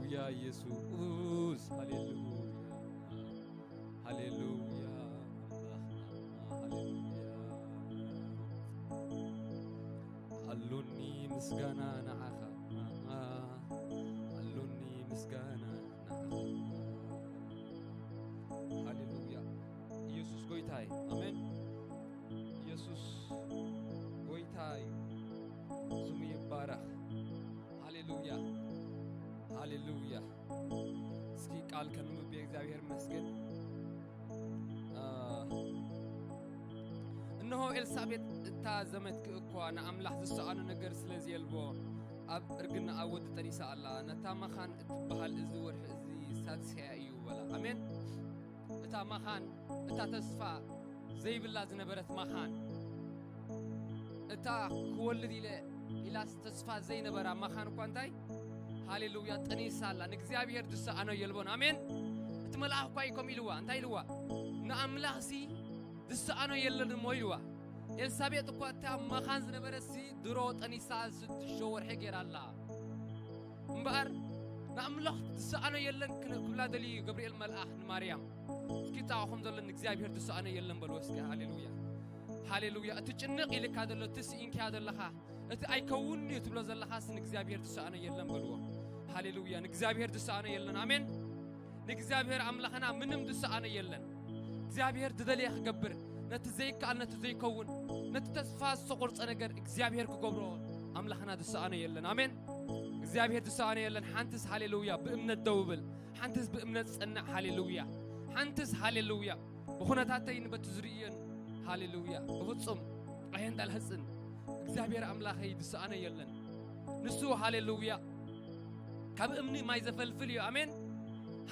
ሃሌሉያ ኢየሱስ፣ ሃሌሉያ፣ ሃሌሉያ፣ ኣምላኽና፣ ሃሌሉያ። ኣሉኒ ምስጋና ንዓኻ፣ ኣሉኒ ምስጋና ንዓኻ። ሃሌሉያ። ኢየሱስ ጎይታ እዩ። ኣሜን። ኢየሱስ ጎይታ እዩ። ስሙ ይባረኽ። ሃሌሉያ፣ ሃሌሉያ። እስኪ ቃል ከንብብ። የእግዚኣብሔር ይመስገን። አ፣ እነሆ ኤልሳቤጥ እታ ዘመድኪ እኳ ንኣምላኽ ዝሰኣኖ ነገር ስለ ዘየልቦ ኣብ እርግናኣ ወዲ ጠኒሳ ኣላ። ነታ መኻን እትበሃል እዚ ወርሒ እዚ ሳድስያ እዩ በላ። ኣሜን። እታ መኻን፣ እታ ተስፋ ዘይብላ ዝነበረት መኻን፣ እታ ክወልድ ኢለ ኢላስ ተስፋ ዘይነበራ መኻን እኳ እንታይ፣ ሃሌሉያ፣ ጠኒሳ ኣላ። ንእግዚኣብሔር ዝሰኣኖ የልቦን። ኣሜን። እቲ መልኣኽ እኳ እዩ ከምኡ ኢልዋ። እንታይ ኢልዋ? ንኣምላኽሲ ዝሰኣኖ የለን እሞ ኢልዋ። ኤልሳቤጥ እኳ እታ መኻን ዝነበረሲ ድሮ ጠኒሳ ሽዱሽተ ወርሒ ገይራ ኣላ። እምበኣር ንኣምላኽ ዝሰኣኖ የለን ክነ-፣ ክብላ ደልዩ ገብርኤል መልኣኽ ንማርያም። እስኪ ጻዕኹም ዘሎ ንእግዚኣብሔር ዝሰኣኖ የለን በልዎ እስኪ። ሃሌሉያ፣ ሃሌሉያ። እቲ ጭንቕ ኢልካ ዘሎ፣ እቲ ስኢንካዮ ዘለኻ፣ እቲ ኣይከውንን'ዩ ትብሎ ዘለኻስ ንእግዚኣብሔር ዝሰኣኖ የለን በልዎ። ሃሌሉያ። ንእግዚኣብሔር ዝሰኣኖ የለን። ኣሜን። ንእግዚኣብሔር ኣምላኽና ምንም ዝሰኣኖ የለን። እግዚኣብሔር ዝደለየ ክገብር፣ ነቲ ዘይከኣል፣ ነቲ ዘይከውን፣ ነቲ ተስፋ ዝተቖርጸ ነገር እግዚኣብሔር ክገብሮ ኣምላኽና ዝሰኣኖ የለን። ኣሜን። እግዚኣብሔር ዝሰኣኖ የለን። ሓንትስ ሃሌሉያ ብእምነት ደው ብል፣ ሓንትስ ብእምነት ጸንዕ። ሃሌሉያ። ሓንትስ ሃሌሉያ ብኹነታተይን በቲ ዝርእዮን፣ ሃሌሉያ፣ ብፍጹም ኣየንዳልህጽን። እግዚኣብሔር ኣምላኸይ ዝሰኣኖ የለን። ንሱ ሃሌሉያ ካብ እምኒ ማይ ዘፈልፍል እዩ። ኣሜን።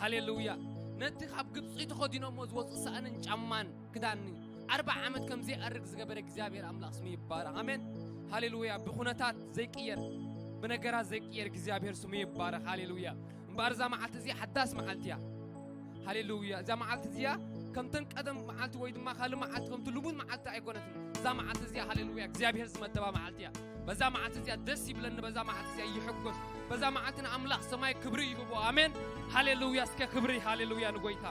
ሃሌሉያ። ነቲ ካብ ግብፂ ተኸዲኖሞ ዝወፁ ሳእንን ጫማን ክዳን ኣርባዓ ዓመት ከም ዘይኣርግ ዝገበረ እግዚኣብሔር ኣምላኽ ስሙ ይባረኽ። ኣሜን። ሃሌሉያ። ብኹነታት ዘይቅየር፣ ብነገራት ዘይቅየር እግዚኣብሔር ስሙ ይባረኽ። ሃሌሉያ። እምበኣር እዛ መዓልቲ እዚኣ ሓዳስ መዓልቲ እያ። ሃሌሉያ። እዛ መዓልቲ እዚኣ ከምተን ቀደም መዓልቲ ወይ ድማ ካልእ መዓልቲ ከምቲ ልሙድ መዓልቲ ኣይኮነትን። እዛ መዓልቲ እዚኣ ሃሌሉያ እግዚኣብሔር ዝመደባ መዓልቲ እያ። በዛ መዓልቲ እዚኣ ደስ ይብለኒ፣ በዛ መዓልቲ እዚኣ ይሕጎስ፣ በዛ መዓልቲ ንኣምላኽ ሰማይ ክብሪ ይህቦ። ኣሜን። ሃሌሉያ። እስከ ክብሪ፣ ሃሌሉያ ንጎይታ፣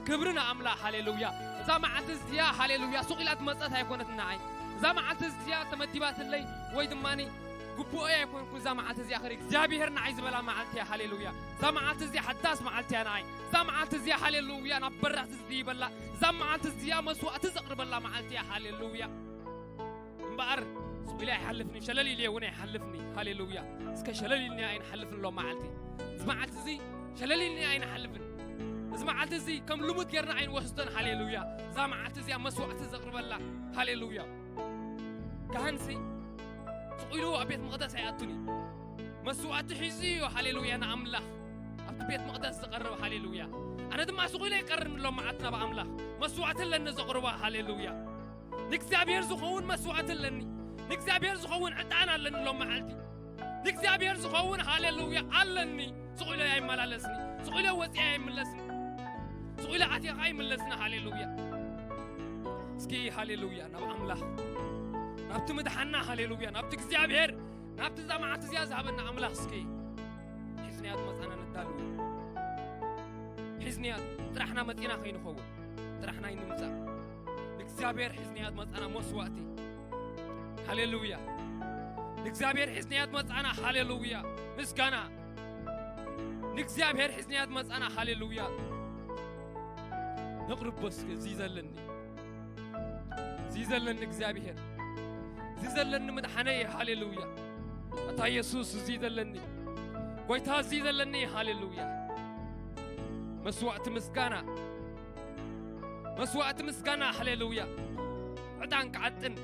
ክብሪ ንኣምላኽ። ሃሌሉያ። እዛ መዓልቲ እዚኣ ሃሌሉያ ሱቕ ኢላ ትመጸት ኣይኮነትን ንዓይ። እዛ መዓልቲ እዚኣ ተመዲባትለይ ወይ ድማ ግቡኦይ ኣይኮንኩ። እዛ መዓልቲ እዚኣ ኸሪ እግዚኣብሔር ንዓይ ዝበላ መዓልቲ እያ። ሃሌሉያ። እዛ መዓልቲ እዚኣ ሓዳስ መዓልቲ እያ ንዓይ። እዛ መዓልቲ እዚኣ ሃሌሉያ ናብ በራኽቲ ዝድይበላ፣ እዛ መዓልቲ እዚኣ መስዋእቲ ዘቕርበላ መዓልቲ እያ። ሃሌሉያ። እምበኣር ስቕ ኢለ ኣይሓልፍኒ፣ ሸለል ኢለ እውን ኣይሓልፍኒ። ሃሌሉያ። እስከ ሸለል ኢልና ኣይንሓልፍን ሎም መዓልቲ። እዚ መዓልቲ እዚ ሸለል ኢልና ኣይንሓልፍን። እዚ መዓልቲ እዚ ከም ልሙድ ጌርና ኣይንወስዶን። ሃሌሉያ። እዛ መዓልቲ እዚኣ መስዋእቲ ዘቕርበላ። ሃሌሉያ። ካህንሲ ስቕ ኢሉ ኣብ ቤት መቕደስ ኣይኣቱን እዩ። መስዋእቲ ሒዙ እዩ። ሃሌሉያ ንኣምላኽ ኣብቲ ቤት መቕደስ ዝቐርብ። ሃሌሉያ። ኣነ ድማ ስቕ ኢለ ይቀርብ ሎም መዓልቲ ናብ ኣምላኽ። መስዋእቲ ኣለኒ ዘቕርባ። ሃሌሉያ። ንእግዚኣብሔር ዝኸውን መስዋእቲ ኣለኒ። ንእግዚኣብሔር ዝኸውን ዕጣን ኣለኒ ሎም መዓልቲ። ንእግዚኣብሔር ዝኸውን ሃሌሉያ ኣለኒ። ስቕ ኢለ ኣይመላለስኒ። ስቕ ኢለ ወፂኣ ኣይምለስኒ። ስቕ ኢለ ኣትየ ኸዓ ኣይምለስኒ። ሃሌሉያ። እስኪ ሃሌሉያ ናብ ኣምላኽ፣ ናብቲ ምድሓና፣ ሃሌሉያ ናብቲ እግዚኣብሔር፣ ናብቲ እዛ መዓልቲ እዚኣ ዝሃበና ኣምላኽ እስኪ ሒዝናያ ዝመጻና ነዳሉ። ሒዝናያ ጥራሕና መጺና ከይንኸውን፣ ጥራሕና ኣይንምጻእ። ንእግዚኣብሔር ሒዝናያ ዝመጻና መስዋእቲ፣ ሃሌሉያ። ንእግዚኣብሔር ሒዝናያ ዝመጻና፣ ሃሌሉያ፣ ምስጋና። ንእግዚኣብሔር ሒዝናያ ዝመጻና፣ ሃሌሉያ። ነቕርቦ እስኪ እዚ ዘለኒ፣ እዚ ዘለኒ እግዚኣብሔር፣ እዚ ዘለኒ መድሓነይ፣ ሃሌሉያ። ኣታ የሱስ፣ እዚ ዘለኒ ጎይታ፣ እዚ ዘለኒ፣ ሃሌሉያ። መስዋእቲ ምስጋና፣ መስዋእቲ ምስጋና፣ ሃሌሉያ። ዕጣን ክዓጥን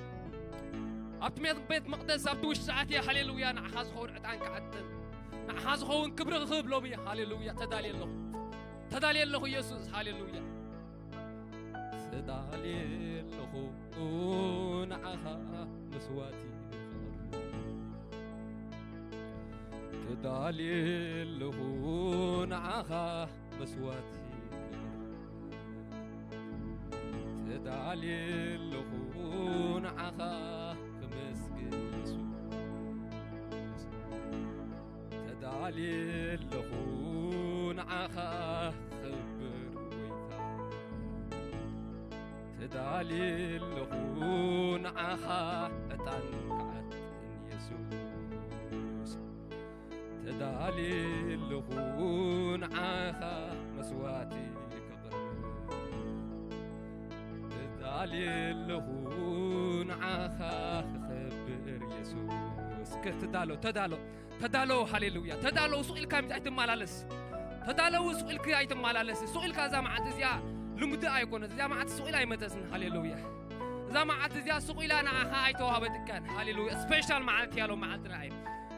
ኣብቲ ሜት-፣ ቤት መቕደስ ኣብቲ ውሽጢ ኣትየ፣ ሃሌሉያ፣ ንዓኻ ዝኸውን ዕጣን ክዓጥን፣ ንዓኻ ዝኸውን ክብሪ ክህብ ሎሚ፣ ሃሌሉያ፣ ተዳልየ ኣለኹ። ተዳልየ ኣለኹ የሱስ፣ ሃሌሉያ። ተዳልየ ኣለኹ ንዓኻ መስዋእቲ ክቐርብ። ተዳልየ ኣለኹ ንዓኻ መስዋእቲ ክቐርብ። ተዳልየ ኣለኹ ንዓኻ ክመስግን የሱስ። ተዳልየ ኣለኹ ንዓኻ ክኽብር ጎይታ። ተዳልየ ኣለኹ ንዓኻ ዕጣን ክዓጥን የሱስ። ተዳልየ ኣለኹ ንዓኻ መስዋዕቲ ክቕርብ። ተዳልየ ኣለኹ ንዓኻ ክኸብር የሱስ። እስከ ተዳሎ፣ ተዳሎ፣ ተዳሎ። ሃሌሉያ። ተዳሎ። ሱቕ ኢልካ ኣይትመላለስ። ተዳሎ። ሱቕ ኢልካ ኣይትመላለስ። ሱቕ ኢልካ እዛ መዓልቲ እዚኣ ልምዲ ኣይኮነት። እዛ መዓልቲ ሱቕ ኢላ ኣይመጸትን። ሃሌሉያ። እዛ መዓልቲ እዚኣ ሱቕ ኢላ ንዓኻ ኣይተዋህበትካን። ሃሌሉያ። ስፔሻል መዓልቲ እያ ሎም መዓልትና እያ።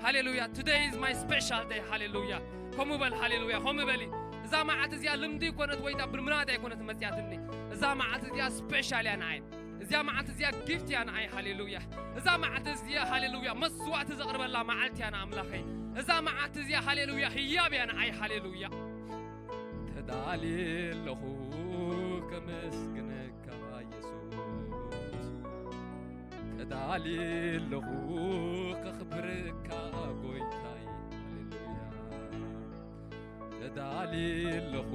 ሃሌሉያ። Today is my special day። ሃሌሉያ። ከምኡ በል። ሃሌሉያ። ከምኡ በሊ። እዛ መዓልቲ እዚኣ ልምዲ ኣይኮነት ወይ ዳብል ምናት ኣይኮነት መጽያትኒ። እዛ መዓልቲ እዚኣ ስፔሻል እያ ንዓይ። እዚኣ መዓልቲ እዚኣ ጊፍት እያ ንዓይ። ሃሌሉያ። እዛ መዓልቲ እዚኣ ሃሌሉያ መስዋዕቲ ዘቕርበላ መዓልቲ እያ ንኣምላኸይ። እዛ መዓልቲ እዚኣ ሃሌሉያ ህያብ እያ ንዓይ። ሃሌሉያ። ተዳልየ ኣለኹ ከመስግነካ የሱስ። ተዳልየ ኣለኹ ከኽብረካ ጎይታይ። ሃሌሉያ። ተዳልየ ኣለኹ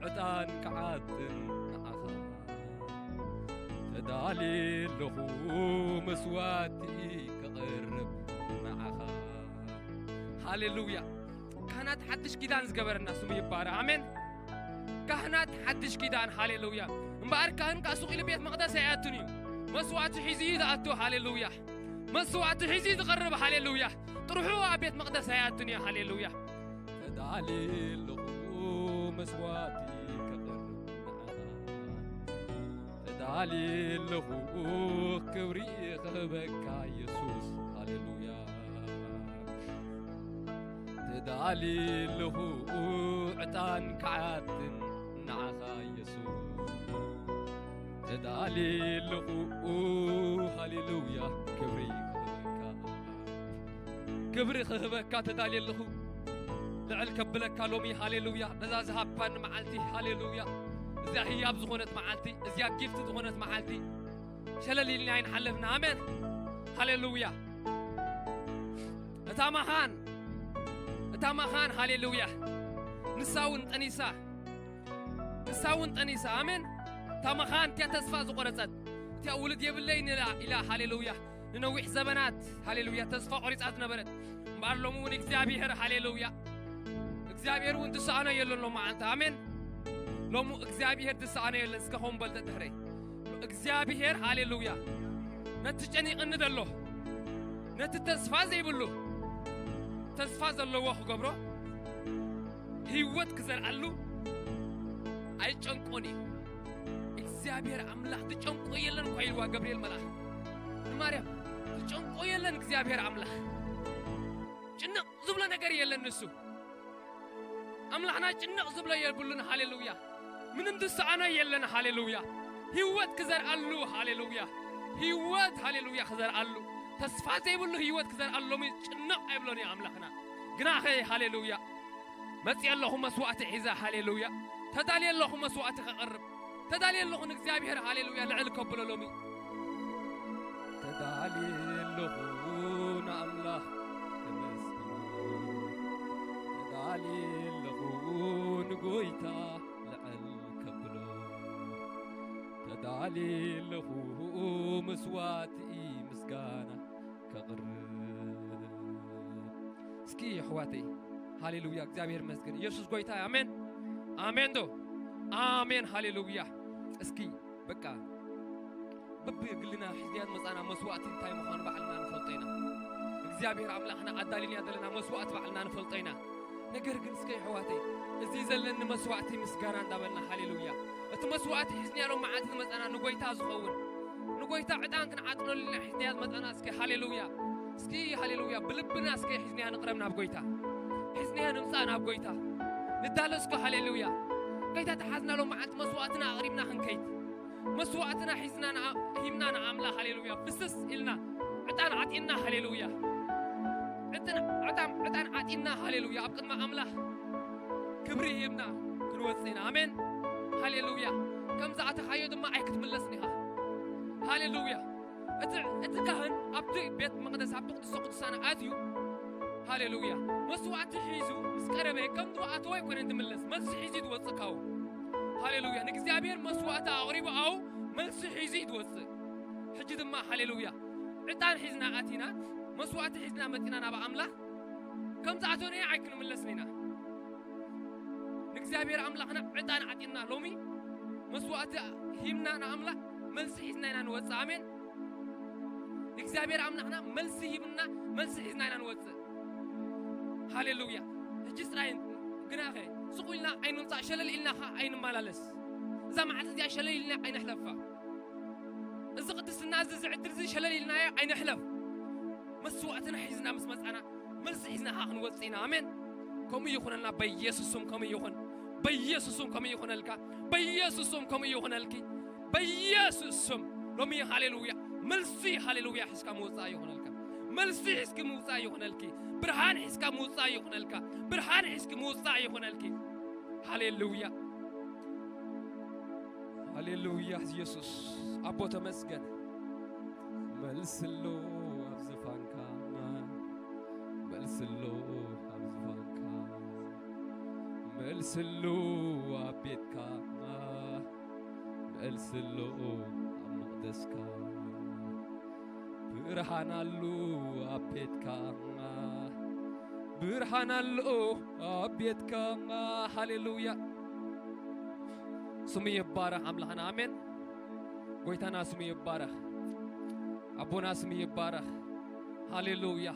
ዕጣን ክዓጥን ንዓኻ። ተዳልየ ኣለኹ መስዋዕቲ ከቕርብ ንዓኻ። ሃሌሉያ። ካህናት ሓድሽ ኪዳን ዝገበረና ስሙ ይባረ። ኣሜን። ካህናት ሓድሽ ኪዳን። ሃሌሉያ። እምበኣር ካህን ከኣ ሱቕ ኢሉ ቤት መቕደስ ኣይኣቱን እዩ። መስዋዕቲ ሒዙ እዩ ዝኣቱ። ሃሌሉያ። መስዋዕቲ ሒዙ እዩ ዝቐርብ። ሃሌሉያ። ጥርሑ ኣብ ቤት መቕደስ ኣይኣቱን እዩ። ሃሌሉያ። ተዳልየ ኣለኹ መስዋዕቲ ከቕርብ ንዓኻ። ተዳልየ ኣለኹ ክብሪ ክህበካ የሱስ። ሃሌሉያ። ተዳልየ ኣለኹ ዕጣን ክዓጥን ንዓኻ የሱስ። ተዳልየ ኣለኹ ሃሌሉያ ክብሪ ክህበካ። ክብሪ ክህበካ ተዳልየ ኣለኹ። ልዕል ከብለካ ሎሚ ሃሌሉያ። ነዛ ዝሃብካኒ መዓልቲ ሃሌሉያ። እዚኣ ህያብ ዝኾነት መዓልቲ፣ እዚኣ ጊፍት ዝኾነት መዓልቲ ሸለል ኢልና ኣይንሓለፍና። ኣሜን። ሃሌሉያ። እታ መኻን፣ እታ መኻን ሃሌሉያ። ንሳ እውን ጠኒሳ፣ ንሳ እውን ጠኒሳ። ኣሜን። እታ መኻን እቲያ ተስፋ ዝቆረጸት፣ እቲያ ውሉድ የብለይን ኢላ፣ ኢላ ሃሌሉያ። ንነዊሕ ዘበናት ሃሌሉያ ተስፋ ቆሪጻ ዝነበረት። እምበኣር ሎሚ እውን እግዚኣብሔር ሃሌሉያ። እግዚኣብሔር እውን ዝሰኣኖ የለን ሎም መዓልቲ። ኣሜን። ሎሚ እግዚኣብሔር ዝሰኣኖ የለን። እስከ ኾም በል ተድሕረይ። እግዚኣብሔር ሃሌሉያ። ነቲ ጨኒቕኒ ዘሎ፣ ነቲ ተስፋ ዘይብሉ፣ ተስፋ ዘለዎ ክገብሮ፣ ህይወት ክዘርኣሉ ኣይጨንቆን እዩ። እግዚኣብሔር ኣምላኽ ዝጨንቆ የለን እኳ ኢልዋ ገብርኤል መልኣኽ ንማርያም። ዝጨንቆ የለን እግዚኣብሔር ኣምላኽ። ጭንቕ ዝብሎ ነገር የለን ንሱ። ኣምላኽና ጭንቕ ዝብሎ የብሉን። ሃሌሉያ። ምንም ዝሰኣኖ የለን። ሃሌሉያ። ህይወት ክዘርኣሉ። ሃሌሉያ። ህይወት ሃሌሉያ ክዘርኣሉ። ተስፋ ዘይብሉ ህይወት ክዘርኣሉ ሎሚ ጭንቕ ኣይብሎን እዩ ኣምላኽና። ግናኸ ሃሌሉያ። መጺአ ኣለኹ መስዋዕቲ ሒዘ። ሃሌሉያ። ተዳልየ ኣለኹ መስዋዕቲ ከቕርብ። ተዳልየ ኣለኹ ንእግዚኣብሔር። ሃሌሉያ። ልዕል ከብሎ ሎሚ። ተዳልየ ኣለኹ ንኣምላኽ ከመስግኖ። ተዳልየ ኣለኹ ንጎይታ ልዕል ከብሎ። ተዳልየ ኣለኹ መስዋዕቲ ምስጋና ከቕርብ። እስኪ ኣሕዋተይ፣ ሃሌሉያ፣ እግዚኣብሔር ይመስገን። ኢየሱስ ጎይታ እዩ። ኣሜን፣ ኣሜን ዶ? ኣሜን፣ ሃሌሉያ። እስኪ በቃ በብግልና ሒዝናዮ መጻና መስዋዕቲ እንታይ ምዃኑ ባዕልና ንፈልጦ ኢና። እግዚኣብሔር ኣምላኽና ኣዳሊና ዘለና መስዋዕቲ ባዕልና ንፈልጦ ኢና። ነገር ግን እስከ ኣሕዋተይ፣ እዚ ዘለኒ መስዋዕቲ ምስጋና እንዳበልና፣ ሃሌሉያ፣ እቲ መስዋዕቲ ሒዝናዮ ሎም መዓልቲ ዝመጻና ንጎይታ ዝኸውን፣ ንጎይታ ዕጣን ክንዓጥነሉ ኢና ሒዝናዮ ዝመጻና። እስኪ ሃሌሉያ፣ እስኪ ሃሌሉያ፣ ብልብና እስከ ሒዝናያ ንቕረብ ናብ ጎይታ። ሒዝናያ ንምጻእ ናብ ጎይታ። ንዳሎ እስከ ሃሌሉያ። ጎይታ ተሓዝና ሎም መዓልቲ መስዋዕትና ኣቕሪብና ክንከይድ። መስዋዕትና ሒዝና ንኣ-፣ ሂብና ንኣምላኽ ሃሌሉያ። ፍስስ ኢልና ዕጣን ዓጢንና ሃሌሉያ። ዕጥን-፣ ዕጣን፣ ዕጣን ዓጢንና ሃሌሉያ። ኣብ ቅድሚ ኣምላኽ ክብሪ ሂብና ክንወጽእ ኢና። ኣሜን። ሃሌሉያ። ከም ዝኣተኻዮ ድማ ኣይክትምለስን ኢኻ። ሃሌሉያ። እቲ፣ እቲ ካህን ኣብቲ ቤት መቕደስ፣ ኣብቲ ቅዱስ ቅዱሳን ኣትዩ፣ ሃሌሉያ። መስዋዕቲ ሒዙ ምስ ቀረበ ከም ድሮ ኣተወ ኣይኮነን ዝምለስ፣ መልሲ ሒዙ እዩ ዝወጽእ ካብኡ። ሃሌሉያ። ንእግዚኣብሔር መስዋዕቲ ኣቕሪቡ ኣብኡ መልሲ ሒዙ እዩ ዝወጽእ። ሕጂ ድማ ሃሌሉያ፣ ዕጣን ሒዝና ኣቲና፣ መስዋዕቲ ሒዝና መጺና ናብ ኣምላኽ፣ ከም ዝኣተወናዮ ኣይክንምለስን ኢና። ንእግዚኣብሔር ኣምላኽና ዕጣን ዓጢንና ሎሚ መስዋዕቲ ሂብና ንኣምላኽ መልሲ ሒዝና ኢና ንወጽእ። ኣሜን። ንእግዚኣብሔር ኣምላኽና መልሲ ሂብና፣ መልሲ ሒዝና ኢና ንወጽእ። ሃሌሉያ። ሕጂ ጥራይ ግናኸ ስቕ ኢልና ኣይንምጻእ፣ ሸለል ኢልና ኸዓ ኣይንመላለስ። እዛ መዓልቲ እዚኣ ሸለል ኢልና ኣይነሕለፋ። እዚ ቅድስና እዚ፣ እዚ ዕድል እዚ ሸለል ኢልናዮ ኣይነሕለፍ። መስዋዕትና ሒዝና ምስ መጻና፣ መልሲ ሒዝና ኸዓ ክንወጽእ ኢና። ኣሜን። ከምኡ ይኹነልና በኢየሱስ ስም፣ ከምኡ ይኹን። በኢየሱስ ስም ከምኡ ይኹነልካ። በኢየሱስ ስም ከምኡ ይኹነልኪ። በኢየሱስ ስም ሎሚ ሃሌሉያ፣ መልሲ ሃሌሉያ ሒዝካ ምውጻእ ይኹነልካ። መልሲ ሒዝኪ ምውጻእ ይኹነልኪ። ብርሃን ሒዝካ ምውጻእ ይኹነልካ። ብርሃን ሒዝኪ ምውጻእ ይኹነልኪ። ሃሌሉያ፣ ሃሌሉያ። ኢየሱስ ኣቦ ተመስገን። መልስሎ ኣብ ዝፋንካ፣ መልስሎ ኣብ ዝፋንካ፣ መልስሎ ኣብ ቤትካ፣ መልስሎ ኣብ መቕደስካ። ብርሃን ኣሎ ኣብ ቤትካ፣ ብርሃን ኣሎ ኣብ ቤትካ። ሃሌሉያ። ስሙ ይባረኽ ኣምላኽና። ኣሜን። ጎይታና ስሙ ይባረኽ። ኣቦና ስሙ ይባረኽ። ሃሌሉያ።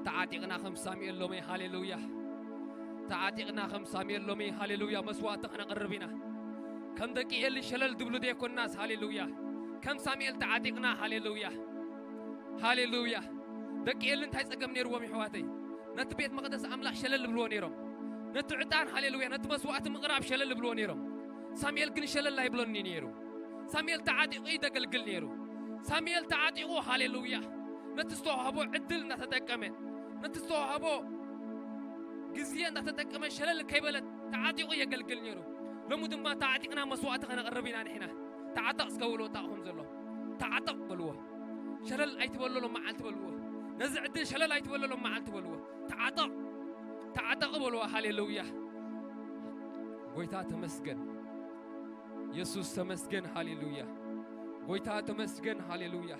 ተዓጢቕና ከም ሳሙኤል ሎሚ፣ ሃሌሉያ። ተዓጢቕና ከም ሳሙኤል ሎሚ፣ ሃሌሉያ፣ መስዋዕቲ ከነቕርብ ኢና። ከም ደቂ ኤሊ ሸለል ድብሉ ደይኮንናስ፣ ሃሌሉያ። ከም ሳሙኤል ተዓጢቕና፣ ሃሌሉያ። ሃሌሉያ። ደቂ ኤሊ እንታይ ጸገም ነይርዎም ይሕዋተይ? ነቲ ቤት መቕደስ ኣምላኽ ሸለል ይብልዎ ነይሮም። ነቲ ዕጣን፣ ሃሌሉያ፣ ነቲ መስዋዕቲ ምቕራብ ሸለል ይብልዎ ነይሮም። ሳሙኤል ግን ሸለል ኣይብሎን እዩ ነይሩ። ሳሙኤል ተዓጢቑ እዩ ዘገልግል ነይሩ። ሳሙኤል ተዓጢቑ፣ ሃሌሉያ፣ ነቲ ዝተዋህቦ ዕድል እናተጠቀመ፣ ነቲ ዝተዋህቦ ግዜ እናተጠቀመ ሸለል ከይበለ ተዓጢቑ የገልግል ነይሩ። ሎሚ ድማ ተዓጢቕና መስዋዕቲ ከነቕርብ ኢና ንሕና። ተዓጠቕ እስከ በልዎ፣ እታ ኹም ዘሎ ተዓጠቕ በልዎ። ሸለል ኣይትበሎ ሎም መዓልቲ በልዎ። ነዚ ዕድል ሸለል ኣይትበሎ ሎም መዓልቲ በልዎ። ተዓጠቕ፣ ተዓጠቕ በልዎ። ሃሌሉያ። ጎይታ ተመስገን። የሱስ ተመስገን። ሃሌሉያ። ጎይታ ተመስገን። ሃሌሉያ።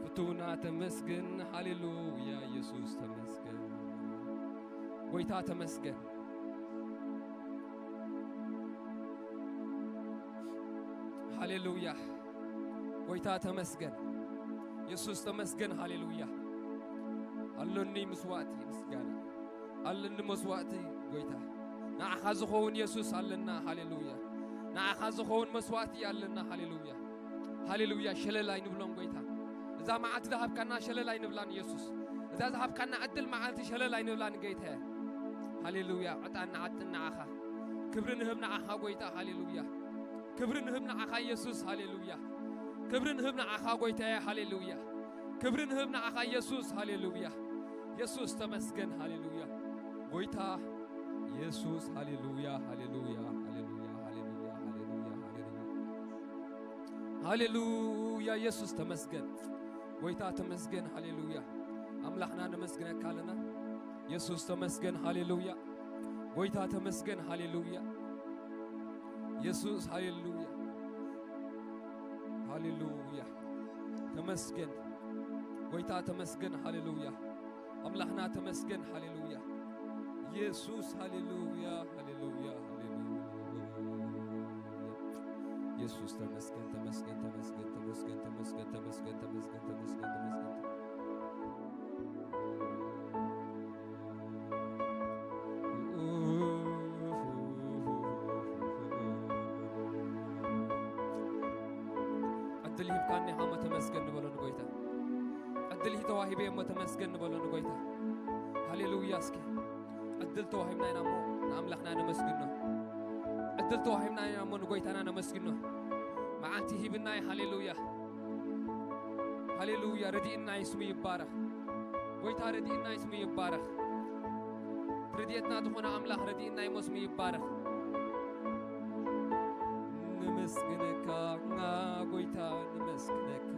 ፍቱና ተመስገን። ሃሌሉያ። የሱስ ተመስገን። ጎይታ ተመስገን። ሃሌሉያ። ጎይታ ተመስገን። የሱስ ተመስገን። ሃሌሉያ። ኣሎኒ መስዋዕቲ ምስጋና፣ ኣለኒ መስዋዕቲ ጎይታ። ንዓኻ ዝኸውን የሱስ ኣለና። ሃሌሉያ። ንዓኻ ዝኸውን መስዋዕቲ ኣለና። ሃሌሉያ። ሃሌሉያ። ሸለል ኣይንብሎን ጎይታ። እዛ መዓልቲ ዝሃብካና ሸለል ኣይንብላን የሱስ። እዛ ዝሃብካና ዕድል መዓልቲ ሸለል ኣይንብላን ጎይታ። ሃሌሉያ። ዕጣን ንዓጥን ንዓኻ። ክብሪ ንህብ ንዓኻ ጎይታ። ሃሌሉያ። ክብሪ ንህብ ንዓኻ የሱስ። ሃሌሉያ። ክብሪ ንህብ ንዓኻ ጎይታየ። ሃሌሉያ። ክብሪ ንህብ ንዓኻ የሱስ። ሃሌሉያ። የሱስ ተመስገን። ሃሌሉያ። ጎይታ የሱስ። ሃሌሉያ፣ ሃሌሉያ፣ ሃሌሉያ፣ ሃሌሉያ፣ ሃሌሉያ፣ ሃሌሉያ። ሃሌሉያ። የሱስ ተመስገን። ጎይታ ተመስገን። ሃሌሉያ። ኣምላኽና ነመስግነካ ኣለና። የሱስ ተመስገን። ሃሌሉያ። ጎይታ ተመስገን። ሃሌሉያ። የሱስ። ሃሌሉያ። ሃሌሉያ። ተመስገን። ጎይታ ተመስገን። ሃሌሉያ። ኣምላኽና ተመስገን። ሃሌሉያ። የሱስ። ሃሌሉያ፣ ሃሌሉያ፣ ሃሌሉያ። የሱስ ተመስገን፣ ተመስገን፣ ተመስገን፣ ተመስገን፣ ተመስገን፣ ተመስገን፣ ተመስገን፣ ተመስገን፣ ተመስገን። ዕድል ሂብካኒ ኢኻ እሞ ተመስገን ንበሎ ንጎይታ። ዕድል ተዋሂበ እሞ ተመስገን ንበሎ ንጎይታ። ሃሌሉያ። እስኪ ዕድል ተዋሂብና ኢና እሞ ንኣምላኽና ነመስግኖ። ዕድል ተዋሂብና ኢና እሞ ንጎይታና ነመስግኖ። መዓልቲ ሂብና እዩ። ሃሌሉያ። ሃሌሉያ። ረድእና እዩ፣ ስሙ ይባረኽ። ጎይታ ረድእና እዩ፣ ስሙ ይባረኽ። ረድኤትና ዝኾነ ኣምላኽ ረድእና እዩ፣ ስሙ ይባረኽ። ነመስግነካ ጎይታ፣ ነመስግነካ።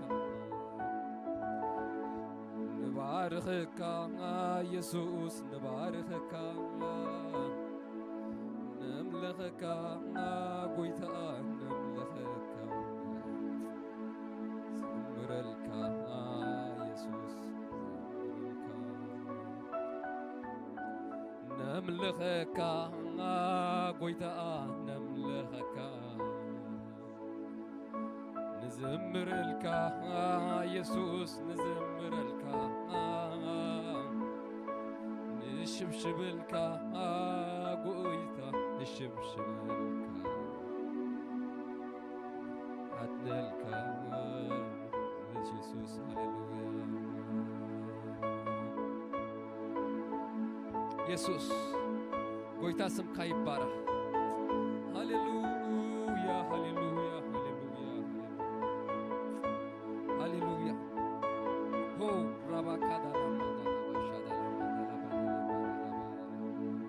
ንባር ንባርኸካ የሱስ ንባርኸካ፣ ነምልኸካ ጎይታ ነምልኸካ፣ ዘምረልካ የሱስ ዘምረልካ፣ ነምልኸካ ጎይታ ነምልኸካ፣ ንዘምረልካ የሱስ ንዘምረልካ፣ ንሽብሽበልካ ጎይታ ንሽብሽበልካ፣ ኣድነልካ የሱስ። ሃሌሉያ የሱስ ጎይታ ስምካ ይባረኽ። ሃሌሉያ ሃሌሉያ ሃሌሉያ ሃሌሉያ። ሆ ራባካዳላ ማንዳላ ባሻዳላ ማንዳላ ባዳላ ባዳላ ባዳላ።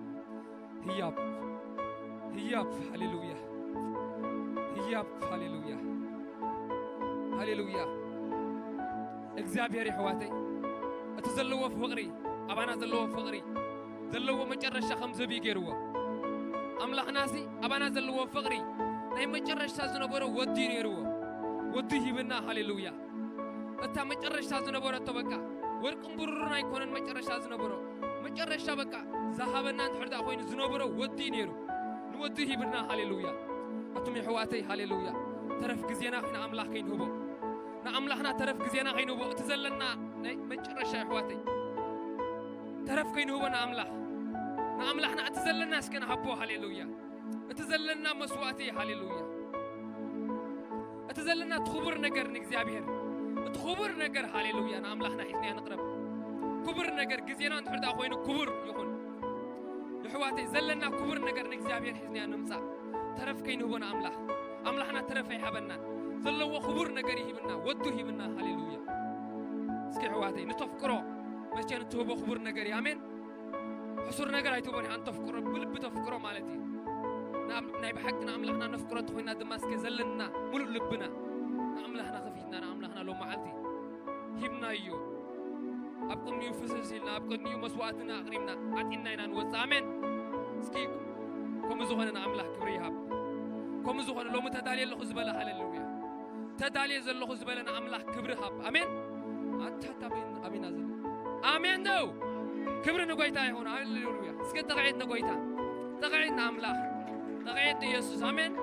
ህያብ ህያብ ሃሌሉያ ህያብ ሃሌሉያ ሃሌሉያ። እግዚኣብሔር የሕዋተይ እቲ ዘለዎ ፍቕሪ ኣባና ዘለዎ ፍቕሪ ዘለዎ መጨረሻ ከም ዝህብ እዩ ገይርዎ። ኣምላኽናሲ ኣባና ዘለዎ ፍቕሪ ናይ መጨረሻ ዝነበሮ ወዲ እዩ ነይርዎ። ወዲ ሂብና ሃሌሉያ። እታ መጨረሻ ዝነበረቶ በቃ ወርቅን ብሩርን ኣይኮነን መጨረሻ ዝነበሮ መጨረሻ በቃ ዝሃበና እንድሕር ደኣ ኮይኑ ዝነበሮ ወዲ እዩ ነይሩ። ንወዲ ሂብና ሃሌሉያ። ኣቱም የሕዋተይ ሃሌሉያ። ተረፍ ግዜና ንኣምላኽ ከይንህቦ ንኣምላኽና ተረፍ ግዜና ከይንህቦ እቲ ዘለና ናይ መጨረሻ የሕዋተይ ተረፍ ከይንህቦ ንኣምላኽ ንኣምላኽና እቲ ዘለና እስከ ንሃቦ ሃሌሉያ። እቲ ዘለና መስዋእቲ ሃሌሉያ። እቲ ዘለና እቲ ክቡር ነገር ንእግዚኣብሔር እቲ ክቡር ነገር ሃሌሉያ ንኣምላኽና ሒዝናዮ ንቕረብ። ክቡር ነገር ግዜና እንድሕር ደኣ ኮይኑ ክቡር ይኹን። የሕዋተይ ዘለና ክቡር ነገር ንእግዚኣብሔር ሒዝናዮ ንምጻእ ተረፍ ከይንህቦ ንኣምላኽ ኣምላኽና ተረፍ ኣይሃበናን። ዘለዎ ክቡር ነገር ይሂብና ወዱ ሂብና ሃሌሉያ። እስኪ ኣሕዋተይ ንተፍቅሮ መቸ ንትህቦ ክቡር ነገር እዩ ኣሜን። ሕሱር ነገር ኣይትህቦን ኢኻ ንተፍቅሮ ብልቢ ተፍቅሮ ማለት እዩ። ንኣም- ናይ ብሓቂ ንኣምላኽና ነፍቅሮ እንተኮይና ድማ እስከ ዘለና ሙሉእ ልብና ንኣምላኽና ከፊትና ንኣምላኽና ሎም መዓልቲ ሂብናዮ። ኣብ ቅድሚኡ ፍስስ ኢልና ኣብ ቅድሚኡ መስዋእትና ኣቕሪብና ዓጢና ኢና ንወፅእ ኣሜን። እስኪ ከምኡ ዝኾነ ንኣምላኽ ክብሪ ይሃብ። ከምኡ ዝኾነ ሎሚ ተዳልየ ኣለኹ ዝበለ ሃሌሉያ። ተዳልየ ዘለኹ ዝበለ ንኣምላኽ ክብሪ ሃብ ኣሜን። ኣታታ ኣሜን ኣሜን ኣዘለ ኣሜን ነው። ክብሪ ንጎይታ ይኹን ሃሌሉያ። እስኪ ጥቕዒት ንጎይታ ጥቕዒት ንኣምላኽ ጥቕዒት ንኢየሱስ ኣሜን።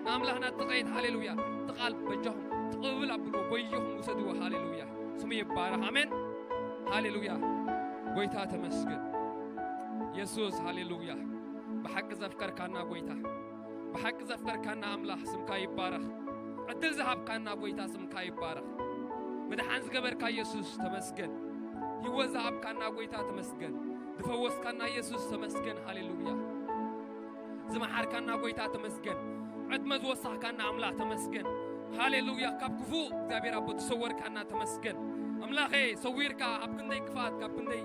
ንኣምላኽና ጥቕዒት ሃሌሉያ። ትቓል በጃኹም ትቕብል ኣብልዎ ጎይኹም ውሰድዎ ሃሌሉያ። ስሙ ይባረኽ ኣሜን። ሃሌሉያ ጎይታ ተመስገን። የሱስ ሃሌሉያ። ብሓቂ ዘፍቀርካና ጎይታ ብሓቂ ዘፍቀርካና ኣምላኽ ስምካ ይባረኽ። ዕድል ዝሃብካና ጎይታ ስምካ ይባረኽ። ምድሓን ዝገበርካ የሱስ ተመስገን። ህይወት ዝሃብካና ጎይታ ተመስገን። ዝፈወስካና የሱስ ተመስገን ሃሌሉያ። ዝመሓርካና ጎይታ ተመስገን። ዕድመ ዝወሳኽካና ኣምላኽ ተመስገን። ሃሌሉያ ካብ ክፉእ እግዚኣብሔር ኣቦ ዝሰወርካና ተመስገን። ኣምላኸ ሰዊርካ ኣብ ክንደይ ክፍኣት ካብ ክንደይ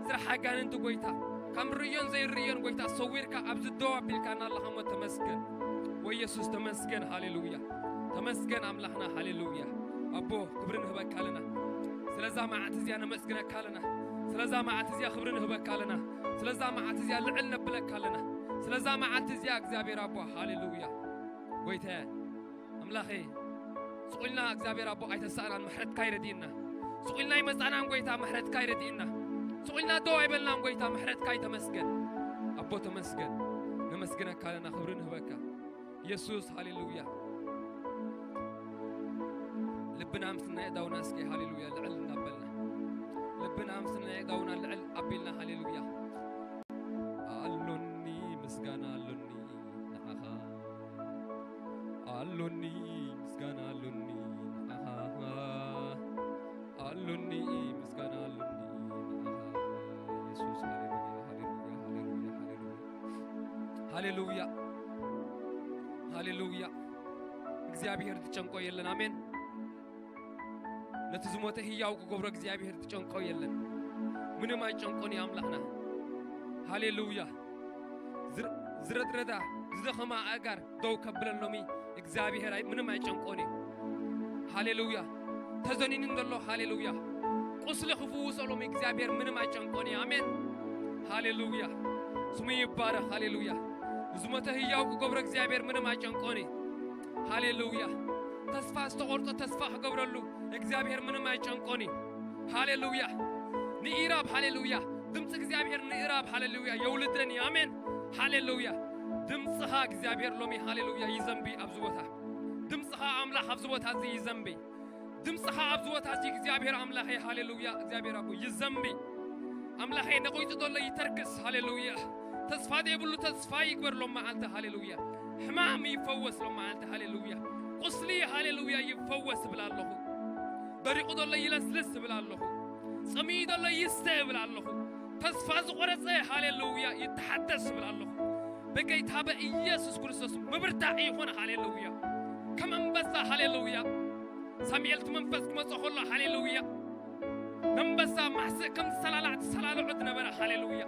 ስራሕ ኣጋንንቲ ጎይታ ካብ ርእዮን ዘይርእዮን ጎይታ ሰዊርካ ኣብዚ ደው ኣቢልካና ኣለኻ እሞ ተመስገን። ወይ የሱስ ተመስገን ሃሌሉያ። ተመስገን ኣምላኽና ሃሌሉያ። ኣቦ ክብሪ ንህበካ ኣለና። ስለዛ መዓልቲ እዚኣ ነመስግነካ ኣለና። ስለዛ መዓልቲ እዚኣ ክብሪ ንህበካ ኣለና። ስለዛ መዓልቲ እዚኣ ልዕል ነብለካ ኣለና። ስለዛ መዓልቲ እዚኣ እግዚኣብሔር ኣቦ ሃሌሉያ። ጎይታየ ኣምላኸይ ስቑልና እግዚኣብሔር ኣቦ ኣይተሳእናን ምሕረትካ ይረድእና። ስቑልና ይመጻናን ጎይታ ምሕረትካ ይረድእና። ስቑልና ደው ኣይበልናን ጎይታ ምሕረትካ ይተመስገን። ኣቦ ተመስገን። ነመስግነካ ኣለና ክብሪ ንህበካ። የሱስ ሃሌሉያ። ልብና ምስናይ ኣእዳውና እስኪ ሃሌሉያ ልዕል እናበልና ልብና ምስናይ ኣእዳውና ልዕል ኣቢልና ሃሌሉያ። ኣሎኒ ምስጋና ኣሎኒ ንዓኻ ኣሎኒ ምስጋና ኣሎኒ ንዓኻ ኣሎኒ ምስጋና ኣሎኒ ንዓኻ የሱስ ሃሌሉያ ሃሌሉያ ሃሌሉያ ሃሌሉያ ሃሌሉያ ሃሌሉያ። እግዚኣብሔር ዝጨንቆ የለን። ኣሜን። ነቲ ዝሞተ ህያው ክገብሮ እግዚኣብሔር ዝጨንቆ የለን። ምንም ኣይጨንቆን እዩ ኣምላኽና። ሃሌሉያ። ዝር- ዝረድረዳ ዝደኸማ ኣእጋር ደው ከብለሎሚ እግዚኣብሔር ኣይ- ምንም ኣይጨንቆን እዩ። ሃሌሉያ። ተዘኒኑ ዘሎ ሃሌሉያ። ቁስሊ ክፍውሶ ሎሚ እግዚኣብሔር ምንም ኣይጨንቆን እዩ። ኣሜን። ሃሌሉያ። ስሙ ይባረኽ። ሃሌሉያ። ዝሞተ ህያው ክገብሮ እግዚኣብሔር ምንም ኣይጨንቆን እዩ። ሃሌሉያ። ተስፋ ዝተቆርጦ ተስፋ ክገብረሉ እግዚኣብሔር ምንም ኣይጨንቆን እዩ። ሃሌሉያ። ንኢራብ፣ ሃሌሉያ። ድምፂ እግዚኣብሔር ንኢራብ፣ ሃሌሉያ፣ የውልደን እዩ። ኣሜን። ሃሌሉያ። ድምፅኻ እግዚኣብሔር ሎሚ፣ ሃሌሉያ፣ ይዘንቢ ኣብዚ ቦታ። ድምፅኻ ኣምላኽ ኣብዚ ቦታ እዚ ይዘንቢ። ድምፅኻ ኣብዚ ቦታ እዚ እግዚኣብሔር ኣምላኸ፣ ሃሌሉያ፣ እግዚኣብሔር ኣቦ ይዘንቢ። ኣምላኸ ነቑይጡ ዘሎ ይተርክስ፣ ሃሌሉያ። ተስፋ ዘይብሉ ተስፋ ይግበር ሎም መዓልቲ፣ ሃሌሉያ። ሕማም ይፈወስ ሎም መዓልቲ፣ ሃሌሉያ። ቁስሊ፣ ሃሌሉያ፣ ይፈወስ እብል ኣለኹ። ደሪቑ ዘሎ ይለስልስ እብል ኣለኹ። ጸሚኡ ዘሎ ይስተ እብል ኣለኹ። ተስፋ ዝቆረጸ፣ ሃሌሉያ፣ ይተሓደስ እብል ኣለኹ። በጌታ በኢየሱስ ክርስቶስ ምብርታዕ ይኹን፣ ሃሌሉያ። ከም ኣንበሳ፣ ሃሌሉያ። ሳሙኤል እቲ መንፈስ ክመጾ ከሎ፣ ሃሌሉያ፣ መንበሳ ማሕስእ ከም ዝሰላላዕ ዝሰላልዖ ዝነበረ፣ ሃሌሉያ።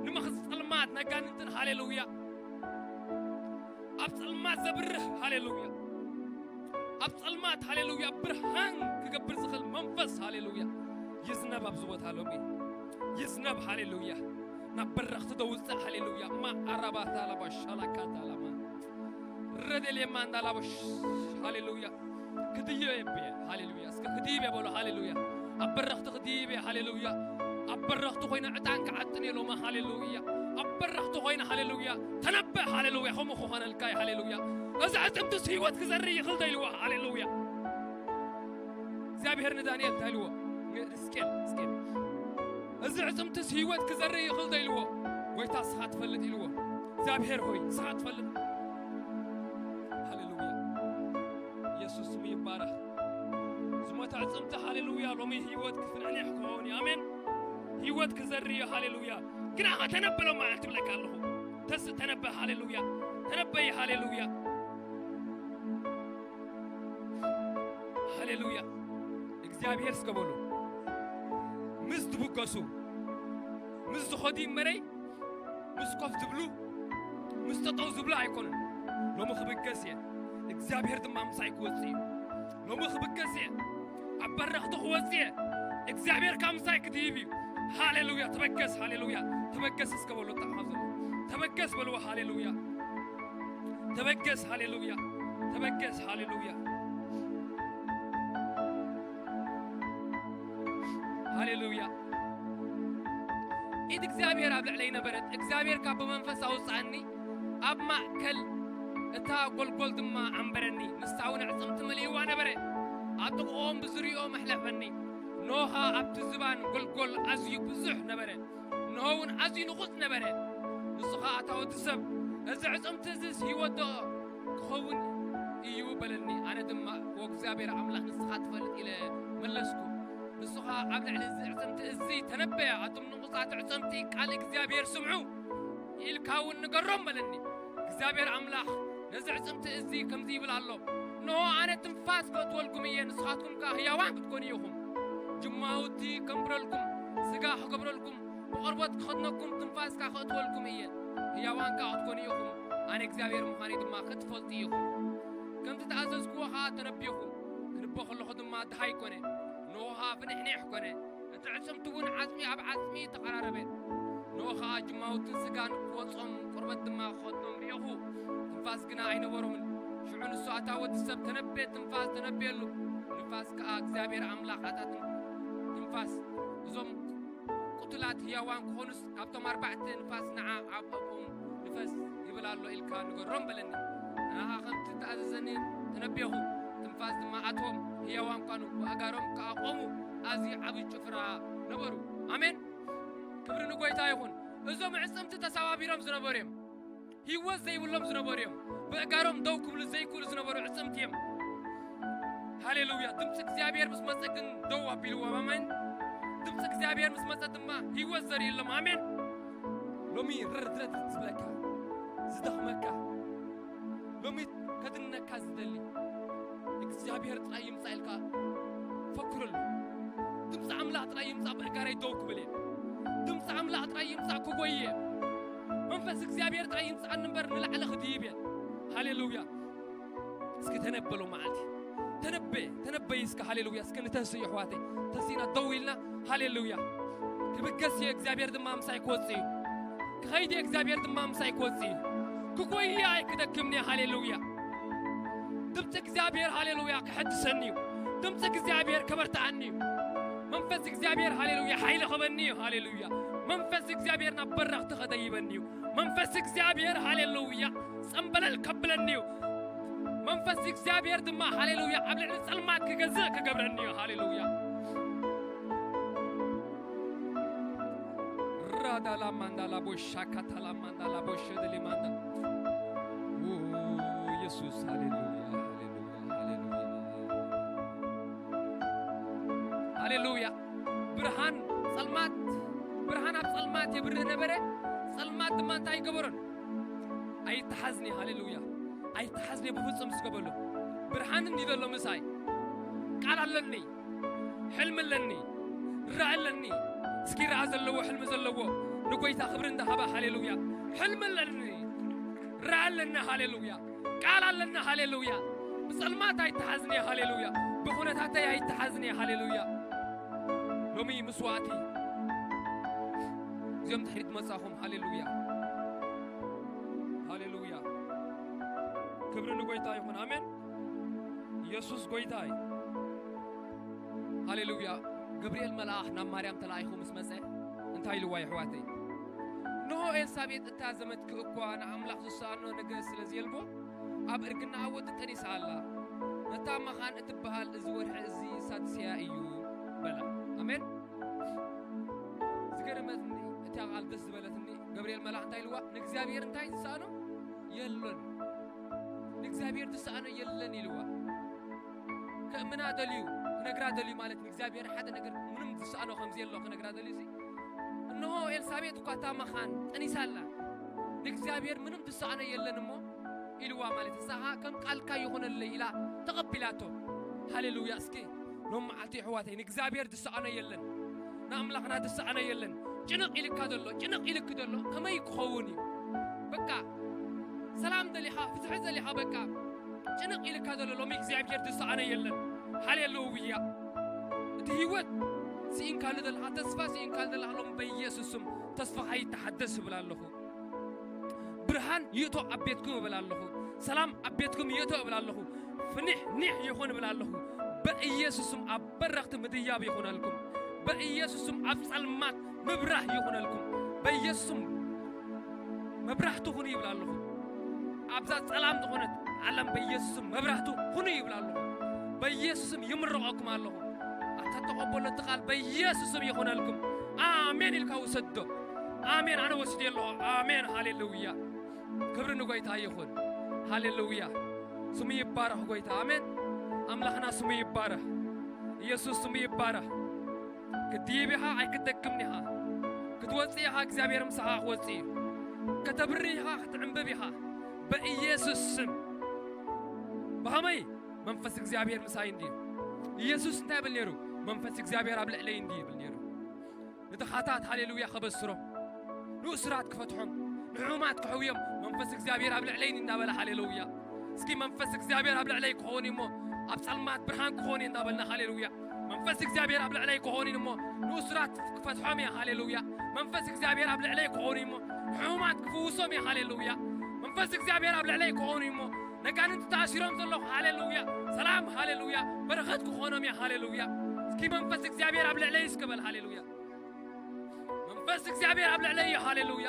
ንመኽዚ ጸልማት ነጋንንትን፣ ሃሌሉያ። ኣብ ጸልማት ዘብርህ፣ ሃሌሉያ። ኣብ ጸልማት፣ ሃሌሉያ፣ ብርሃን ክገብር ዝኽእል መንፈስ፣ ሃሌሉያ፣ ይዝነብ ኣብዚ ቦታ ሎሚ። ይዝነብ፣ ሃሌሉያ። ናብ በረኽቲ ደውፅእ፣ ሃሌሉያ። ማ ኣራባታ ላባ ሻላካታ ላማ ረደሌማ እንዳላቦሽ፣ ሃሌሉያ። ክድዮ የብየ፣ ሃሌሉያ። እስከ ክድይብ የበሎ፣ ሃሌሉያ። ኣብ በረኽቲ ክድይብ እየ፣ ሃሌሉያ። ኣብ በረኽቲ ኮይነ ዕጣን ክዓጥን እየ ሎማ፣ ሃሌሉያ። ኣብ በረኽቲ ኮይነ፣ ሃሌሉያ። ተነበ፣ ሃሌሉያ። ከምኡ ክኾነልካ እዩ፣ ሃሌሉያ። እዚ ዕፅምትስ ህይወት ክዘርእ ይኽእል ዶ ኢልዎ፣ ሃሌሉያ። እግዚኣብሔር ንዳንኤል እንታይ ኢልዎ? ንሕዝቅኤል፣ ሕዝቅኤል። እዚ ዕፅምትስ ህይወት ክዘርእ ይኽእል ዶ ኢልዎ? ጎይታ እስኻ ትፈልጥ ኢልዎ። እግዚኣብሔር ሆይ እስኻ ትፈልጥ። ሃሌሉያ። ኢየሱስ ስሙ ይባረኽ። ዝሞተ ዕፅምቲ፣ ሃሌሉያ፣ ሎሚ ህይወት ክፍንዕንሕ ክኸውን እዩ። ኣሜን። ህይወት ክዘርእ እዩ። ሃሌሉያ። ግን ኣኻ ተነበ ሎም መዓልቲ እብለካ ኣለኹ። ተስ-፣ ተነበ፣ ሃሌሉያ። ተነበይ፣ ሃሌሉያ። ሃሌሉያ። እግዚኣብሔር እስከ በሉ። ምስ ትብገሱ፣ ምስ ዝኸዱ እምበረይ፣ ምስ ኮፍ ዝብሉ፣ ምስ ጠጠው ዝብሉ ኣይኮኑን። ሎሚ ክብገስ እየ፣ እግዚኣብሔር ድማ ምሳይ ክወፅእ እዩ። ሎሚ ክብገስ እየ፣ ኣብ በረኽቲ ክወፅእ እየ፣ እግዚኣብሔር ካብ ምሳይ ክድይብ እዩ። ሃሌሉያ። ተበገስ፣ ሃሌሉያ። ተበገስ እስከ በሉ። ተበገስ በልዎ። ሃሌሉያ። ተበገስ፣ ሃሌሉያ። ተበገስ፣ ሃሌሉያ። ሃሌሉያ። ኢድ እግዚኣብሔር ኣብ ልዕለይ ነበረት። እግዚኣብሔር ካብ ብመንፈስ ኣውፅኣኒ፣ ኣብ ማእከል እታ ጎልጎል ድማ ኣንበረኒ። ንሳ እውን ዕፅምቲ መሊእዋ ነበረ። ኣብ ጥቕኦም ብዝሪኦ መሕለፈኒ። ኖኻ ኣብቲ ዝባን ጎልጎል ኣዝዩ ብዙሕ ነበረ። እንሆ እውን ኣዝዩ ንቑጽ ነበረ። ንሱ ኸኣ፣ ኣታ ወዲ ሰብ፣ እዚ ዕጽምቲ እዝስ ህይወት ዶ ክኸውን እዩ? በለኒ። ኣነ ድማ፣ ወእግዚኣብሔር ኣምላኽ ንስኻ ትፈልጥ፣ ኢለ መለስኩ። ንሱ ኸኣ ኣብ ልዕሊ እዚ ዕጽምቲ እዚ ተነበየ። ኣቱም ንቑጻት ዕጽምቲ፣ ቃል እግዚኣብሔር ስምዑ ኢልካ እውን ንገሮም፣ በለኒ። እግዚኣብሔር ኣምላኽ ነዚ ዕጽምቲ እዚ ከምዚ ይብል ኣሎ፣ እንሆ፣ ኣነ ትንፋስ ከእትወልኩም እየ፣ ንስኻትኩም ከኣ ህያዋን ክትኮኑ ኢኹም። ጅማውቲ ከንብረልኩም፣ ስጋ ክገብረልኩም፣ ብቆርበት ክኸድነኩም፣ ትንፋስ ከኣ ከእትወልኩም እየ። ህያዋን ከኣ ክትኮኑ ኢኹም፣ ኣነ እግዚኣብሔር ምዃነይ ድማ ክትፈልጡ ኢኹም። ከምቲ ተኣዘዝክዎ ከኣ ተነቢኹ። ክንበ ከለኹ ድማ ደሃይ ኮነ፣ እንሆ ከኣ ፍንሕኒሕ ኮነ። እቲ ዕጽምቲ እውን ዓጽሚ ኣብ ዓጽሚ ተቐራረበ። እንሆ ከኣ ጅማውትን ስጋን ክወጾም፣ ቆርበት ድማ ክኸድኖም ርኤኹ። ትንፋስ ግና ኣይነበሮምን። ሽዑ ንሱ፣ ኣታ ወዲ ሰብ፣ ተነበ፣ ትንፋስ ተነብየሉ። ንፋስ ከኣ እግዚኣብሔር ኣምላኽ፣ ኣታ ትንፋስ፣ እዞም ቁቱላት ህያዋን ክኾኑስ፣ ካብቶም ኣርባዕተ ንፋስ ንዓ ኣብ ኣፎም ንፈስ ይብል ኣሎ ኢልካ ንገሮም፣ በለኒ። ንዓኻ ከምቲ ተኣዘዘኒ ተነቤኹ። ትንፋስ ድማ ኣትዎም፣ ህያዋን ኳኑ፣ ብኣእጋሮም ከኣ ቆሙ። ኣዝዩ ዓቢ ጭፍራ ነበሩ። ኣሜን። ክብሪ ንጎይታ ይኹን። እዞም ኣዕጽምቲ ተሰባቢሮም ዝነበሩ እዮም። ህይወት ዘይብሎም ዝነበሩ እዮም። ብኣእጋሮም ደው ክብሉ ዘይክእሉ ዝነበሩ ኣዕጽምቲ እዮም። ሃሌሉያ። ድምፂ እግዚኣብሔር ምስ መጸ ግን ደው ኣቢልዎም። ኣሜን። ድምፂ እግዚኣብሔር ምስ መጸ ድማ ህይወት ዘርእየሎም። ኣሜን። ሎሚ ረድረት ዝብለካ፣ ዝደኽመካ፣ ሎሚ ከድነካ ዝደሊ እግዚኣብሔር ጥራይ ይምጻእ ኢልካ ፈክረሉ። ድምፂ ኣምላኽ ጥራይ ይምጻእ፣ ብእጋረይ ደው ክብል እየ። ድምፂ ኣምላኽ ጥራይ ይምጻእ፣ ክጎይ እየ። መንፈስ እግዚኣብሔር ጥራይ ይምጻእኒ እምበር፣ ንላዕሊ ክድይብ እየ። ሃሌሉያ። እስኪ ተነበሎ መዓልቲ ተነበየ፣ ተነበይ እስከ፣ ሃሌሉያ። እስከ ንተንስእ፣ ኣሕዋተይ። ተንሲእና ደው ኢልና፣ ሃሌሉያ። ክብገስ እየ፣ እግዚኣብሔር ድማ ምሳይ ክወጽእ እዩ። ክኸይድ እየ፣ እግዚኣብሔር ድማ ምሳይ ክወጽእ እዩ። ክጎይ እየ፣ ኣይክደክምን እየ፣ ሃሌሉያ። ድምፂ እግዚኣብሔር፣ ሃሌሉያ፣ ክሐድሰኒ እዩ። ድምፂ እግዚኣብሔር ከበርትዓኒ እዩ። መንፈስ እግዚኣብሔር፣ ሃሌሉያ፣ ሓይሊ ክበኒ እዩ፣ ሃሌሉያ። መንፈስ እግዚኣብሔር ናብ በረኽቲ ከደይበኒ እዩ። መንፈስ እግዚኣብሔር፣ ሃሌሉያ፣ ጸምበለል ከብለኒ እዩ። መንፈስ እግዚኣብሔር ድማ፣ ሃሌሉያ፣ ኣብ ልዕሊ ጸልማት ክገዝእ ክገብረኒ እዩ። ሃሌሉያ። ራዳላ ማንዳላ ቦሻ ካታላ ማንዳላ ቦሸ ደሊ ማንዳ። ኦ፣ ኢየሱስ፣ ሃሌሉያ፣ ሃሌሉያ፣ ሃሌሉያ። ሃሌሉያ። ብርሃን ጸልማት፣ ብርሃን ኣብ ጸልማት የብርህ ነበረ። ጸልማት ድማ እንታይ ይገበሮን? ኣይተሓዝኒ፣ ሃሌሉያ። ኣይተሓዝኒ ብፍጹም እስከ በሎ። ብርሃን እንዲ ዘሎ ምሳይ። ቃል ኣለኒ። ሕልሚ ኣለኒ። ራእ ኣለኒ። እስኪ ራእ ዘለዎ፣ ሕልሚ ዘለዎ፣ ንጎይታ ክብሪ እንዳሃበ፣ ሃሌሉያ። ሕልሚ ኣለኒ። ራእ ኣለኒ፣ ሃሌሉያ። ቃል ኣለኒ፣ ሃሌሉያ። ብጸልማት ኣይተሓዝኒ፣ ሃሌሉያ። ብኹነታተይ ኣይተሓዝኒ፣ ሃሌሉያ። ሎሚ ምስዋእቲ እዚኦም ድሕሪት መጻኹም፣ ሃሌሉያ። ሃሌሉያ። ክብሪ ንጎይታ ይኹን። ኣሜን። ኢየሱስ ጎይታ እዩ። ሃሌሉያ። ገብርኤል መልኣኽ ናብ ማርያም ተላኢኹ ምስ መጸ እንታይ ኢልዋ፣ የሕዋተይ? እንሆ፣ ኤልሳቤጥ እታ ዘመድኪ እኳ ንኣምላኽ ዝሰኣኖ ነገር ስለ ዘየልቦ፣ ኣብ እርግናኣ ወዲ ጠኒሳ ኣላ። ነታ መኻን እትበሃል እዚ ወርሒ እዚ ሳድስያ እዩ በላ። ኣሜን። ዝገረመትኒ እታ ቃል፣ ደስ ዝበለትኒ፣ ገብርኤል መልኣኽ እንታይ ኢልዋ? ንእግዚኣብሔር እንታይ ዝሰኣኖ የሎን። ንእግዚኣብሔር ዝሰኣኖ የለን ኢልዋ። ከእምና ደልዩ፣ ክነግራ ደልዩ ማለት ንእግዚኣብሔር ሓደ ነገር ምንም ዝሰኣኖ ከም ዘየሎ ክነግራ ደልዩ ሲ። እንሆ ኤልሳቤጥ እኳ እታ መኻን ጠኒሳ ኣላ። ንእግዚኣብሔር ምንም ዝሰኣኖ የለን እሞ ኢልዋ ማለት ንሳ ኸዓ ከም ቃልካ ይኹነለይ ኢላ ተቐቢላቶ። ሃሌሉያ። እስኪ ሎም መዓልቲ የሕዋተይ ንእግዚኣብሔር ዝሰኣኖ የለን። ንኣምላኽና ዝሰኣኖ የለን። ጭንቕ ኢልካ ዘሎ፣ ጭንቕ ኢልክ ዘሎ ከመይ ክኸውን እዩ? በቃ ሰላም ደሊኻ፣ ፍትሒ ደሊኻ፣ በቃ ጭንቕ ኢልካ ዘሎ ሎሚ እግዚኣብሔር ዝሰኣኖ የለን። ሃሌሉያ። እቲ ህይወት ስኢንካሉ ዘለኻ፣ ተስፋ ስኢንካሉ ዘለኻ ሎም በኢየሱስ ስም ተስፋኻ ይተሓደስ ይብል ኣለኹ። ብርሃን ይእቶ ኣብ ቤትኩም እብል ኣለኹ። ሰላም ኣብ ቤትኩም ይእቶ እብል ኣለኹ። ፍኒሕ ኒሕ ይኹን እብል ኣለኹ። በኢየሱስ ስም ኣብ በረኽቲ ምድያብ ይኹነልኩም። በኢየሱስ ስም ኣብ ጸልማት ምብራህ ይኹነልኩም። በኢየሱስ ስም መብራህቲ ኩኑ ይብል ኣለኹ። ኣብዛ ጸላም ዝኾነት ዓለም በኢየሱስ ስም መብራህቲ ኩኑ ይብል ኣለኹ። በኢየሱስ ስም ይምርቐኩም ኣለኹ። ኣታ ተቐበሎ እቲ ቃል በኢየሱስ ስም ይኹነልኩም። ኣሜን ኢልካ ውሰዶ። ኣሜን፣ ኣነ ወስድ ኣለኹ። ኣሜን፣ ሃሌሉያ። ክብሪ ንጎይታ ይኹን። ሃሌሉያ። ስሙ ይባረኽ ጎይታ። ኣሜን። ኣምላኽና ስሙ ይባረኽ። ኢየሱስ ስሙ ይባረኽ። ክትድይብ ኢኻ፣ ኣይክትደክምን ኢኻ። ክትወጽእ ኢኻ፣ እግዚኣብሔር ምሳኻ ክወጽእ እዩ። ከተብርህ ኢኻ፣ ክትዕንብብ ኢኻ። በኢየሱስ ስም። ብኸመይ? መንፈስ እግዚኣብሔር ምሳይ እንድዩ። ኢየሱስ እንታይ ይብል ነይሩ? መንፈስ እግዚኣብሔር ኣብ ልዕለይ እንድዩ ይብል ነይሩ። ንድኻታት ሃሌሉያ ከበስሮም፣ ንእሱራት ክፈትሖም፣ ንሕሙማት ክሕውዮም መንፈስ እግዚኣብሔር ኣብ ልዕለይ እናበለ ሃሌሉያ። እስኪ መንፈስ እግዚኣብሔር ኣብ ልዕለይ ክኸውን እዩ እሞ ኣብ ጸልማት ብርሃን ክኸውን እዩ እናበልና ሃሌሉያ። መንፈስ እግዚኣብሔር ኣብ ልዕለይ ክኸውን እዩ እሞ ንእሱራት ክፈትሖም እየ ሃሌሉያ። መንፈስ እግዚኣብሔር ኣብ ልዕለይ ክኸውን እዩ እሞ ንሕሙማት ክፍውሶም እየ ሃሌሉያ። መንፈስ እግዚኣብሔር ኣብ ልዕለይ ክኸውን እዩ እሞ ነጋንንቲ ተኣሲሮም ዘለኹ ሃሌሉያ። ሰላም ሃሌሉያ። በረኸት ክኾኖም እየ ሃሌሉያ። እስኪ መንፈስ እግዚኣብሔር ኣብ ልዕለይ እስከ በል ሃሌሉያ። መንፈስ እግዚኣብሔር ኣብ ልዕለይ እዩ ሃሌሉያ።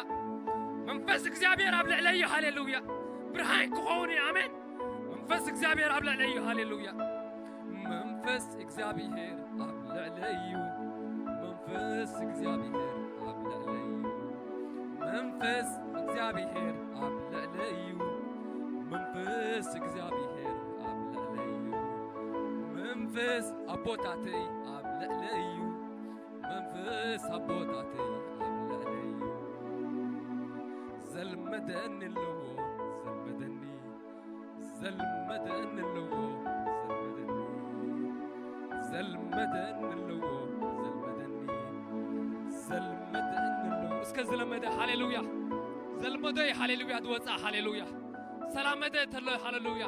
መንፈስ እግዚኣብሔር ኣብ ልዕለይ እዩ ሃሌሉያ። ብርሃን ክኸውን እዩ። ኣሜን። መንፈስ እግዚኣብሔር ኣብ ልዕለይ እዩ ሃሌሉያ። መንፈስ እግዚኣብሔር ኣብ ልዕለይ እዩ። መንፈስ እግዚኣብሔር ኣብ ልዕለይ እዩ። መንፈስ እግዚኣብሔር ኣብ ልዕለይ እዩ። መንፈስ እግዚኣብሔር ኣብ ልዕለይ እዩ። መንፈስ ኣቦታተይ ኣብ ልዕለይ እዩ። መንፈስ ኣቦታተይ ኣብ ልዕለይ እዩ። ዘልመደኒ ኣለዎ፣ ዘልመደኒ። ዘልመደኒ ኣለዎ፣ ዘልመደኒ። ዘልመደኒ ኣለዎ፣ ዘልመደኒ። ዘልመደኒ ኣለዎ። እስከ ዝለመደ ሃሌሉያ። ዘልመደ ሃሌሉያ ዝወፅኣ ሃሌሉያ። ሰላመደ ተሎ ሃሌሉያ።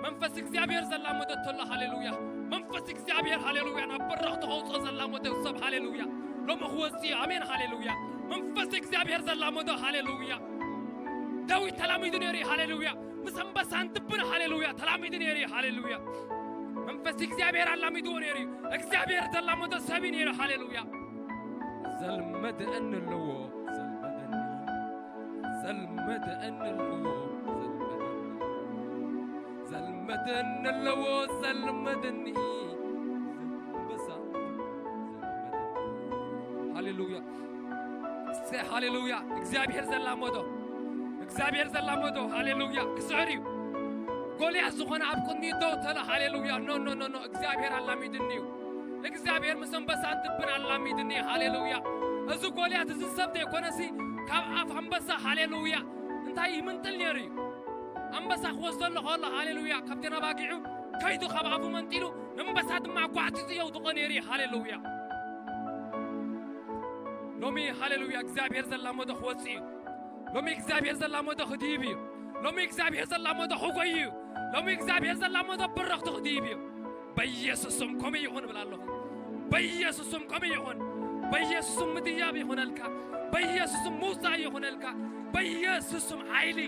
መንፈስ እግዚኣብሔር ዘላመዶ ተሎ። ሃሌሉያ። መንፈስ እግዚኣብሔር፣ ሃሌሉያ፣ ናብ በረኽቲ ከውፅኦ ዘላመዶ ሰብ፣ ሃሌሉያ፣ ሎሚ ክወፅእ እዩ። ኣሜን። ሃሌሉያ። መንፈስ እግዚኣብሔር ዘላመዶ፣ ሃሌሉያ። ዳዊት ተላሚዱ ነይሩ እዩ። ሃሌሉያ። ምስ ኣንበሳን ድብን፣ ሃሌሉያ፣ ተላሚዱ ነይሩ እዩ። ሃሌሉያ። መንፈስ እግዚኣብሔር ኣላሚድዎ ነይሩ እዩ። እግዚኣብሔር ዘላመዶ ሰብ እዩ ነይሩ። ሃሌሉያ። ዘልመደአኒ ኣለዎ፣ ዘልመደኒ፣ ዘልመደአኒ ኣለዎ፣ ዘልመደኒ፣ ዘልመደኒ ኣለዎ፣ ዘልመደኒ፣ ዘንበሳ፣ ዘልመደኒ። ሃሌሉያ። እስከ ሃሌሉያ። እግዚኣብሔር ዘላመዶ፣ እግዚኣብሔር ዘላመዶ፣ ሃሌሉያ፣ ክስዕር እዩ። ጎልያድ ዝኾነ ኣብ ቅድሚኡ ደው ተለ። ሃሌሉያ። ኖ፣ ኖ፣ ኖ፣ ኖ። እግዚኣብሔር ኣላሚድኒ እዩ። እግዚኣብሔር ምስ ኣንበሳን ድብን ኣላሚድኒ። ሃሌሉያ። እዚ ጎልያድ እዚ ሰብ ዘይኮነሲ ካብ ኣፍ ኣንበሳ፣ ሃሌሉያ፣ እንታይ ይምንጥል ነይሩ እዩ። ኣንበሳ ክወስደሉ ከሎ፣ ሃሌሉያ፣ ካብተን ኣባጊዑ ከይዱ ካብ ኣፉ መንጢሉ፣ ንኣንበሳ ድማ ጓዕፂፁ የውድቖ ነይሩ እዩ። ሃሌሉያ። ሎሚ፣ ሃሌሉያ፣ እግዚኣብሔር ዘላመዶ ክወፅእ እዩ። ሎሚ እግዚኣብሔር ዘላመዶ ክድይብ እዩ። ሎሚ እግዚኣብሔር ዘላመዶ ክጎይ እዩ። ሎሚ እግዚኣብሔር ዘላመዶ ብረኽቱ ክድይብ እዩ። በኢየሱስ ስም ከምኡ ይኹን እብል ኣለኹ። በኢየሱስ ስም ከምኡ ይኹን። በኢየሱስ ስም ምድያብ ይኹነልካ። በኢየሱስ ስም ምውፃእ ይኹነልካ። በኢየሱስ ስም ሓይሊ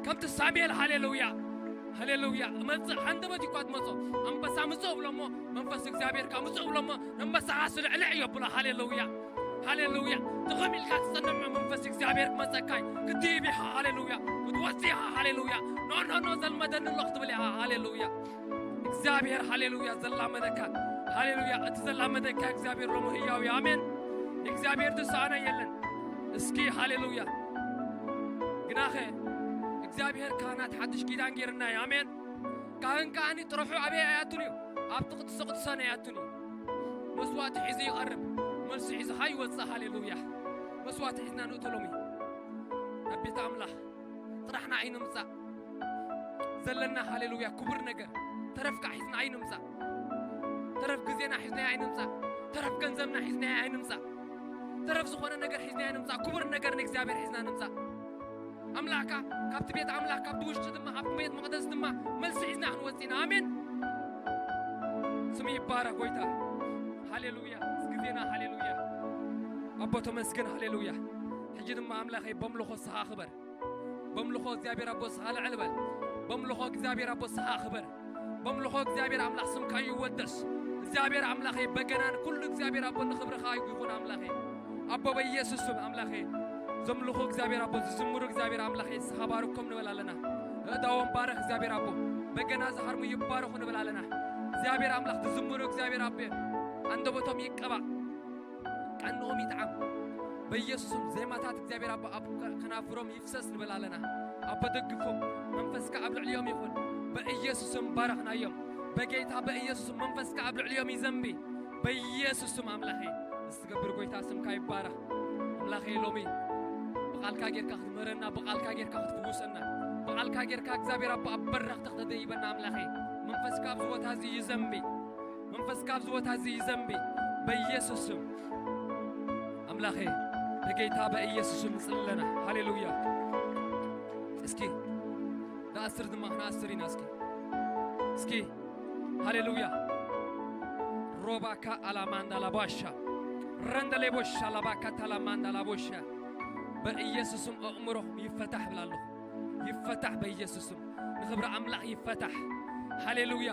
ከምቲ ሳሙኤል፣ ሃሌሉያ፣ ሃሌሉያ፣ እመጽእ፣ ሃንደበት እኳ ትመጾ፣ ኣንበሳ ምጽእ ብሎ እሞ፣ መንፈስ እግዚኣብሔር ከኣ ምጽእ ብሎ እሞ፣ ኣንበሳ ከኣ ስልዕልዕ የብሎ። ሃሌሉያ፣ ሃሌሉያ። ትኽም ኢልካ ትጸንዕ እሞ መንፈስ እግዚኣብሔር ክመጸካ እዩ። ክትድይብ ኢኻ። ሃሌሉያ። ክትወጽእ ኢኻ። ሃሌሉያ። ኖ፣ ኖ፣ ኖ፣ ዘልመደኒ ኣሎ ክትብል ኢኻ። ሃሌሉያ። እግዚኣብሔር፣ ሃሌሉያ፣ ዘላመደካ፣ ሃሌሉያ፣ እቲ ዘላመደካ እግዚኣብሔር ሎሚ ህያው እዩ። ኣሜን። ንእግዚኣብሔር ዝሰኣኖ የለን። እስኪ ሃሌሉያ። ግናኸ እግዚኣብሔር ካህናት ሓድሽ ኪዳን ጌርና እዩ። ኣሜን። ካህን ከኣኒ ጥርሑ ኣበይ ኣይኣቱን እዩ? ኣብቲ ቅዱሰ ቅዱሳን ኣይኣቱን እዩ። መስዋእቲ ሒዙ ይቐርብ፣ መልሲ ሒዙ ኸኣ ይወጽእ። ሃሌሉያ። መስዋእቲ ሒዝና ንእቶ ሎሚ ናብ ቤት ኣምላኽ ጥራሕና ኣይንምጻእ። ዘለና፣ ሃሌሉያ፣ ክቡር ነገር ተረፍ ከኣ ሒዝና ኣይንምጻእ። ተረፍ ግዜና ሒዝና ኣይንምጻእ። ተረፍ ገንዘብና ሒዝና ኣይንምጻእ። ተረፍ ዝኾነ ነገር ሒዝና ኣይንምጻእ። ክቡር ነገር ንእግዚኣብሔር ሒዝና ንምጻእ። ኣምላኽካ ካብቲ ቤት ኣምላኽ፣ ካብቲ ውሽጢ ድማ፣ ካብቲ ቤት መቕደስ ድማ መልሲ ሒዝና ክንወጽእ ኢና። ኣሜን። ስሙ ይባረኽ ጎይታ። ሃሌሉያ። እዚ ግዜና፣ ሃሌሉያ። ኣቦ ተመስገን። ሃሌሉያ። ሕጂ ድማ ኣምላኸይ በምልኾ ስኻ ክበር። በምልኾ እግዚኣብሔር ኣቦ ስኻ ልዕል በል። በምልኾ እግዚኣብሔር ኣቦ ስኻ ክበር። በምልኾ እግዚኣብሔር ኣምላኽ ስምካ ይወደስ። እግዚኣብሔር ኣምላኸይ በገናን ኩሉ እግዚኣብሔር ኣቦ ንኽብርኻ ይኹን ኣምላኸይ። ኣቦ በኢየሱስ ስም ኣምላኸይ ዘምልኹ እግዚኣብሔር ኣቦ ዝዝምሩ እግዚኣብሔር ኣምላኸይ ስኻ ባርኮም ንበል ኣለና። ኣእዳዎም ባረኽ እግዚኣብሔር ኣቦ። በገና ዝሃርሙ ይባረኹ ንበል ኣለና። እግዚኣብሔር ኣምላኽ ዝዝምሩ እግዚኣብሔር ኣቦ ኣንደበቶም ይቀባእ። ቀንኦም ይጥዓም። በኢየሱስም ዜማታት እግዚኣብሔር ኣቦ ኣብ ከ-፣ ከናፍሮም ይፍሰስ ንበል ኣለና። ኣቦ ደግፎም፣ መንፈስካ ኣብ ልዕሊኦም ይኹን። በኢየሱስም ባረኽናዮም። በጌታ በኢየሱስም መንፈስካ ኣብ ልዕሊኦም ይዘንቢ። በኢየሱስም ኣምላኸይ፣ እስትገብር ጎይታ ስምካ ይባረኽ። ኣምላኸይ ሎሚ ብቓልካ ጌርካ ክትምህረና፣ ብቓልካ ጌርካ ክትፍውሰና፣ ብቓልካ ጌርካ እግዚኣብሔር ኣቦ ኣብ በረኽቲ ክተደይበና ኣምላኸይ፣ መንፈስካ ኣብዚ ቦታ እዚ ይዘንቢ። መንፈስካ ኣብዚ ቦታ እዚ ይዘንቢ በኢየሱስ ስም። ኣምላኸ በጌታ በኢየሱስ ስም ንጽሊ ኣለና። ሃሌሉያ። እስኪ ንኣስር ድማ ክንኣስር ኢና። እስኪ፣ እስኪ፣ ሃሌሉያ። ሮባካ ኣላማንዳ ላባሻ ረንደሌቦሻ ላባካ ታላማንዳ ላቦሻ በኢየሱስ ስም ኣእምሮኹም ይፈታሕ ብላ ኣለኹ። ይፈታሕ በኢየሱስ ስም። ንኽብሪ ኣምላኽ ይፈታሕ። ሃሌሉያ።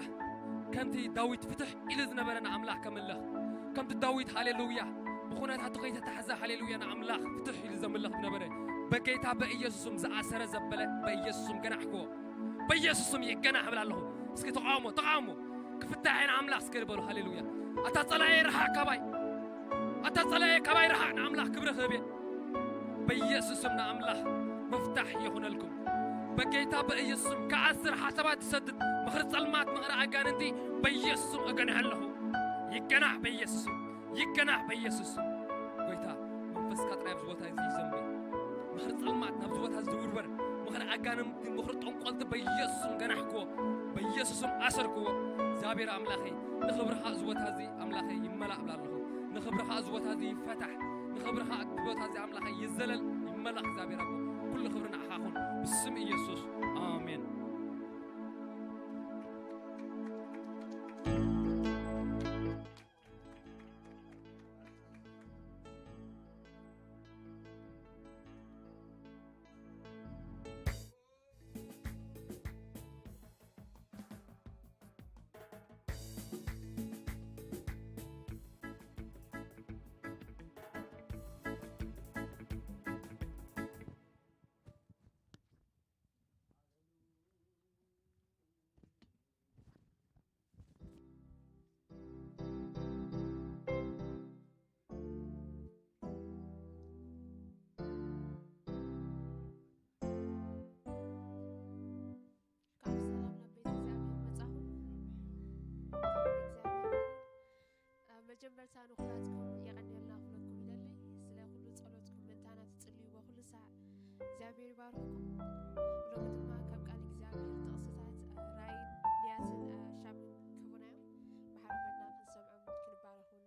ከምቲ ዳዊት ፍትሕ ኢሉ ዝነበረ ንኣምላኽ ከምልኽ፣ ከምቲ ዳዊት ሃሌሉያ ብኹነታቱ ከይተታሕዘ ሃሌሉያ ንኣምላኽ ፍትሕ ኢሉ ዘምልኽ ዝነበረ፣ በጌታ በኢየሱስ ስም ዝኣሰረ ዘበለ በኢየሱስ ስም ገናሕክዎ። በኢየሱስ ስም ይገናሕ እብል ኣለኹ። እስኪ ተቃውሞ፣ ተቃውሞ። ክፍታሕ ኢና ኣምላኽ እስከ በሉ። ሃሌሉያ። ኣታ ጸላኤ ርሓቕ ካባይ። ኣታ ጸላኤ ካባይ ርሓቕ፣ ንኣምላኽ ክብሪ ክህብ እየ። በኢየሱስ ስም ንኣምላኽ ምፍታሕ ይኹነልኩም። በጌታ በኢየሱስ ስም ክኣስር ሓሳባት ዝሰድድ ምኽሪ ጸልማት፣ ምኽሪ ኣጋንንቲ በኢየሱስ ስም እገንሐ ኣለኹ። ይገናሕ በኢየሱስ ስም። ይገናሕ በኢየሱስ ስም። ጎይታ መንፈስካ ጥራይ ኣብዚ ቦታ እዚ ይዘንቢ። ምኽሪ ጸልማት ናብዚ ቦታ እዚ ዝውርበር፣ ምኽሪ ኣጋንንቲ፣ ምኽሪ ጠንቆልቲ በኢየሱስ ስም ገናሕክዎ። በኢየሱስ ስም ኣሰርክዎ። እግዚኣብሔር ኣምላኸይ ንኽብርኻ እዚ ቦታ እዚ ኣምላኸይ ይመላእ እብላ ኣለኹ። ንኽብርኻ እዚ ቦታ እዚ ይፈታሕ። ንኽብርኻ እዚ ቦታ እዚ ኣምላኸይ ይዘለል፣ ይመላእ እግዚኣብሔር ኣቦ። ኩሉ ክብሪ ንዓኻ ይኹን። ብስም ኢየሱስ። ኣሜን። መጀመርታ ንኹላትኩም የቐንየልና ክብለኩም ይደሊ። ስለ ኩሉ ጸሎትኩም ምእንታና ትጽልይዎ ኩሉ ሳዕ እግዚኣብሔር ይባርኽኩም። ሎሚ ድማ ካብ ቃል እግዚኣብሔር ጥቕስታት ራእይን ንያትን ሻምን ክህቡና እዮም። ብሓደ ኮይንና ክንሰምዖም ክንባረኹን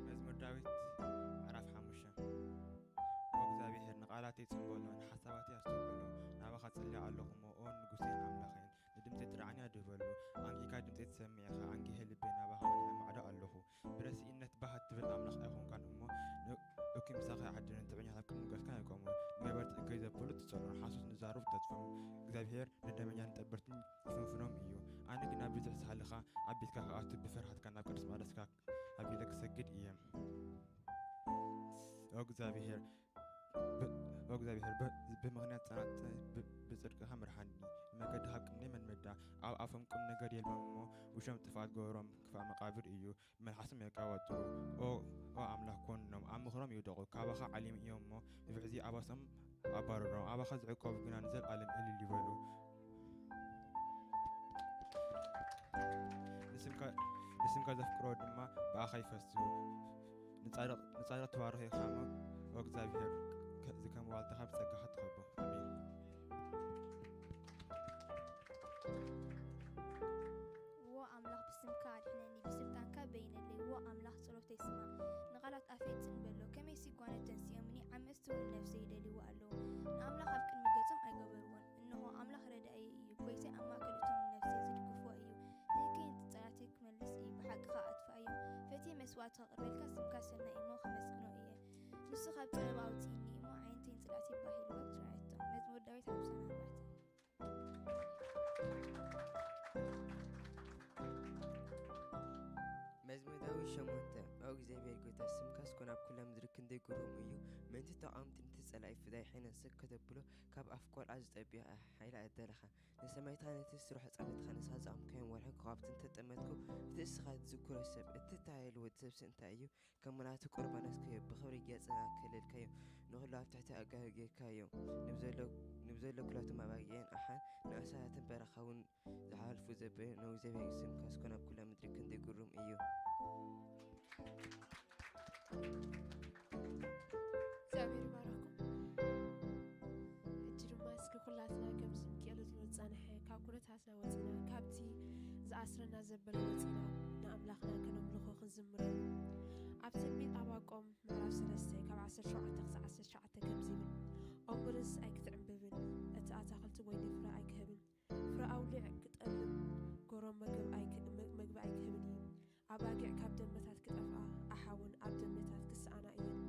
መዝሙር ዳዊት ምዕራፍ ሓሙሽተ። ኦ እግዚኣብሔር፣ ንቓላተይ ጽንበሎ፣ ንሓሳባተይ ኣስተውዕሎ። ናባኻ ጸልየ ኣለኹ እሞ፣ ኦ ንጉሴን ኣምላኸይን፣ ንድምፀይ ጥርዓን ኣድህበሉ። ኣንጊህካ ድምፀይ ትሰምዕ ኢኻ፣ ኣንጊሀ ልበይ ናባኻ ኣቕኒዐ ማዕዶ ኣለኹ። ብረሲእነት ባህ እትብል ኣምላኽ ኣይኮንካን እሞ፣ ን-፣ እኩይ ምሳኻ ኣይሓድርን፣ ትዕቢኛታት ኣብ ቅድሚ ገጽካ ኣይቆሙን። ንገበርቲ እከይ ዘብሉ ትጸልኦም፣ ሓሶት ንዛረቡ ተጥፍኦም። እግዚኣብሔር ንደመኛን ጠበርትን ይፍንፍኖም እዩ። ኣነ ግና ብዙሕ ሳህልኻ ኣብ ቤትካ ክኣቱ፣ ብፍርሃትካ ናብ ቅዱስ መቕደስካ ኣቢለ ክሰግድ እየ። ኦ እግዚኣብሔር፣ ብ-፣ ኦ እግዚኣብሔር፣ ብ-፣ ብምኽንያት ጸናጽ ብ-፣ ብጽድቅኻ ምርሓኒ፣ ንመገዲ ካብ ቅድመይ መልመዳ። ኣብ ኣፎም ቁም ነገር የልቦም እሞ፣ ውሾም ጥፍኣት ገበሮም ክፉእ መቓብር እዩ፣ መልሓሶም የቀባጥሩ። ኦ፣ ኦ ኣምላኽ ኮንኖም፣ ኣብ ምኽሮም ይውደቑ፣ ካባኻ ዓሊም እዮም እሞ፣ ብብዕዚ ኣባሶም ኣባርሮም። ኣባኻ ዝዕቀቡ ግና ንዘለኣለም እልል ይበሉ። ንስምካ፣ ንስምካ ዘፍቅሮ ድማ ብኣኻ ይፈሱ። ንጻድቕ፣ ንጻድቕ ትባርኽ ኢኻ እሞ፣ ኦ እግዚኣብሔር፣ ከ-፣ ዝከም ዋልታኻ ብጸጋኻ ትኸቦ። ኣሜን። ዎ ኣምላኽ ብስምካ ኣድሕነኒ፣ ብስልጣንካ በይነለይ። ዎ ኣምላኽ ጸሎተይ ስማዕ፣ ንቓላት ኣፈይ ጽን በሎ። ከመይሲ ጓኖት ተንሲኦምኒ፣ ዓመጽቲ እውን ንነፍሰይ ይደልይዋ ኣለዉ። ንኣምላኽ ኣብ ቅድሚ ገጾም ኣይገበርዎን። እንሆ ኣምላኽ ረዳእየይ እዩ፣ ጐይታይ ኣብ ማእከል እቶም ንነፍሰይ ዝድግፍዋ እዩ። ንእከይን ጸላእተይ ክመልስ እዩ፣ ብሓቂ ኸኣ ኣጥፍኣዮም። ፈትየ መስዋእቲ ከቕርበልካ፣ ስምካ ሰናይ እሞ ከመስግኖ እየ። ንሱ ካብ ጸበባ ኣውጽእኒ እሞ፣ ኣዒንተይን ጽላእተይ ባህ ኢልወን ረኣየቶ። መዝሙር ዳዊት ሓምሳን ኣርባዕተን። መዝሙር ዳዊት ሸሞንተ። ኦ እግዚኣብሔር ጐይታ፣ ስምካስ ኮነ ኣብ ኵላ ምድሪ ክንደይ ግሩም እዩ። ምእንቲ ተቓወምቲ፣ ነቲ ጸላኢ ፍዳይ ሕነ ስቕ ከተብሎ፣ ካብ ኣፍ ቈልዓ ዝጠብያ ሓይሊ ኣደለኻ። ንሰማይታ ነቲ ስሩዕ ጻዕርትኻ፣ ንስኻ ዘቐምካዮም ወርሕን ከዋኽብትን እንተጠመትኩ፣ እቲ እስኻ ትዝክሮ ሰብ፣ እቲ እተሃየሉ ወዲ ሰብሲ እንታይ እዩ? ከም መላእኽቲ ቁርባኖስ ክህብ፣ ብኽብሪ ገጽና ከለልካዮ፣ ንኹሉ ኣብ ትሕቲ ኣእጋሩ ጌርካዮ። ንብዘሎ፣ ንብዘሎ ኲላቶም ኣባጊዕን ኣሓን ንኣሳታትን በረኻ እውን ዝሓልፉ ዘበ-፣ ነዊዘበ ስምካስ ኮነ ኣብ ኵላ ምድሪ ክንደይ ግሩም እዩ። እግዚኣብሔር ይባርኽኩም። ሕጂ ድማ እስኪ ኩላትና ከምዚ ክእለት ዝብል ዝጸንሐ ካብ ኩነታትና ወጺና፣ ካብቲ ዝኣስረና ዘበለ ወጺና፣ ንኣምላኽና ከነምልኾ ክንዝምረሉ። ኣብ ትንቢት ኣባቆም ምዕራፍ ሰለስተ ካብ ዓሰርተ ሸውዓተ ክሳዕ ዓሰርተ ትሽዓተ ከምዚ ይብል፣ ኦምብርስ ኣይክትዕምብብን፣ እቲ ኣታኽልቲ ወይኒ ፍረ ኣይክህብን፣ ፍረ ኣውሊዕ ክጠልም፣ ጎሮም መግብ ኣይክ-፣ መ-፣ መግቢ ኣይክህብን እዩ። ኣባጊዕ ካብ ደመታት ክጠፍኣ፣ ኣሓውን ኣብ ደመታት ክሰኣና እየን።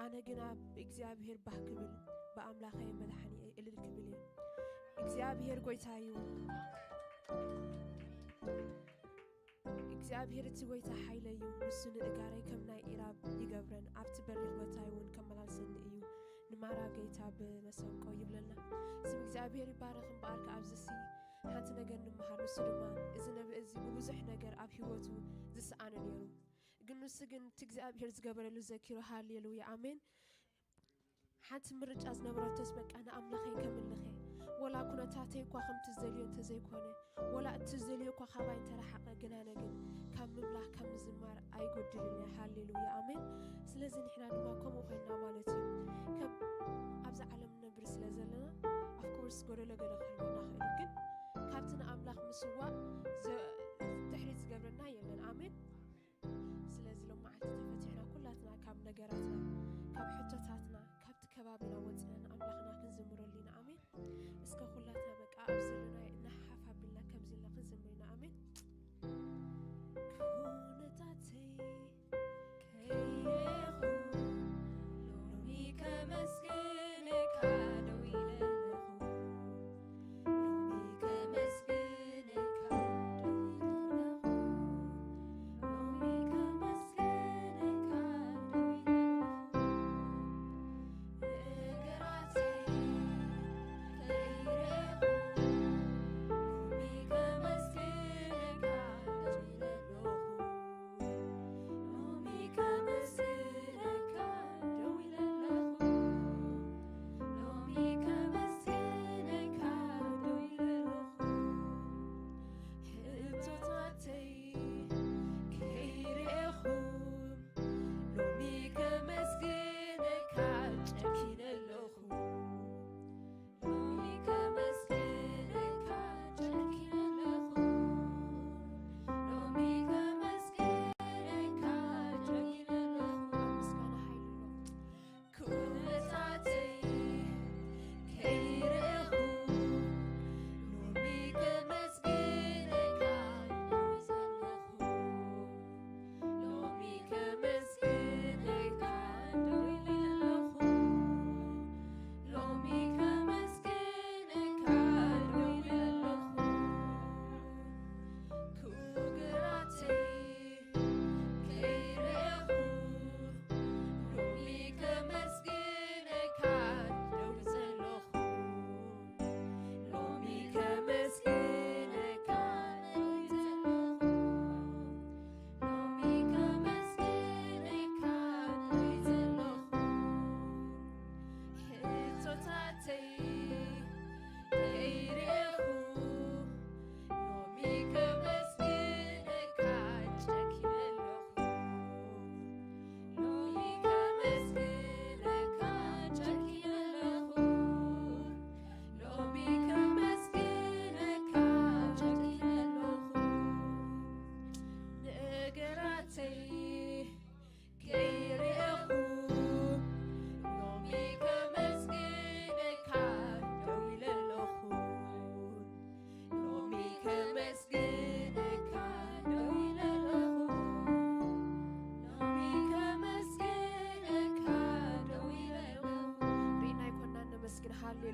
ኣነ ግና ብእግዚኣብሔር ባህ ክብል፣ ብኣምላኸይ መድሓኒኤ እልል ክብል እየ። እግዚኣብሔር ጐይታ እዩ። እግዚኣብሔር እቲ ጐይታ ሓይለይ እዩ። ንሱ ንእጋረይ ከም ናይ ኢራብ ይገብረን፣ ኣብቲ በሪኽ ቦታይ እውን ከመላልሰኒ እዩ። ንማራ ጌታ ብመሰንቆ ይብለና። ስም እግዚኣብሔር ይባረኽ። እምበኣር ከኣ ኣብዚሲ ሓንቲ ነገር ንምሃር። ንሱ ድማ እዚ ነብኢ እዚ ብብዙሕ ነገር ኣብ ህይወቱ ዝሰኣነ ነይሩ። ግን ንሱ ግን እቲ እግዚኣብሔር ዝገበረሉ ዘኪሩ። ሃሌሉያ ኣሜን። ሓንቲ ምርጫ ዝነበረቶስ በቃ ንኣምላኸይ ከምልኸ፣ ወላ ኩነታተይ እኳ ከምቲ ዝደልዮ እንተዘይኮነ፣ ወላ እቲ ዝደልዮ እኳ ካባይ እንተረሓቐ፣ ግን ኣነ ግን ካብ ምምላኽ ካብ ምዝማር ኣይጎድልን እየ። ሃሌሉያ ኣሜን። ስለዚ ንሕና ድማ ከምኡ ኮይንና ማለት እዩ። ከም ኣብዛ ዓለም ንነብር ስለ ዘለና ኣፍኮርስ ጎደሎ ገለ ክህልወና ክእል እዩ፣ ግን ካብቲ ንኣምላኽ ምስዋእ ዘ- ድሕሪት ዝገብረና የለን። ኣሜን። ስለዚ ሎም መዓልቲ ተፈቲሕና ኩላትና ካብ ነገራትና፣ ካብ ሕቶታትና፣ ካብቲ ከባቢና ወፂና ንኣምላኽና ክንዝምረሉ ኢና። ኣሜን። እስከ ኩላትና በቃ ኣብ ዘለና እናሓፍ ኣቢልና ከምዚ ኢልና ክንዝምር ኢና። ኣሜን። ኩነታተይ ከየኹ ሎሚ ከመስግነካ ደው ኢለ ኣለኹ። ሎሚ ከመስግነካ ደው ኢለ ኣለኹ። ሎሚ ከመስግነካ ደው ኢለ ኣለኹ።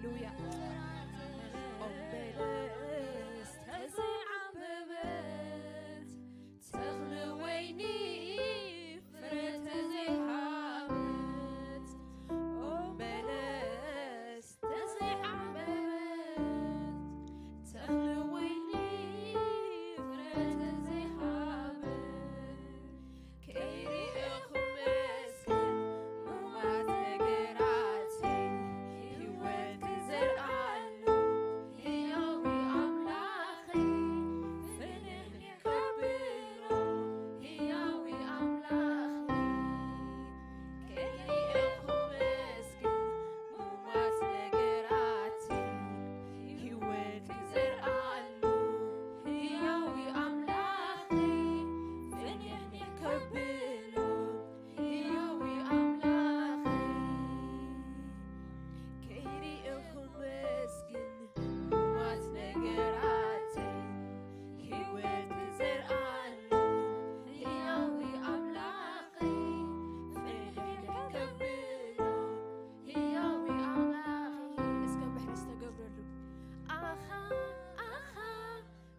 ሃሌሉያ። ኦም በለስ ተዘይዓምበበት፣ ተኽሊ ወይኒ ፍረ ተዘይሃበት፣ ኦም በለስ ተዘይዓምበበት፣ ተኽሊ ወይኒ ፍረ ተዘይሃበት፣ ከይሪእኹ መስክር ምውት ነገራተይ፣ ህይወት ክዘርኣሉ ህያዊ ኣምላኸይ፣ ፍንሕኒ ከብሎ ህያዊ ኣምላኸይ፣ ከይሪእኹ መስክር ምውት ነገራተይ፣ ህይወት ክዘርኣሉ ህያዊ ኣምላኸይ፣ ፍንሕኒ ከብሎ ህያዊ ኣምላኸይ፣ ከይሪእኹ መስግን ምውት ነገራተይ፣ ህይወት ክዘርኣሉ ህያዊ ኣምላኸይ፣ ፍንሕኒ ከብሎ ህያዊ ኣምላኸይ። እስከ ምሕረት ዝተገብረሉ። ኣኻ፣ ኣኻ፣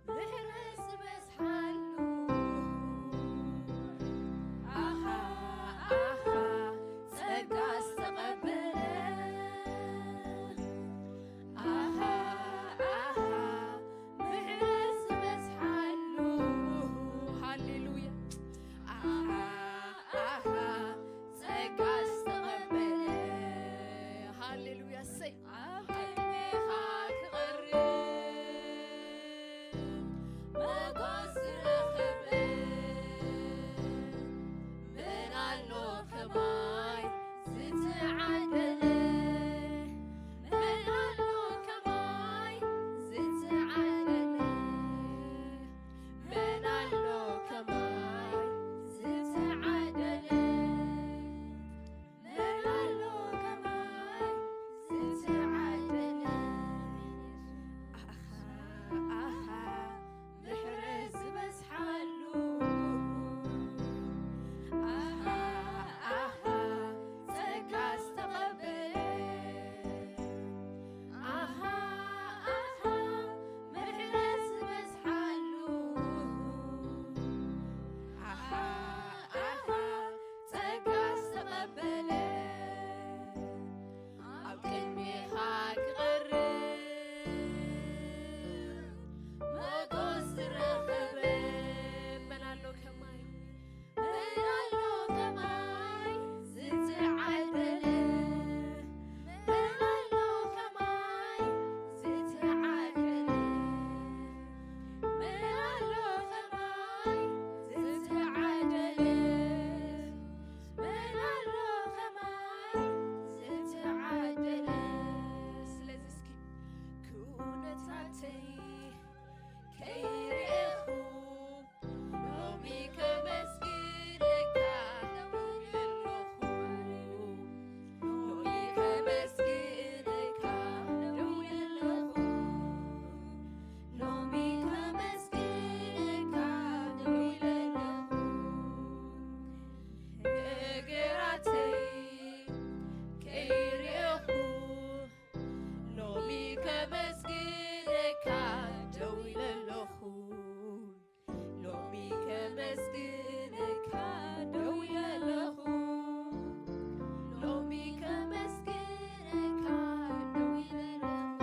ምሕረት ዝበዝሓሉ። ኣኻ፣ ኣኻ፣ ጸጋ ዝተቐበለ። ኣኻ፣ ኣኻ፣ ምሕረት ዝበዝሓሉ። ሃሌሉያ። ኣኻ፣ ኣኻ፣ ጸጋ ዝተቐበለ። ሃሌሉያ። እሰይ። ኣብ ቅድሜኻ ክቐርብ ሞገስ ዝረኸበ መን ኣሎ ከማይ ዝተዓደለ? መን ኣሎ ከማይ ዝተዓደለ? መን ኣሎ ከማይ ዝተዓደለ? መን ኣሎ ከማይ ዝተዓደለ? ኣኻ፣ ኣኻ፣ ምሕረት ዝበዝሓሉ። ኣኻ፣ ኣኻ፣ ጸጋ ዝተቐበለ። ኣኻ፣ ኣኻ፣ ምሕረት ዝበዝሓሉ። ኣኻ፣ ኣኻ፣ ጸጋ ዝተቐበለ። ኣብ ቅድሜኻ ክቐርብ ሞገስ ዝረኸበ መን ኣሎ ከማይ? መን ኣሎ ከማይ ዝተዓደለ? መን ኣሎ ከማይ ዝተዓደለ? መን ኣሎ ከማይ ዝተዓደለ? መን ኣሎ ከማይ ዝተዓደለ? ስለዚ እስኪ ኩነታተይ ከይርኤኹ ሎሚ ከመስግነካ ደው ኢለ ኣለኹ። ሎሚ ከመስግነካ ደው ኢለ ኣለኹ። ሎሚ ከመስግነካ ደው ኢለ ኣለኹ። ነገራተይ ከይርኤኹ ሎሚ ከመስግነካ ደው ኢለ ኣለኹ። ሎሚ ከመስግነካ ደው ኢለ ኣለኹ። ሎሚ ከመስግነካ ደው ኢለ ኣለኹ።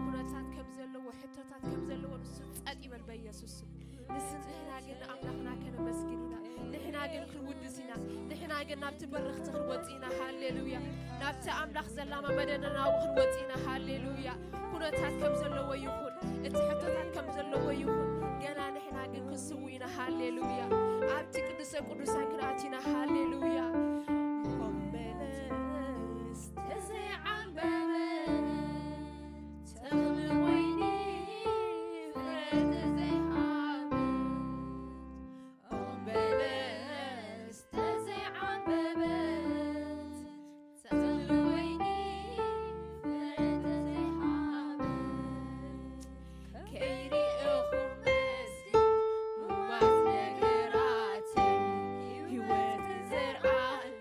ኩነታት ከም ዘለዎ፣ ሕቶታት ከም ዘለዎ ንሱ ጸጥ ይበል በኢየሱስ ስም። ንስን ንሕና ግን ንኣምላኽና ከነመስግን ኢና። ንሕና ግን ክንውድስ ኢና። ንሕና ግን ናብቲ በረኽቲ ክንወጽእ ኢና። ሃሌሉያ። ናብቲ ኣምላኽ ዘላማመደና ናብኡ ክንወጽእ ኢና። ሃሌሉያ። ኩነታት ከም ዘለዎ ይኹን፣ እቲ ሕቶታት ከም ዘለዎ ይኹን፣ ገና ንሕና ግን ክንስው ኢና። ሃሌሉያ። ኣብቲ ቅዱሰ ቅዱሳን ክንኣቱ ኢና። ሃሌሉያ። ኦም በለስ ተዘይዓምበበ ተኽሊ ወይኒ ፍረ ተዘይሃበ፣ ኦም በለስ ተዘይዓምበበት፣ ተኽሊ ወይኒ ፍረ ተዘይሃበት፣ ከይርኤኹ መስግን ምውት ነገራተይ፣ ህይወት ክዘርኣሉ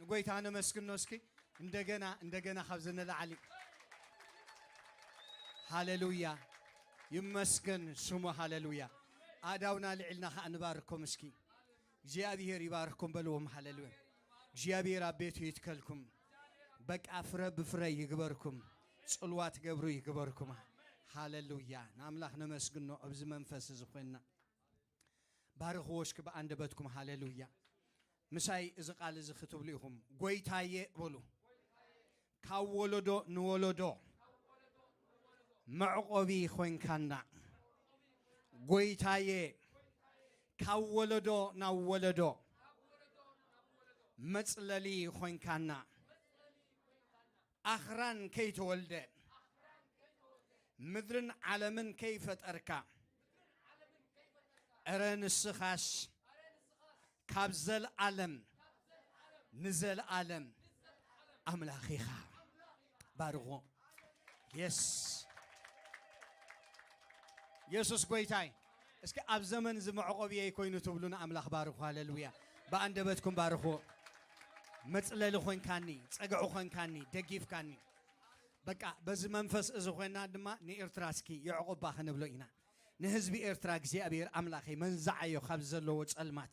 ጎይታ ነመስግኖ እስኪ እንደገና እንደገና ካብዚ ንላዕሊ። ሃሌሉያ ይመስገን ስሙ። ሃሌሉያ። ኣዳውና ልዕልና ከኣ ንባርኮም እስኪ። እግዚኣብሔር ይባርኩም በልዎም። ሃሌሉያ። እግዚኣብሔር ኣብ ቤቱ ይትከልኩም። በቃ ፍረ ብፍረ ይግበርኩም። ጽልዋ ትገብሩ ይግበርኩም። ሃሌሉያ። ንኣምላኽ ነመስግኖ ኣብዚ መንፈስ እዚ ኮይንና። ባርኽዎ እስኪ ብኣንደበትኩም። ሃሌሉያ። ምሳይ እዚ ቃል እዚ ክትብሉ ኢኹም። ጎይታየ በሉ። ካብ ወለዶ ንወለዶ መዕቆቢ ኮይንካና። ጎይታየ ካብ ወለዶ ናብ ወለዶ መጽለሊ ኮይንካና። ኣኽራን ከይተወልደ ምድርን ዓለምን ከይፈጠርካ፣ እረ ንስኻስ ካብ ዘልኣለም ንዘልኣለም ኣምላኽ ኢኻ። ባርኹ። የስ የሱስ ጎይታይ። እስኪ ኣብ ዘመን እዚ መዕቆብየይ ኮይኑ ትብሉ ንኣምላኽ ባርኹ። ሃሌሉያ። ብኣንደበትኩም ባርኹ። መጽለሊ ኾንካኒ፣ ጸግዒ ኾንካኒ፣ ደጊፍካኒ። በቃ በዚ መንፈስ እዚ ኮይና ድማ ንኤርትራ እስኪ የዕቆባ ክንብሎ ኢና። ንህዝቢ ኤርትራ እግዚኣብሔር ኣምላኸይ መንዛዓዮ ካብ ዘለዎ ጸልማት፣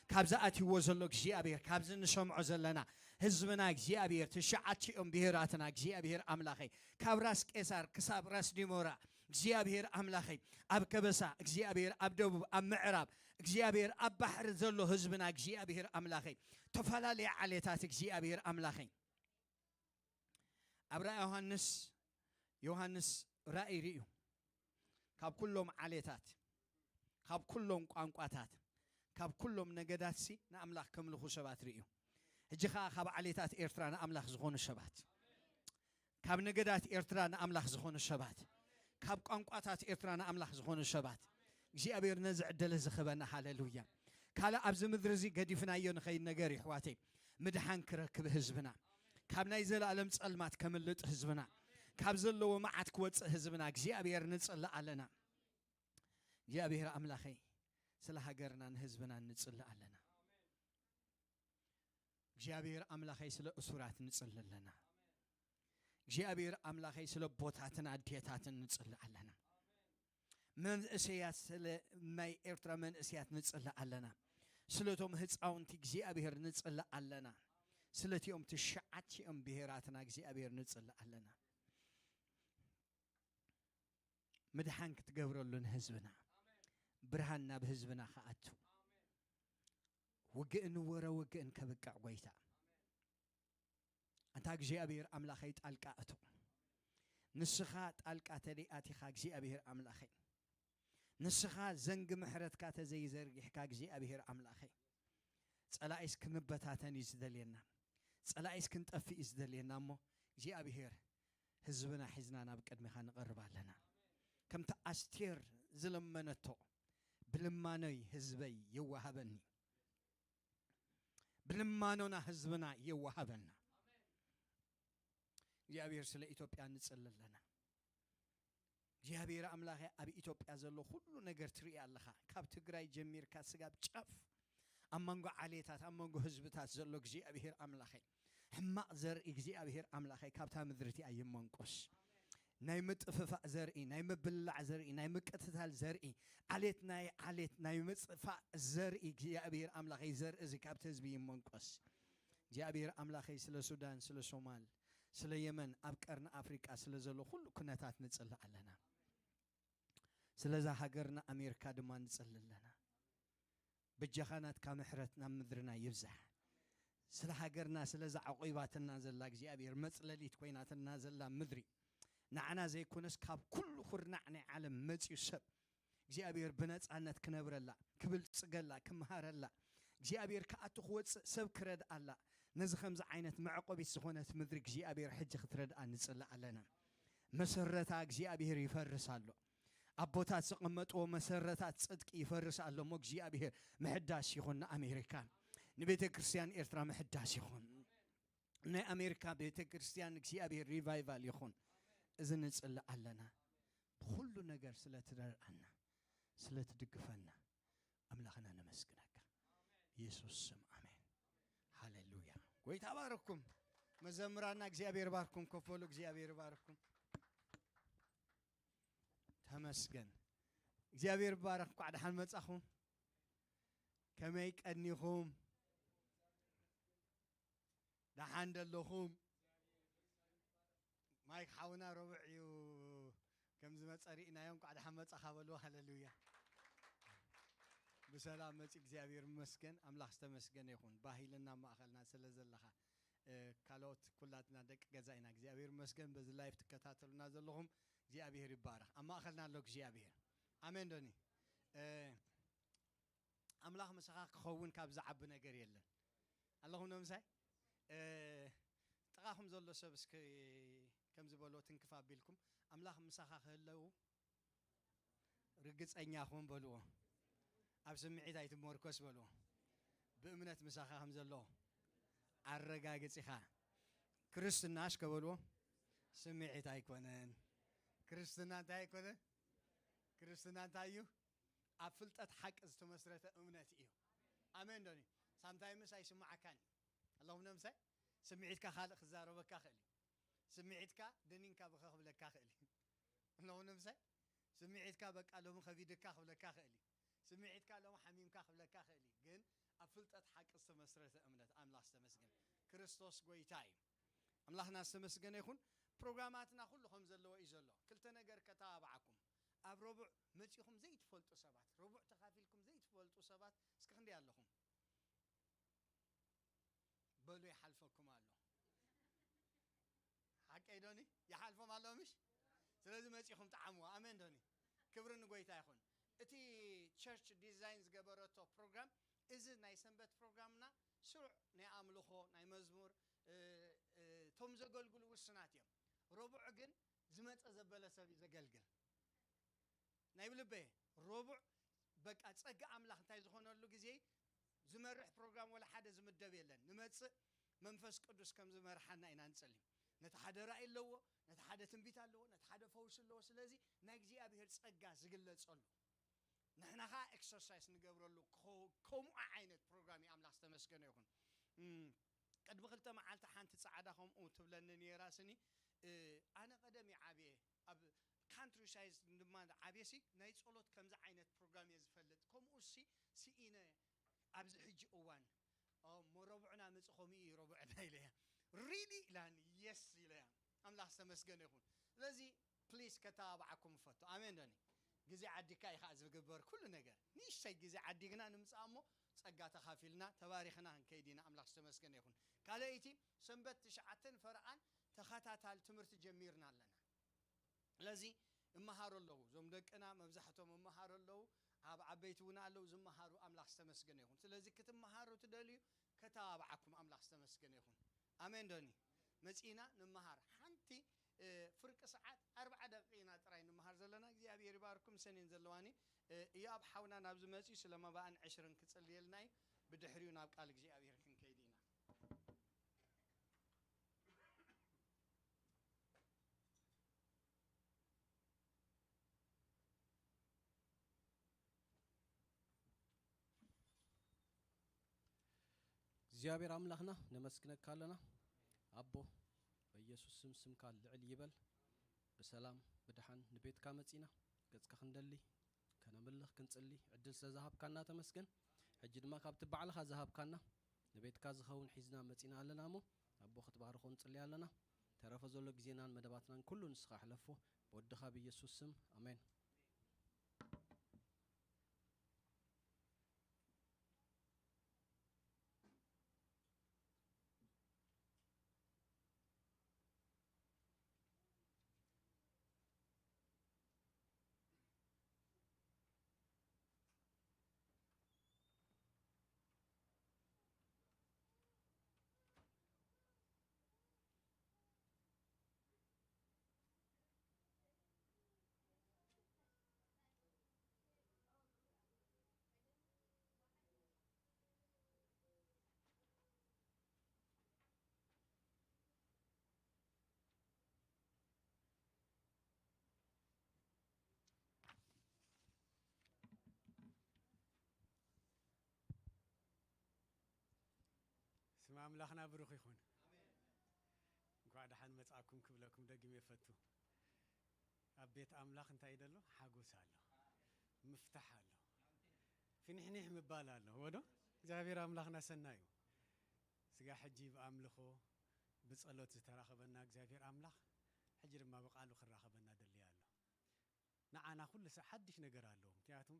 ካብ ዝኣትይዎ ዘሎ እግዚኣብሔር፣ ካብዚ ንሰምዖ ዘለና ህዝብና እግዚኣብሔር፣ ትሽዓቲኦም ብሄራትና እግዚኣብሔር ኣምላኸይ፣ ካብ ራስ ቄሳር ክሳብ ራስ ዲሞራ እግዚኣብሔር ኣምላኸይ፣ ኣብ ከበሳ እግዚኣብሔር፣ ኣብ ደቡብ፣ ኣብ ምዕራብ እግዚኣብሔር፣ ኣብ ባሕሪ ዘሎ ህዝብና እግዚኣብሔር ኣምላኸይ፣ ተፈላለየ ዓሌታት እግዚኣብሔር ኣምላኸይ፣ ኣብ ራእይ ዮሃንስ፣ ዮሃንስ ራእይ ርእዩ። ካብ ኩሎም ዓሌታት፣ ካብ ኩሎም ቋንቋታት፣ ካብ ኩሎም ነገዳትሲ ንኣምላኽ ከምልኹ ሰባት ርእዩ። ሕጂ ኸኣ ካብ ዓሌታት ኤርትራ ንኣምላኽ ዝኾኑ ሰባት፣ ካብ ነገዳት ኤርትራ ንኣምላኽ ዝኾኑ ሰባት፣ ካብ ቋንቋታት ኤርትራ ንኣምላኽ ዝኾኑ ሰባት፣ እግዚኣብሔር ነዚ ዕድል እዚ ክበና። ሃሌሉያ። ካልእ ኣብዚ ምድሪ እዚ ገዲፍናዮ ንኸይድ ነገር ይሕዋተይ፣ ምድሓን ክረክብ ህዝብና፣ ካብ ናይ ዘለኣለም ጸልማት ከምልጥ ህዝብና፣ ካብ ዘለዎ መዓት ክወጽእ ህዝብና እግዚኣብሔር ንጽሊ ኣለና። እግዚኣብሔር ኣምላኸይ፣ ስለ ሃገርና ንህዝብና ንጽሊ ኣለና። እግዚኣብሔር ኣምላኸይ፣ ስለ እሱራት ንጽሊ ኣለና። እግዚኣብሔር ኣምላኸይ፣ ስለ ቦታትን ኣዴታትን ንጽሊ ኣለና። መንእሰያት፣ ስለ ናይ ኤርትራ መንእሰያት ንጽሊ ኣለና። ስለቶም ህጻውንቲ እግዚኣብሔር ንጽሊ ኣለና። ስለቲኦም ትሽዓቲኦም ብሄራትና እግዚኣብሔር ንጽሊ ኣለና። ምድሓን ክትገብረሉ ንህዝብና፣ ብርሃን ናብ ህዝብና ክኣቱ፣ ውግእን ወረ ውግእን ከብቅዕ ጎይታ። ኣንታ እግዚኣብሔር ኣምላኸይ ጣልቃ እቶ። ንስኻ ጣልቃ ተደይኣቲኻ እግዚኣብሔር ኣምላኸይ። ንስኻ ዘንጊ ምሕረትካ ተዘይዘርጊሕካ እግዚኣብሔር ኣምላኸይ። ጸላኢስ ክንበታተን እዩ ዝደልየና። ጸላኢስ ክንጠፍእ እዩ ዝደልየና እሞ እግዚኣብሔር ህዝብና ሒዝና ናብ ቅድሚኻ ንቐርብ ኣለና። ከምቲ ኣስቴር ዝለመነቶ ብልማኖይ ህዝበይ ይወሃበኒ። ብልማኖና ህዝብና ይወሃበና። እግዚኣብሔር ስለ ኢትዮጵያ ንጽሊ ኣለና። እግዚኣብሔር ኣምላኸ ኣብ ኢትዮጵያ ዘሎ ኩሉ ነገር ትርኢ ኣለኻ። ካብ ትግራይ ጀሚርካ ስጋብ ጫፍ ኣብ መንጎ ዓሌታት ኣብ መንጎ ህዝብታት ዘሎ እግዚኣብሔር ኣምላኸይ ሕማቕ ዘርኢ እግዚኣብሔር ኣምላኸይ ካብታ ምድሪ እቲኣ ይመንቆስ። ናይ ምጥፍፋእ ዘርኢ፣ ናይ ምብላዕ ዘርኢ፣ ናይ ምቅትታል ዘርኢ፣ ዓሌት ናይ ዓሌት ናይ ምጥፋእ ዘርኢ እግዚኣብሔር ኣምላኸይ ዘርኢ እዚ ካብቲ ህዝቢ ይመንቆስ። እግዚኣብሔር ኣምላኸይ ስለ ሱዳን፣ ስለ ሶማል፣ ስለ የመን፣ ኣብ ቀርኒ ኣፍሪቃ ስለ ዘሎ ኩሉ ኩነታት ንጽሊ ኣለና። ስለዛ ሃገርና ኣሜሪካ ድማ ንጽሊ ኣለና። በጃኻ ናትካ ምሕረት ናብ ምድርና ይብዛሕ። ስለ ሃገርና፣ ስለዛ ዓቑባትና ዘላ እግዚኣብሔር መጽለሊት ኮይናትና ዘላ ምድሪ፣ ንዓና ዘይኮነስ ካብ ኩሉ ኩርናዕ ናይ ዓለም መጺኡ ሰብ እግዚኣብሔር ብነጻነት ክነብረላ፣ ክብልጽገላ፣ ክምሃረላ፣ እግዚኣብሔር ክኣቱ ክወጽእ ሰብ ክረድኣላ፣ ነዚ ከምዚ ዓይነት መዕቆቢት ዝኾነት ምድሪ እግዚኣብሔር ሕጂ ክትረድኣ ንጽሊ ኣለና። መሰረታ እግዚኣብሔር ይፈርስ ኣሎ። ኣቦታት ዝቐመጥዎ መሰረታት ጽድቂ ይፈርስ ኣሎ እሞ እግዚኣብሔር ምሕዳስ ይኹን ንኣሜሪካ፣ ንቤተ ክርስቲያን ኤርትራ ምሕዳስ ይኹን። ናይ ኣሜሪካ ቤተ ክርስቲያን እግዚኣብሔር ሪቫይቫል ይኹን። እዚ ንጽሊ ኣለና። ብኹሉ ነገር ስለ ትረድኣና፣ ስለ ትድግፈና ኣምላኽና ነመስግነካ። ኢየሱስ ስም ኣሜን። ሃሌሉያ። ጎይታ ባረኩም። መዘምራና እግዚኣብሔር ባርኩም። ኮፈሉ እግዚኣብሔር ባርኩም። ተመስገን። እግዚኣብሔር ባረክ። እንኳዕ ደሓን መጻኹም። ከመይ ቀኒኹም? ደሓን ደለኹም? ማይክ ሓውና ረቡዕ እዩ ከም ዝመጸ ርኢናዮ። እንኳዕ ደሓን መጻኻ በልዎ። ሃሌሉያ። ብሰላም መጺ። እግዚኣብሔር ይመስገን። ኣምላኽ ዝተመስገነ ይኹን። ባህልና ኣብ ማእኸልና ስለ ዘለኻ፣ እ፣ ካልኦት ኩላትና ደቂ ገዛ ኢና። እግዚኣብሔር ይመስገን። በዚ ላይፍ ትከታተሉና ዘለኹም እግዚኣብሔር ይባረኽ። ኣብ ማእኸልና ኣሎ እግዚኣብሔር። ኣሜን ዶኒ? እ፣ ኣምላኽ ምሳኻ ክኸውን ካብ ዝዓቢ ነገር የለን። ኣለኹም ዶ ምሳይ? እ፣ ጥቓኹም ዘሎ ሰብ እስኪ ከምዚ በልዎ፣ ትንክፍ ኣቢልኩም፣ ኣምላኽ ምሳኻ ክህለው ርግጸኛ ኩን በልዎ። ኣብ ስምዒት ኣይትመርኮስ በልዎ። ብእምነት ምሳኻ ከም ዘሎ ኣረጋግጽ ኢኻ። ክርስትና እስከ በልዎ፣ ስምዒት ኣይኮነን። ክርስትና እንታይ ኣይኮነን? ክርስትና እንታይ እዩ? ኣብ ፍልጠት ሓቂ ዝተመስረተ እምነት እዩ። ኣሜን ዶኒ? ሳምታይምስ ኣይስማዓካን እዩ። ኣለኹም ነምሳይ? ስምዒትካ ካልእ ክዛረበካ ክእል እዩ። ስምዒትካ ደኒንካ ብኸ ክብለካ ክእል እዩ። ኣለኹም ነምሳይ? ስምዒትካ በቃ ሎሚ ከቢድካ ክብለካ ክእል እዩ። ስምዒትካ ሎሚ ሓሚምካ ክብለካ ክእል እዩ። ግን ኣብ ፍልጠት ሓቂ ዝተመስረተ እምነት ኣምላኽ ዝተመስገነ። ክርስቶስ ጎይታ እዩ። ኣምላኽና ዝተመስገነ ይኹን። ፕሮግራማትና ኩሉ ከም ዘለዎ እዩ ዘሎ። ክልተ ነገር ከተባብዓኩም። ኣብ ረቡዕ መጺኹም ዘይትፈልጡ ሰባት፣ ረቡዕ ተኻፊልኩም ዘይትፈልጡ ሰባት፣ እስኪ ክንደይ ኣለኹም? በሉ ይሓልፈኩም ኣሎ። ሓቀይ ዶኒ? ይሓልፎም ኣሎ ምሽ? ስለዚ መጺኹም ጠዓምዎ። ኣሜን ዶኒ? ክብሪ ንጎይታ ይኹን። እቲ ቸርች ዲዛይን ዝገበረቶ ፕሮግራም፣ እዚ ናይ ሰንበት ፕሮግራምና ስሩዕ ናይ ኣምልኾ፣ ናይ መዝሙር፣ እ፣ እ፣ እቶም ዘገልግሉ ውስናት እዮም። ረቡዕ ግን ዝመጸ ዘበለ ሰብ እዩ ዘገልግል። ናይ ብልበ ረቡዕ በቃ ጸጋ ኣምላኽ እንታይ ዝኾነሉ ግዜ ዝመርሕ ፕሮግራም ወላ ሓደ ዝምደብ የለን። ንመጽእ መንፈስ ቅዱስ ከም ዝመርሓና ኢና ንጸሊ። ነቲ ሓደ ራእይ ኣለዎ፣ ነቲ ሓደ ትንቢት ኣለዎ፣ ነቲ ሓደ ፈውሲ ኣለዎ። ስለዚ ናይ እግዚኣብሔር ጸጋ ዝግለጸሉ፣ ንሕና ኸዓ ኤክሰርሳይስ ንገብረሉ ኮ-፣ ከምኡ ዓይነት ፕሮግራም እዩ። ኣምላኽ ዝተመስገነ ይኹን። እም፣ ቅድሚ ክልተ መዓልቲ ሓንቲ ጻዕዳ ከምኡ ትብለኒ ነይራ ስኒ፣ እ፣ ኣነ ቀደም ይዓብየ ኣብ ካንትሪ ሳይድ ድማ ዓብየሲ ናይ ጸሎት ከምዚ ዓይነት ፕሮግራም እየ ዝፈልጥ። ከምኡ ሲ ስኢነ ኣብዚ ሕጂ እዋን፣ ኦ፣ ሞ ረቡዕና ምጽ ከምኡ እዩ ረቡዕና ኢለያ። ሪሊ ኢላኒ፣ የስ ኢለያ። ኣምላኽ ዝተመስገነ ይኹን። ስለዚ ፕሊስ ከተባብዓኩም እፈቱ። ኣሜን ዶኒ? ግዜ ዓዲግካ እዩ ከዓ ዝግበር ኩሉ ነገር። ንእሽተይ ግዜ ዓዲግና ንምጽኣ እሞ ጸጋ ተኻፊልና ተባሪኽና ክንከይድ ኢና። ኣምላኽ ዝተመስገነ ይኹን። ካልኣይቲ ሰንበት ትሽዓተን ፈረቓን ተኸታታሊ ትምህርቲ ጀሚርና ኣለና። ስለዚ እመሃሩ ኣለዉ። እዞም ደቅና መብዛሕቶም እመሃሩ ኣለዉ። ኣብ ዓበይቲ እውን ኣለዉ ዝመሃሩ። ኣምላኽ ዝተመስገነ ይኹን። ስለዚ ክትመሃሩ ትደልዩ ከተባብዓኩም ኣምላኽ ዝተመስገነ ይኹን። ኣሜን ዶኒ? መጺና ንመሃር። ሓንቲ፣ እ፣ ፍርቂ ሰዓት ኣርብዓ ደቂቕ ኢና ጥራይ ንመሃር ዘለና። እግዚኣብሔር ይባርኩም። ሰኔን ዘለዋኒ፣ እ፣ እዮኣብ ሓውና ናብዚ መጺኡ ስለ መባእን ዕሽርን ክጽልየልና እዩ። ብድሕሪኡ ናብ ቃል እግዚኣብሔር ክንከይድ ኢና። እግዚኣብሔር ኣምላኽና ነመስግነካ ኣለና። ኣቦ፣ በኢየሱስ ስም ስምካ ልዕል ይበል። ብሰላም ብድሓን ንቤትካ መጺና ገጽካ ክንደሊ፣ ከነምልኽ፣ ክንጽሊ ዕድል ስለ ዝሃብካና ተመስገን። ሕጂ ድማ ካብቲ ባዕልኻ ዝሃብካና ንቤትካ ዝኸውን ሒዝና መጺና ኣለና እሞ፣ ኣቦ ክትባርኾ ንጽሊ ኣለና። ተረፈ ዘሎ ግዜናን መደባትናን ኩሉ ንስኻ ሕለፎ። ብወድኻ ብኢየሱስ ስም፣ ኣሜን። ኣምላኽና ብሩኽ ይኹን። እንኳዕ ደሓን መጻእኩም ክብለኩም ደግሜ እፈቱ። ኣብ ቤት ኣምላኽ እንታይ እዩ ዘሎ? ሓጎስ ኣሎ፣ ምፍታሕ ኣሎ፣ ፍንሕኒሕ ምባል ኣሎ። ወዶ እግዚኣብሔር ኣምላኽና ሰናይ እዩ። ስጋ ሕጂ ብኣምልኾ ብጸሎት ዝተራኸበና እግዚኣብሔር ኣምላኽ ሕጂ ድማ ብቃሉ ክራኸበና ደልዩ ኣሎ። ንዓና ኩሉ ሳዕ ሓድሽ ነገር ኣለዎ። ምክንያቱም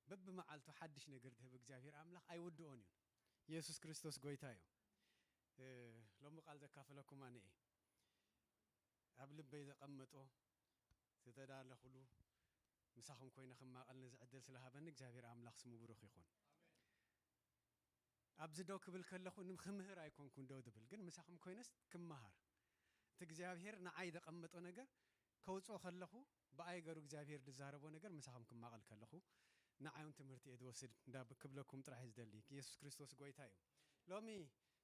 በብመዓልቱ ሓድሽ ነገር ዝህብ እግዚኣብሔር ኣምላኽ ኣይውድኦን እዩ። ኢየሱስ ክርስቶስ ጎይታ እዩ። እ፣ ሎሚ ቃል ዘካፈለኩም ኣነ እየ። ኣብ ልበይ ዘቐመጦ ዝተዳለኹሉ ምሳኹም ኮይነ ክማቐል ነዚ ዕድል ስለሃበኒ እግዚኣብሔር ኣምላኽ ስሙ ብሩኽ ይኹን። ኣብዚ ደው ክብል ከለኹ ንክምህር ኣይኮንኩን ደው ዝብል፣ ግን ምሳኹም ኮይነስ ክመሃር። እቲ እግዚኣብሔር ንዓይ ዘቐመጦ ነገር ከውፅኦ ከለኹ፣ ብኣይ ገሩ እግዚኣብሔር ዝዛረቦ ነገር ምሳኹም ክማቐል ከለኹ፣ ንዓይ እውን ትምህርቲ እየ ዝወስድ እንዳ ክብለኩም ጥራሕ እየ ዝደሊ። ኢየሱስ ክርስቶስ ጎይታ እዩ። ሎሚ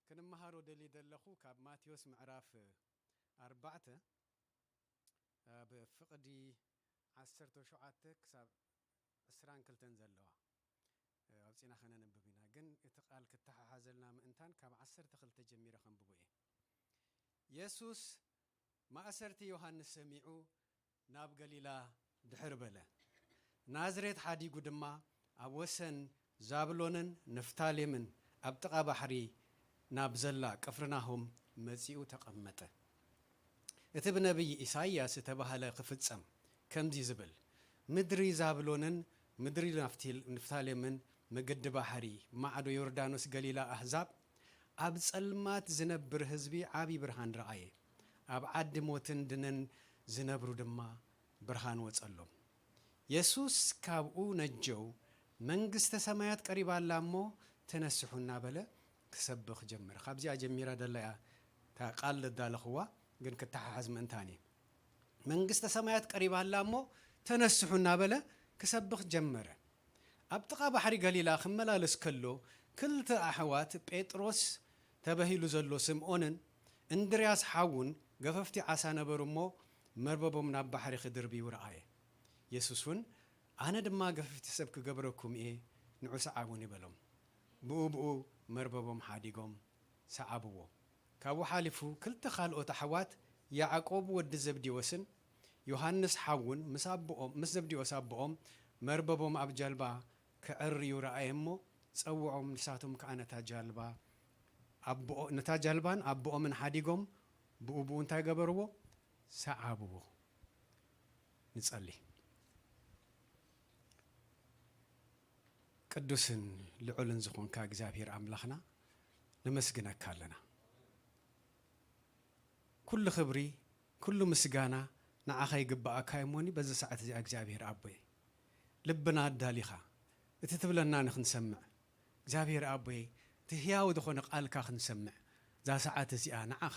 ክንመሃሮ ደልየ ዘለኹ ካብ ማቴዎስ ምዕራፍ ኣርባዕተ፣ ኣብ ፍቕዲ ዓሰርተ ሸውዓተ ክሳብ ዕስራን ክልተን ዘለዋ፣ እ፣ ኣውጺእና ከነንብብ ኢና። ግን እቲ ቃል ክተሓሓዘልና ምእንታን ካብ ዓሰርተ ክልተ ጀሚረ ከንብቦ እየ። የሱስ ማእሰርቲ ዮሃንስ ሰሚዑ ናብ ገሊላ ድሕር በለ። ናዝሬት ሓዲጉ ድማ ኣብ ወሰን ዛብሎንን ንፍታሌምን ኣብ ጥቓ ባሕሪ ናብ ዘላ ቅፍርናሆም መጺኡ ተቐመጠ። እቲ ብነቢይ ኢሳይያስ እተባህለ ክፍጸም፣ ከምዚ ዝብል፣ ምድሪ ዛብሎንን ምድሪ ናፍቲል-፣ ንፍታሌምን፣ መገዲ ባሕሪ፣ ማዕዶ ዮርዳኖስ፣ ገሊላ ኣህዛብ፣ ኣብ ጸልማት ዝነብር ህዝቢ ዓቢ ብርሃን ረኣየ። ኣብ ዓዲ ሞትን ድንን ዝነብሩ ድማ ብርሃን ወጸሎም። የሱስ ካብኡ ነጀው፣ መንግስተ ሰማያት ቀሪባ ኣላ እሞ ተነስሑ እናበለ ክሰብኽ ጀመረ። ካብዚኣ ጀሚራ ደላ እያ እታ ቃል ዘዳለኽዋ፣ ግን ክተሓሓዝ ምእንታን እየ። መንግስተ ሰማያት ቀሪባ ኣላ እሞ ተነስሑ እናበለ ክሰብኽ ጀመረ። ኣብ ጥቓ ባሕሪ ገሊላ ክመላለስ ከሎ፣ ክልተ ኣሕዋት ጴጥሮስ ተባሂሉ ዘሎ ስምዖንን እንድርያስ ሓዉን ገፈፍቲ ዓሳ ነበሩ እሞ፣ መርበቦም ናብ ባሕሪ ክድርብዩ ረኣየ። የሱስ እውን፣ ኣነ ድማ ገፈፍቲ ሰብ ክገብረኩም እየ፣ ንዑ ሰዓቡኒ በሎም። ብኡ ብኡ መርበቦም ሓዲጎም ሰዓብዎ። ካብኡ ሓሊፉ ክልተ ካልኦት ኣሕዋት ያዕቆብ ወዲ ዘብዴዎስን ዮሃንስ ሓዉን ምስ ኣቦኦም፣ ምስ ዘብዴዎስ ኣቦኦም መርበቦም ኣብ ጃልባ ከዐርዩ ረኣየ እሞ ጸውዖም፣ ንሳቶም ከኣ ነታ ጃልባ ኣቦኦ-፣ ነታ ጃልባን ኣቦኦምን ሓዲጎም ብኡ ብኡ እንታይ ገበርዎ? ሰዓብዎ። ንጸሊ። ቅዱስን ልዑልን ዝኾንካ እግዚኣብሔር ኣምላኽና ነመስግነካ ኣለና። ኩሉ ክብሪ፣ ኩሉ ምስጋና ንዓኻ ይግብኣካ እዩሞኒ፣ በዚ ሰዓት እዚኣ እግዚኣብሔር ኣቦይ ልብና ኣዳሊኻ እቲ ትብለና ንኽንሰምዕ፣ እግዚኣብሔር ኣቦይ እቲ ህያው ዝኾነ ቃልካ ክንሰምዕ እዛ ሰዓት እዚኣ ንዓኻ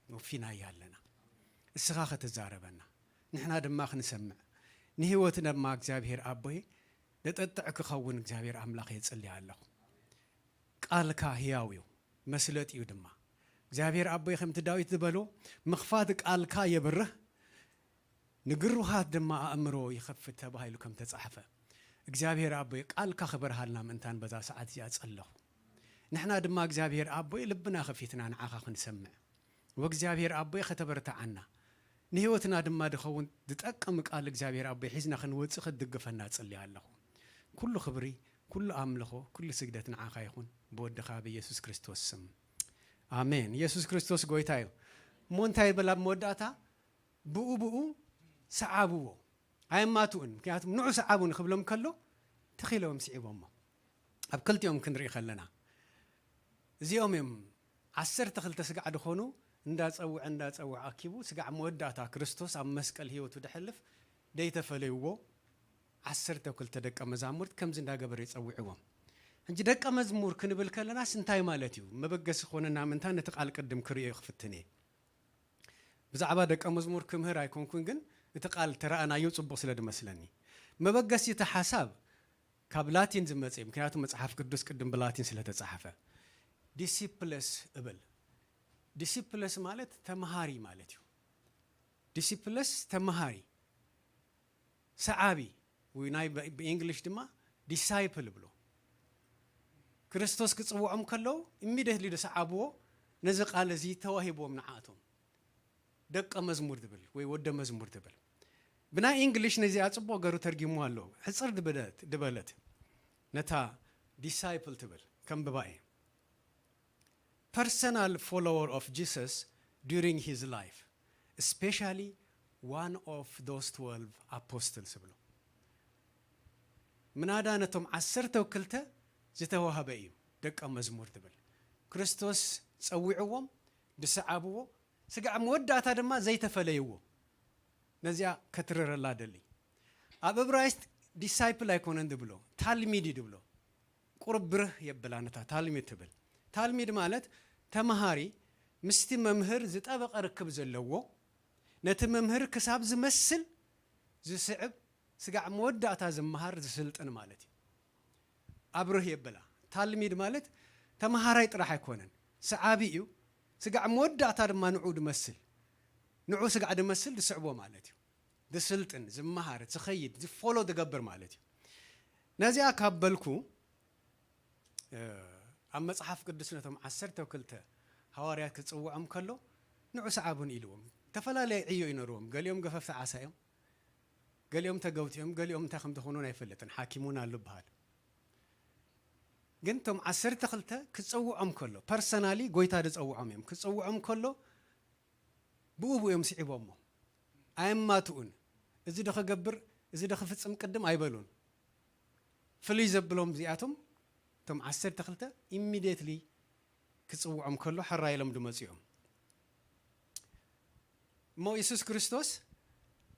ወፊናያ ኣለና። እስኻ ክትዛረበና፣ ንሕና ድማ ክንሰምዕ፣ ንህይወትና ድማ እግዚኣብሔር ኣቦይ ደጠጥዕ ክኸውን እግዚኣብሔር ኣምላኽ የጽልያ ኣለኹ። ቃልካ ህያው እዩ፣ መስለጢ እዩ ድማ። እግዚኣብሔር ኣቦይ ከምቲ ዳዊት ዝበሎ፣ ምኽፋት ቃልካ የብርህ፣ ንግሩሃት ድማ ኣእምሮ ይኸፍት ተባሂሉ ከም ተጻሕፈ፣ እግዚኣብሔር ኣቦይ ቃልካ ክበርሃልና ምእንታን በዛ ሰዓት እዚኣ ጸለኹ። ንሕና ድማ እግዚኣብሔር ኣቦይ ልብና ከፊትና ንዓኻ ክንሰምዕ፣ ወእግዚኣብሔር ኣቦይ ከተበርትዓና፣ ንህይወትና ድማ ድኸውን ዝጠቅም ቃል እግዚኣብሔር ኣቦይ ሒዝና ክንወጽእ ክትድግፈና እጽሊ ኣለኹ። ኩሉ ክብሪ፣ ኩሉ ኣምልኾ፣ ኩሉ ስግደት ንዓኻ ይኹን፣ ብወድኻ ብኢየሱስ ክርስቶስ ስም። ኣሜን። ኢየሱስ ክርስቶስ ጎይታ እዩ። እሞ እንታይ ይብል ኣብ መወዳእታ? ብኡ ብኡ ሰዓብዎ። ኣየማትኡን። ምክንያቱም ንዑ ሰዓቡኒ ክብሎም ከሎ፣ ተኺሎም ስዒቦሞ። ኣብ ክልቲኦም ክንርኢ ከለና፣ እዚኦም እዮም ዓሰርተ ክልተ ስጋዕ ዝኾኑ፣ እንዳጸውዐ፣ እንዳጸውዐ ኣኪቡ፣ ስጋዕ መወዳእታ ክርስቶስ ኣብ መስቀል ህይወቱ ደሕልፍ፣ ደይተፈለይዎ፣ ዓሰርተ ክልተ ደቀ መዛሙርት ከምዚ እንዳገበረ ይጸውዕዎም። ሕጂ ደቀ መዝሙር ክንብል ከለናስ እንታይ ማለት እዩ? መበገሲ ክኾነና ምእንታን ነቲ ቃል ቅድም ክርእዮ ክፍትን እየ። ብዛዕባ ደቀ መዝሙር ክምህር ኣይኮንኩን፣ ግን እቲ ቃል ተረኣናዮ ጽቡቕ ስለ ድመስለኒ። መበገሲ እቲ ሓሳብ ካብ ላቲን ዝመጽእ እዩ፣ ምክንያቱ መጽሓፍ ቅዱስ ቅድም ብላቲን ስለ ተጻሕፈ። ዲሲፕለስ እብል። ዲሲፕለስ ማለት ተምሃሪ ማለት እዩ። ዲሲፕለስ ተምሃሪ፣ ሰዓቢ፣ ወይ ናይ ብ-፣ ብእንግሊሽ ድማ ዲሳይፕል እብሎ። ክርስቶስ ክጽውዖም ከለዉ፣ ኢሚድየትሊ ዝሰዓብዎ ነዚ ቃል እዚ ተዋሂብዎም ንዓኣቶም። ደቀ መዝሙር ዝብል ወይ ወደ መዝሙር ዝብል። ብናይ ኢንግሊሽ ነዚኣ ጽቡቕ ገሩ ተርጊሙ ኣሎ። ሕጽር ድበለት፣ ድበለት። ነታ ዲሳይፕል ትብል ከንብባ እየ። Personal follower of Jesus during his life, especially one of those twelve apostles ብሎ። ምናዳ ነቶም ዓሰርተ ክልተ ዝተዋህበ እዩ ደቀ መዝሙር ትብል። ክርስቶስ ጸዊዕዎም፣ ዝሰዓብዎ፣ ስጋዕ መወዳእታ ድማ ዘይተፈለይዎ። ነዚኣ ከትርረላ ደሊ። ኣብ እብራይስጥ ዲሳይፕል ኣይኮነን ድብሎ፣ ታልሚድ እዩ ድብሎ። ቁሩብ ብርህ የብላ ነታ ታልሚድ ትብል። ታልሚድ ማለት ተምሃሪ ምስቲ መምህር ዝጠበቐ ርክብ ዘለዎ፣ ነቲ መምህር ክሳብ ዝመስል ዝስዕብ፣ ስጋዕ መወዳእታ ዝመሃር ዝስልጥን ማለት እዩ። ኣብርህ የብላ። ታልሚድ ማለት ተምሃራይ ጥራሕ ኣይኮነን፣ ሰዓቢ እዩ። ስጋዕ መወዳእታ ድማ ንዑ ድመስል፣ ንዑ ስጋዕ ድመስል ዝስዕቦ ማለት እዩ። ዝስልጥን፣ ዝመሃር፣ ዝኸይድ፣ ዝፎሎ ዝገብር ማለት እዩ። ነዚኣ ካብ በልኩ፣ እ፣ ኣብ መጽሓፍ ቅዱስ ነቶም ዓሰርተ ክልተ ሃዋርያት ክጽውዖም ከሎ፣ ንዑ ሰዓቡን ኢልዎም። ዝተፈላለየ ዕዮ ይነርዎም። ገሊኦም ገፈፍቲ ዓሳ እዮም፣ ገሊኦም ተገውቲ እዮም፣ ገሊኦም እንታይ ከም ዝኾኑ ኣይፈልጥን። ሓኪም እውን ኣሎ ይበሃል። ግን እቶም ዓሰርተ ክልተ ክጸውዖም ከሎ፣ ፐርሰናሊ ጎይታ ዝጸውዖም እዮም። ክጸውዖም ከሎ ብኡ ብኡ እዮም ስዒቦሞ። ኣየማትኡን። እዚ ዶ ክገብር፣ እዚ ዶ ክፍጽም ቅድም ኣይበሉን። ፍልይ ዘብሎም እዚኣቶም፣ እቶም ዓሰርተ ክልተ ኢሚድየትሊ ክጽውዖም ከሎ ሕራይ ኢሎም ድመጹ እዮም። እሞ የሱስ ክርስቶስ፣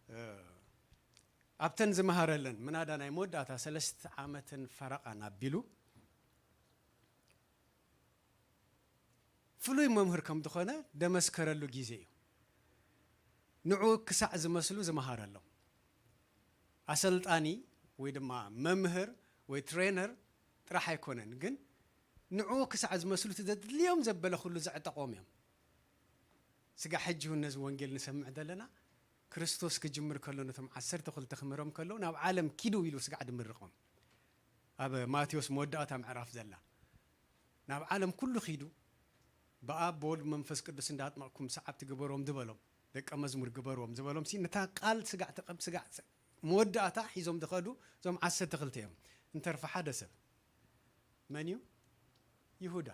እ፣ ኣብተን ዝመሃረለን ምናዳ ናይ መወዳእታ ሰለስተ ዓመትን ፈረቓን ኣቢሉ ፍሉይ መምህር ከም ዝኾነ ደመስከረሉ ግዜ እዩ። ንዑ ክሳዕ ዝመስሉ ዝመሃረሎም። ኣሰልጣኒ ወይ ድማ መምህር ወይ ትሬነር ጥራሕ ኣይኮነን፣ ግን ንዑ ክሳዕ ዝመስሉ እቲ ዘድልዮም ዘበለ ኩሉ ዘዕጠቖም እዮም። ስጋ ሕጂ እውን ነዚ ወንጌል ንሰምዕ ዘለና፣ ክርስቶስ ክጅምር ከሎ ነቶም ዓሰርተ ክልተ ክምህሮም ከሎ ናብ ዓለም ኪዱ ኢሉ ስጋዕ ድምርቖም። ኣብ ማቴዎስ መወዳእታ ምዕራፍ ዘላ፣ ናብ ዓለም ኩሉ ኺዱ ብኣብ ብወልድ መንፈስ ቅዱስ እንዳጥመቕኩም ሰዓብቲ ግበሮም ዝበሎም፣ ደቀ መዝሙር ግበርዎም ዝበሎም ሲ፣ ነታ ቃል ስጋዕ ተቐብ-፣ ስጋዕ ስ-፣ መወዳእታ ሒዞም ዝኸዱ እዞም ዓሰርተ ክልተ እዮም። እንተርፈ ሓደ ሰብ መን እዩ? ይሁዳ።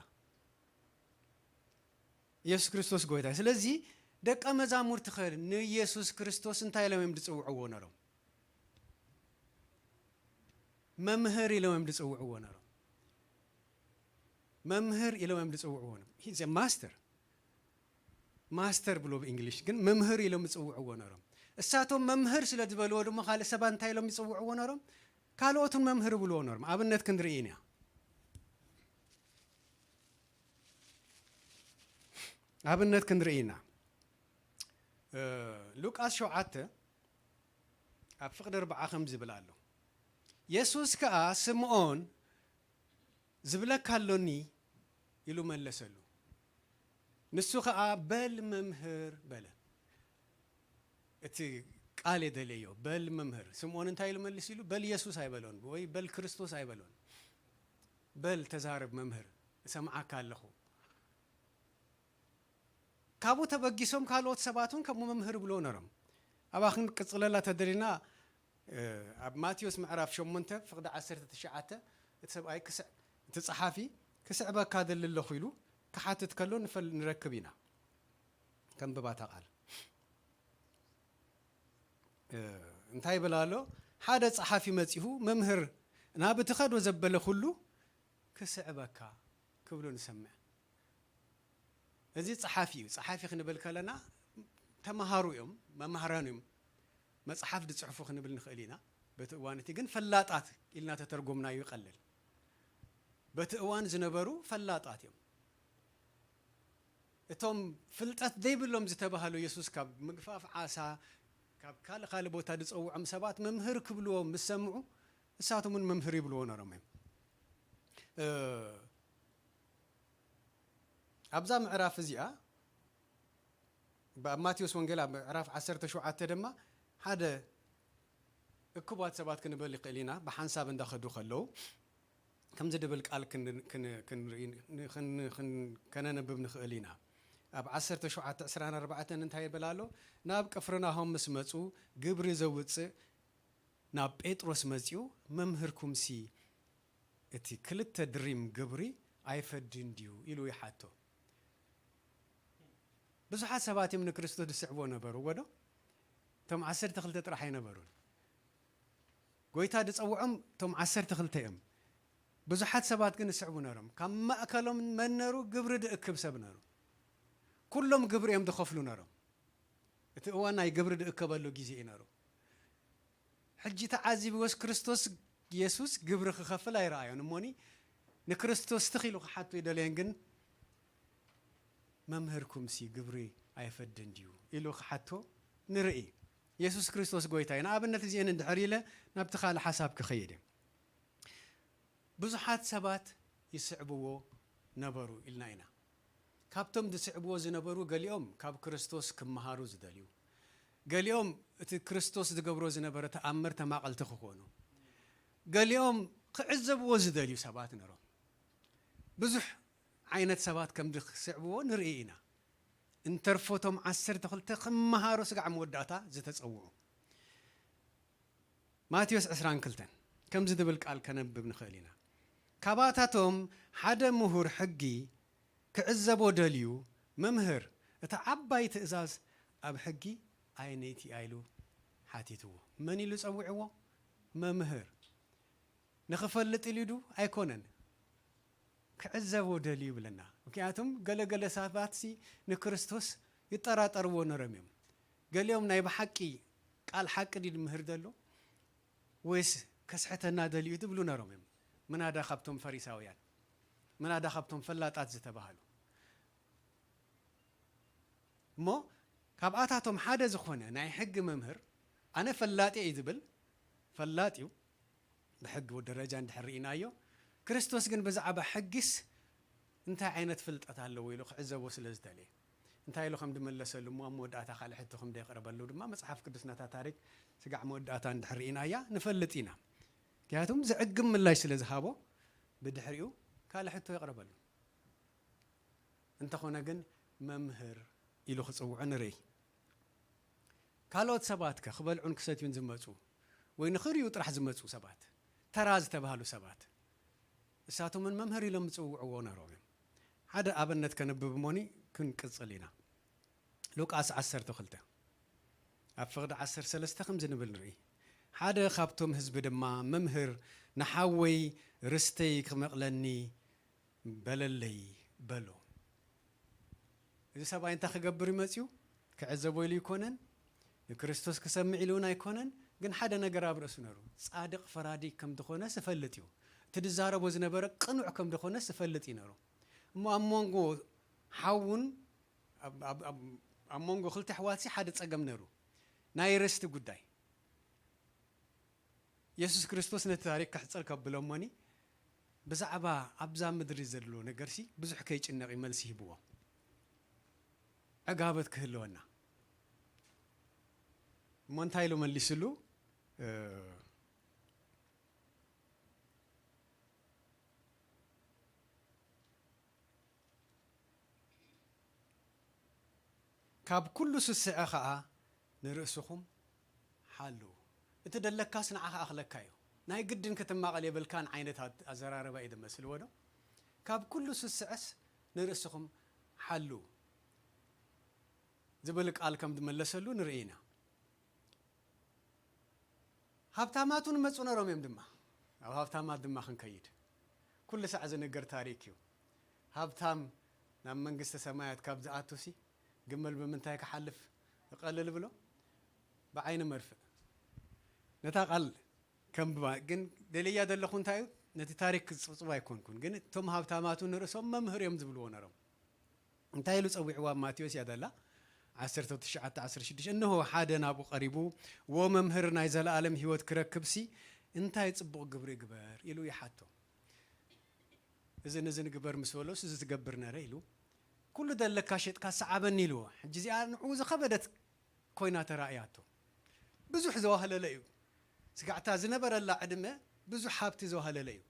ኢየሱስ ክርስቶስ ጎይታ። ስለዚ ደቀ መዛሙርቲ ኸ ንኢየሱስ ክርስቶስ እንታይ ኢሎም እዮም ዝጽውዕዎ ነሮም? መምህር ኢሎም እዮም ዝጽውዕዎ ነሮም። መምህር ኢሎም እዮም ዝጽውዕዎ ነሮም። He's a master. ማስተር ብሎ ብእንግሊሽ፣ ግን መምህር ኢሎም ዝጽውዕዎ ነሮም። እሳቶም መምህር ስለ ዝበልዎ ድማ ካልእ ሰባት እንታይ ኢሎም ይጽውዕዎ ነሮም? ካልኦትን መምህር ብልዎ ነሮም። ኣብነት ክንርኢ ኢና። ኣብነት ክንርኢ ኢና። እ፣ ሉቃስ ሸውዓተ ኣብ ፍቕዲ ኣርብዓ ከም ዝብል ኣሎ። የሱስ ከኣ ስምኦን ዝብለካ ኣሎኒ ኢሉ መለሰሉ። ንሱ ኸኣ በል መምህር በለ። እቲ ቃል የደለዮ፣ በል መምህር። ስምኦን እንታይ ኢሉ መሊሱ ኢሉ? በል የሱስ ኣይበሎን፣ ወይ በል ክርስቶስ ኣይበሎን። በል ተዛረብ መምህር፣ እሰምዓካ ኣለኹ። ካብኡ ተበጊሶም ካልኦት ሰባት እውን ከምኡ መምህር ብሎ ነሮም። ኣብኣ ክንቅጽለላ ተደሊና፣ እ፣ ኣብ ማቴዎስ ምዕራፍ ሸሞንተ ፍቕዲ ዓሰርተ ትሽዓተ፣ እቲ ሰብኣይ ክስዕ-፣ እቲ ጸሓፊ ክስዕበካ ደሊ ኣለኹ ኢሉ ክሓትት ከሎ ንፈል-፣ ንረክብ ኢና። ከንብባ እታ ቃል። እ፣ እንታይ ይብል ኣሎ? ሓደ ጸሓፊ መጺሁ፣ "መምህር፣ ናብ እትኸዶ ዘበለ ኩሉ ክስዕበካ" ክብሎ ንሰምዕ። እዚ ጸሓፊ እዩ። ጸሓፊ ክንብል ከለና ተመሃሩ እዮም፣ መማህራን እዮም። መጽሓፍ ዝጽሕፉ ክንብል ንኽእል ኢና። በቲ እዋን እቲ ግን ፈላጣት ኢልና ተተርጎምናዮ ይቐልል። በቲ እዋን ዝነበሩ ፈላጣት እዮም። እቶም ፍልጠት ዘይብሎም ዝተባህሉ የሱስ ካብ ምግፋፍ ዓሳ፣ ካብ ካልእ ካልእ ቦታ ዝጸውዖም ሰባት መምህር ክብልዎም ምስ ሰምዑ፣ ንሳቶም እውን መምህር ይብልዎ ነሮም እዮም። እ፣ ኣብዛ ምዕራፍ እዚኣ፣ ኣብ ማቴዎስ ወንጌል ኣብ ምዕራፍ ዓሰርተ ሸውዓተ ድማ ሓደ እኩባት ሰባት ክንበል ይኽእል ኢና፣ ብሓንሳብ እንዳኸዱ ከለዉ፣ ከምዚ ድብል ቃል ክን- ክን- ክንርኢ- ክን- ክን- ከነንብብ ንኽእል ኢና። ኣብ ዓሰርተ ሸውዓተ ዕስራን ኣርባዕተን እንታይ ይብል ኣሎ? ናብ ቅፍርናሆም ምስ መጹ፣ ግብሪ ዘውጽእ ናብ ጴጥሮስ መጺኡ፣ "መምህርኩምሲ እቲ ክልተ ድሪም ግብሪ ኣይፈድን ድዩ?" ኢሉ ይሓቶ። ብዙሓት ሰባት እዮም ንክርስቶስ ዝስዕብዎ ነበሩ፣ እወ ዶ? እቶም ዓሰርተ ክልተ ጥራሕ ኣይነበሩን። ጎይታ ዝጸውዖም እቶም ዓሰርተ ክልተ እዮም። ብዙሓት ሰባት ግን ይስዕቡ ነሮም። ካብ ማእከሎም መን ነሩ? ግብሪ ዝእክብ ሰብ ነሩ። ኩሎም ግብሪ እዮም ዝኸፍሉ ነሮም። እቲ እዋን ናይ ግብሪ ዝእከበሉ ግዜ እዩ ነሩ። ሕጂ ተዓዚብዎስ ክርስቶስ የሱስ ግብሪ ክኸፍል ኣይረኣዮን። እሞኒ ንክርስቶስ ትኽ ኢሉ ክሓቶ ይደለየን፣ ግን "መምህርኩምሲ ግብሪ ኣይፈድን ድዩ?" ኢሉ ክሓቶ ንርኢ። የሱስ ክርስቶስ ጎይታ እዩ። ንኣብነት እዚአን እንድሕር ኢለ ናብቲ ካልእ ሓሳብ ክኸይድ እየ። ብዙሓት ሰባት ይስዕብዎ ነበሩ ኢልና ኢና። ካብቶም ዝስዕብዎ ዝነበሩ ገሊኦም ካብ ክርስቶስ ክመሃሩ ዝደልዩ፣ ገሊኦም እቲ ክርስቶስ ዝገብሮ ዝነበረ ተኣምር ተማቐልቲ ክኾኑ፣ ገሊኦም ክዕዘብዎ ዝደልዩ ሰባት ነሮም። ብዙሕ ዓይነት ሰባት ከም ዝስዕብዎ ንርኢ ኢና። እንተርፎ እቶም ዓሰርተ ክልተ ክመሃሩ ስጋዕ መወዳእታ ዝተጸውዑ። ማቴዎስ ዕስራን ክልተን ከምዚ ዝብል ቃል ከነብብ ንኽእል ኢና። "ካባታቶም ሓደ ምሁር ሕጊ ክዕዘቦ ደልዩ፣ 'መምህር፣ እታ ዓባይ ትእዛዝ ኣብ ሕጊ ኣየነይቲ እያ?' ኢሉ ሓቲትዎ።" መን ኢሉ ጸዊዕዎ? መምህር። ንኽፈልጥ ኢሉ ዱ? ኣይኮነን። ክዕዘቦ ደልዩ ይብለና። ምክንያቱም ገለገለ ሰባትሲ ንክርስቶስ ይጠራጠርዎ ነሮም እዮም። ገሊኦም ናይ ብሓቂ ቃል ሓቂ ድዩ ዝምህር ዘሎ ወይስ ከስሕተና ደልዩ ትብሉ ነሮም እዮም። ምናዳ ካብቶም ፈሪሳውያን፣ ምናዳ ካብቶም ፈላጣት ዝተባህሉ። እሞ ካብኣታቶም ሓደ ዝኾነ ናይ ሕጊ መምህር፣ ኣነ ፈላጥ እየ እዩ ዝብል፣ ፈላጥ እዩ ብሕጊ ደረጃ እንድሕር ርኢናዮ። ክርስቶስ ግን ብዛዕባ ሕጊስ እንታይ ዓይነት ፍልጠት ኣለዎ ኢሉ ክዕዘቦ ስለ ዝደለየ፣ እንታይ ኢሉ ከም ዝመለሰሉ እሞ ኣብ መወዳእታ ካልእ ሕቶ ከም ዘየቕረበሉ ድማ መጽሓፍ ቅዱስ ነታ ታሪክ ስጋዕ መወዳእታ እንድሕር ርኢናያ ንፈልጥ ኢና። ምክንያቱም ዘዕግም ምላሽ ስለ ዝሃቦ ብድሕሪኡ ካልእ ሕቶ የቕረበሉ። እንተኾነ ግን መምህር ኢሉ ክጽውዖ ንርኢ። ካልኦት ሰባት ከ ክበልዑን ክሰትዩን ዝመጹ ወይ ንኽርእዩ ጥራሕ ዝመጹ ሰባት፣ ተራ ዝተባህሉ ሰባት፣ እሳቶም እውን መምህር ኢሎም ዝጽውዕዎ ነሮም እዮም። ሓደ ኣብነት ከነብብ እሞኒ ክንቅጽል ኢና። ሉቃስ ዓሰርተ ክልተ ኣብ ፍቕዲ ዓሰርተ ሰለስተ ከምዚ ንብል ንርኢ። ሓደ ካብቶም ህዝቢ ድማ፣ "መምህር፣ ንሓወይ ርስተይ ክመቕለኒ በለለይ" በሎ። እዚ ሰብኣይ እንታይ ክገብር እዩ መጺኡ? ክዕዘቦ ኢሉ ኣይኮነን፣ ንክርስቶስ ክሰምዕ ኢሉ እውን ኣይኮነን፣ ግን ሓደ ነገር ኣብ ርእሱ ነሩ። ጻድቕ ፈራዲ ከም ዝኾነስ ይፈልጥ እዩ። እቲ ዝዛረቦ ዝነበረ ቅኑዕ ከም ዝኾነስ ይፈልጥ እዩ ነሩ። እሞ ኣብ መንጎ ሓውን ኣብ- ኣብ- ኣብ- ኣብ መንጎ ክልተ ኣሕዋትሲ ሓደ ጸገም ነሩ፣ ናይ ርስቲ ጉዳይ። የሱስ ክርስቶስ ነቲ ታሪክ ክሕጽር ከብሎ እሞኒ፣ ብዛዕባ ኣብዛ ምድሪ ዘሎ ነገርሲ ብዙሕ ከይጭነቕ እዩ መልሲ ሂብዎ። ዕጋበት ክህልወና። እሞ እንታይ ኢሉ መሊስሉ? እ፣ "ካብ ኩሉ ስስዐ ኸኣ ንርእስኹም ሓልዉ። እቲ ደለካስ ንዓኻ ኣኽለካ እዩ። ናይ ግድን ክትማቐል የብልካን" ዓይነት ኣት- ኣዘራርባ እዩ ዝመስልዎ ዶ? "ካብ ኩሉ ስስዐስ ንርእስኹም ሓልዉ" ዝብል ቃል ከም ዝመለሰሉ ንርኢ ኢና። ሃብታማት እውን መጹ ነሮም እዮም ድማ። ኣብ ሃብታማት ድማ ክንከይድ። ኩሉ ሳዕ ዝንገር ታሪክ እዩ። ሃብታም ናብ መንግስተ ሰማያት ካብ ዝኣቱሲ፣ ግመል ብምንታይ ክሓልፍ ይቐልል ብሎ? ብዓይኒ መርፍእ። ነታ ቃል ከም ብባ-፣ ግን ደልያ ዘለኹ እንታይ እዩ? ነቲ ታሪክ ክጽብጽብ ኣይኮንኩን። ግን እቶም ሃብታማት እውን ንርእሶም መምህር እዮም ዝብልዎ ነሮም። እንታይ ኢሉ ጸዊዕዋ ኣብ ማቴዎስ እያ ዘላ? ዓሰርተ ትሽዓተ ዓሰርተ ሽዱሽተ፣ "እንሆ ሓደ ናብኡ ቀሪቡ፣ 'ዎ መምህር፣ ናይ ዘለኣለም ህይወት ክረክብሲ እንታይ ጽቡቕ ግብሪ እግበር?' ኢሉ ይሓቶ። እዝን እዝን ግበር ምስ በሎስ፣ 'እዚ ትገብር ነረ' ኢሉ፣ 'ኩሉ ዘለካ ሸጥካ ሰዓበኒ' ኢልዎ። ሕጂ እዚኣ ንዕኡ ዝኸበደት ኮይና ተራእያቶ። ብዙሕ ዘዋህለለ እዩ። ስጋዕታ ዝነበረላ ዕድመ ብዙሕ ሃብቲ ዘዋህለለ እዩ።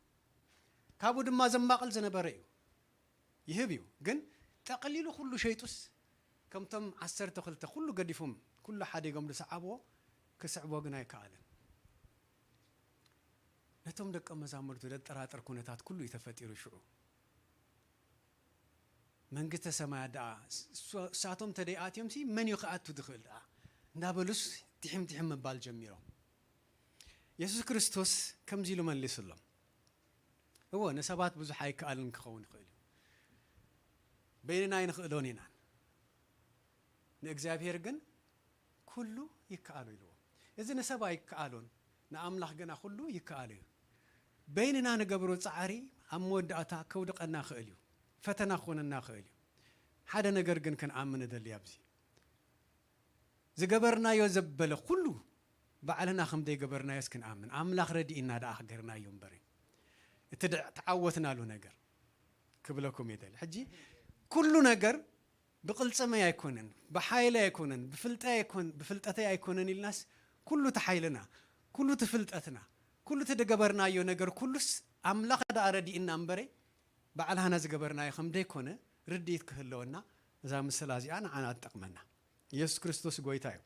ካብኡ ድማ ዘማቕል ዝነበረ እዩ። ይህብ እዩ። ግን ጠቕሊሉ ኩሉ ሸይጡስ፣ ከምቶም ዓሰርተ ክልተ ኩሉ ገዲፎም፣ ኩሉ ሓዲጎም ዝሰዓብዎ፣ ክስዕቦ ግን ኣይከኣለን። ነቶም ደቀ መዛሙርቱ ዘጠራጥር ኩነታት ኩሉ እዩ ተፈጢሩ ሽዑ። መንግስተ ሰማያት ደኣ፣ እሱ-፣ እሳቶም ተደይኣትዮምሲ መን እዩ ክኣቱ ዝኽእል ደኣ? እንዳበሉስ ትሕም ትሕም ምባል ጀሚሮም። የሱስ ክርስቶስ ከምዚ ኢሉ መሊሱሎም። እወ፣ ንሰባት ብዙሕ ኣይከኣልን ክኸውን ይኽእል እዩ። በይንና ኣይንኽእሎን ኢናን። ንእግዚኣብሔር ግን ኩሉ ይከኣሎ ኢልዎ። እዚ ንሰብ ኣይከኣሎን፣ ንኣምላኽ ግና ኩሉ ይከኣሎ እዩ። በይንና ንገብሮ ጻዕሪ ኣብ መወዳእታ ከውድቐና ይኽእል እዩ። ፈተና ክኾነና ይኽእል እዩ። ሓደ ነገር ግን ክንኣምን እደሊ ኣብዚ። ዝገበርናዮ ዘበለ ኩሉ ባዕልና ከም ዘይገበርናዮስ ክንኣምን። ኣምላኽ ረዲእና ደኣ ክገርናዮ እምበር። እቲ ደ-፣ ተዓወትናሉ ነገር ክብለኩም እየ ደሊ። ሕጂ ኩሉ ነገር ብቕልጽመይ ኣይኮነን፣ ብሓይለይ ኣይኮነን፣ ብፍልጠይ ኣይኮን-፣ ብፍልጠተይ ኣይኮነን ኢልናስ ኩሉ እቲ ሓይልና፣ ኩሉ እቲ ፍልጠትና፣ ኩሉ እቲ ዝገበርናዮ ነገር ኩሉስ ኣምላኽ ደኣ ረዲእና እምበረ ባዕልና ዝገበርናዮ ከም ዘይኮነ ርድኢት ክህልወና እዛ ምስላ እዚኣ ንዓና ትጠቕመና። የሱስ ክርስቶስ ጎይታ እዩ።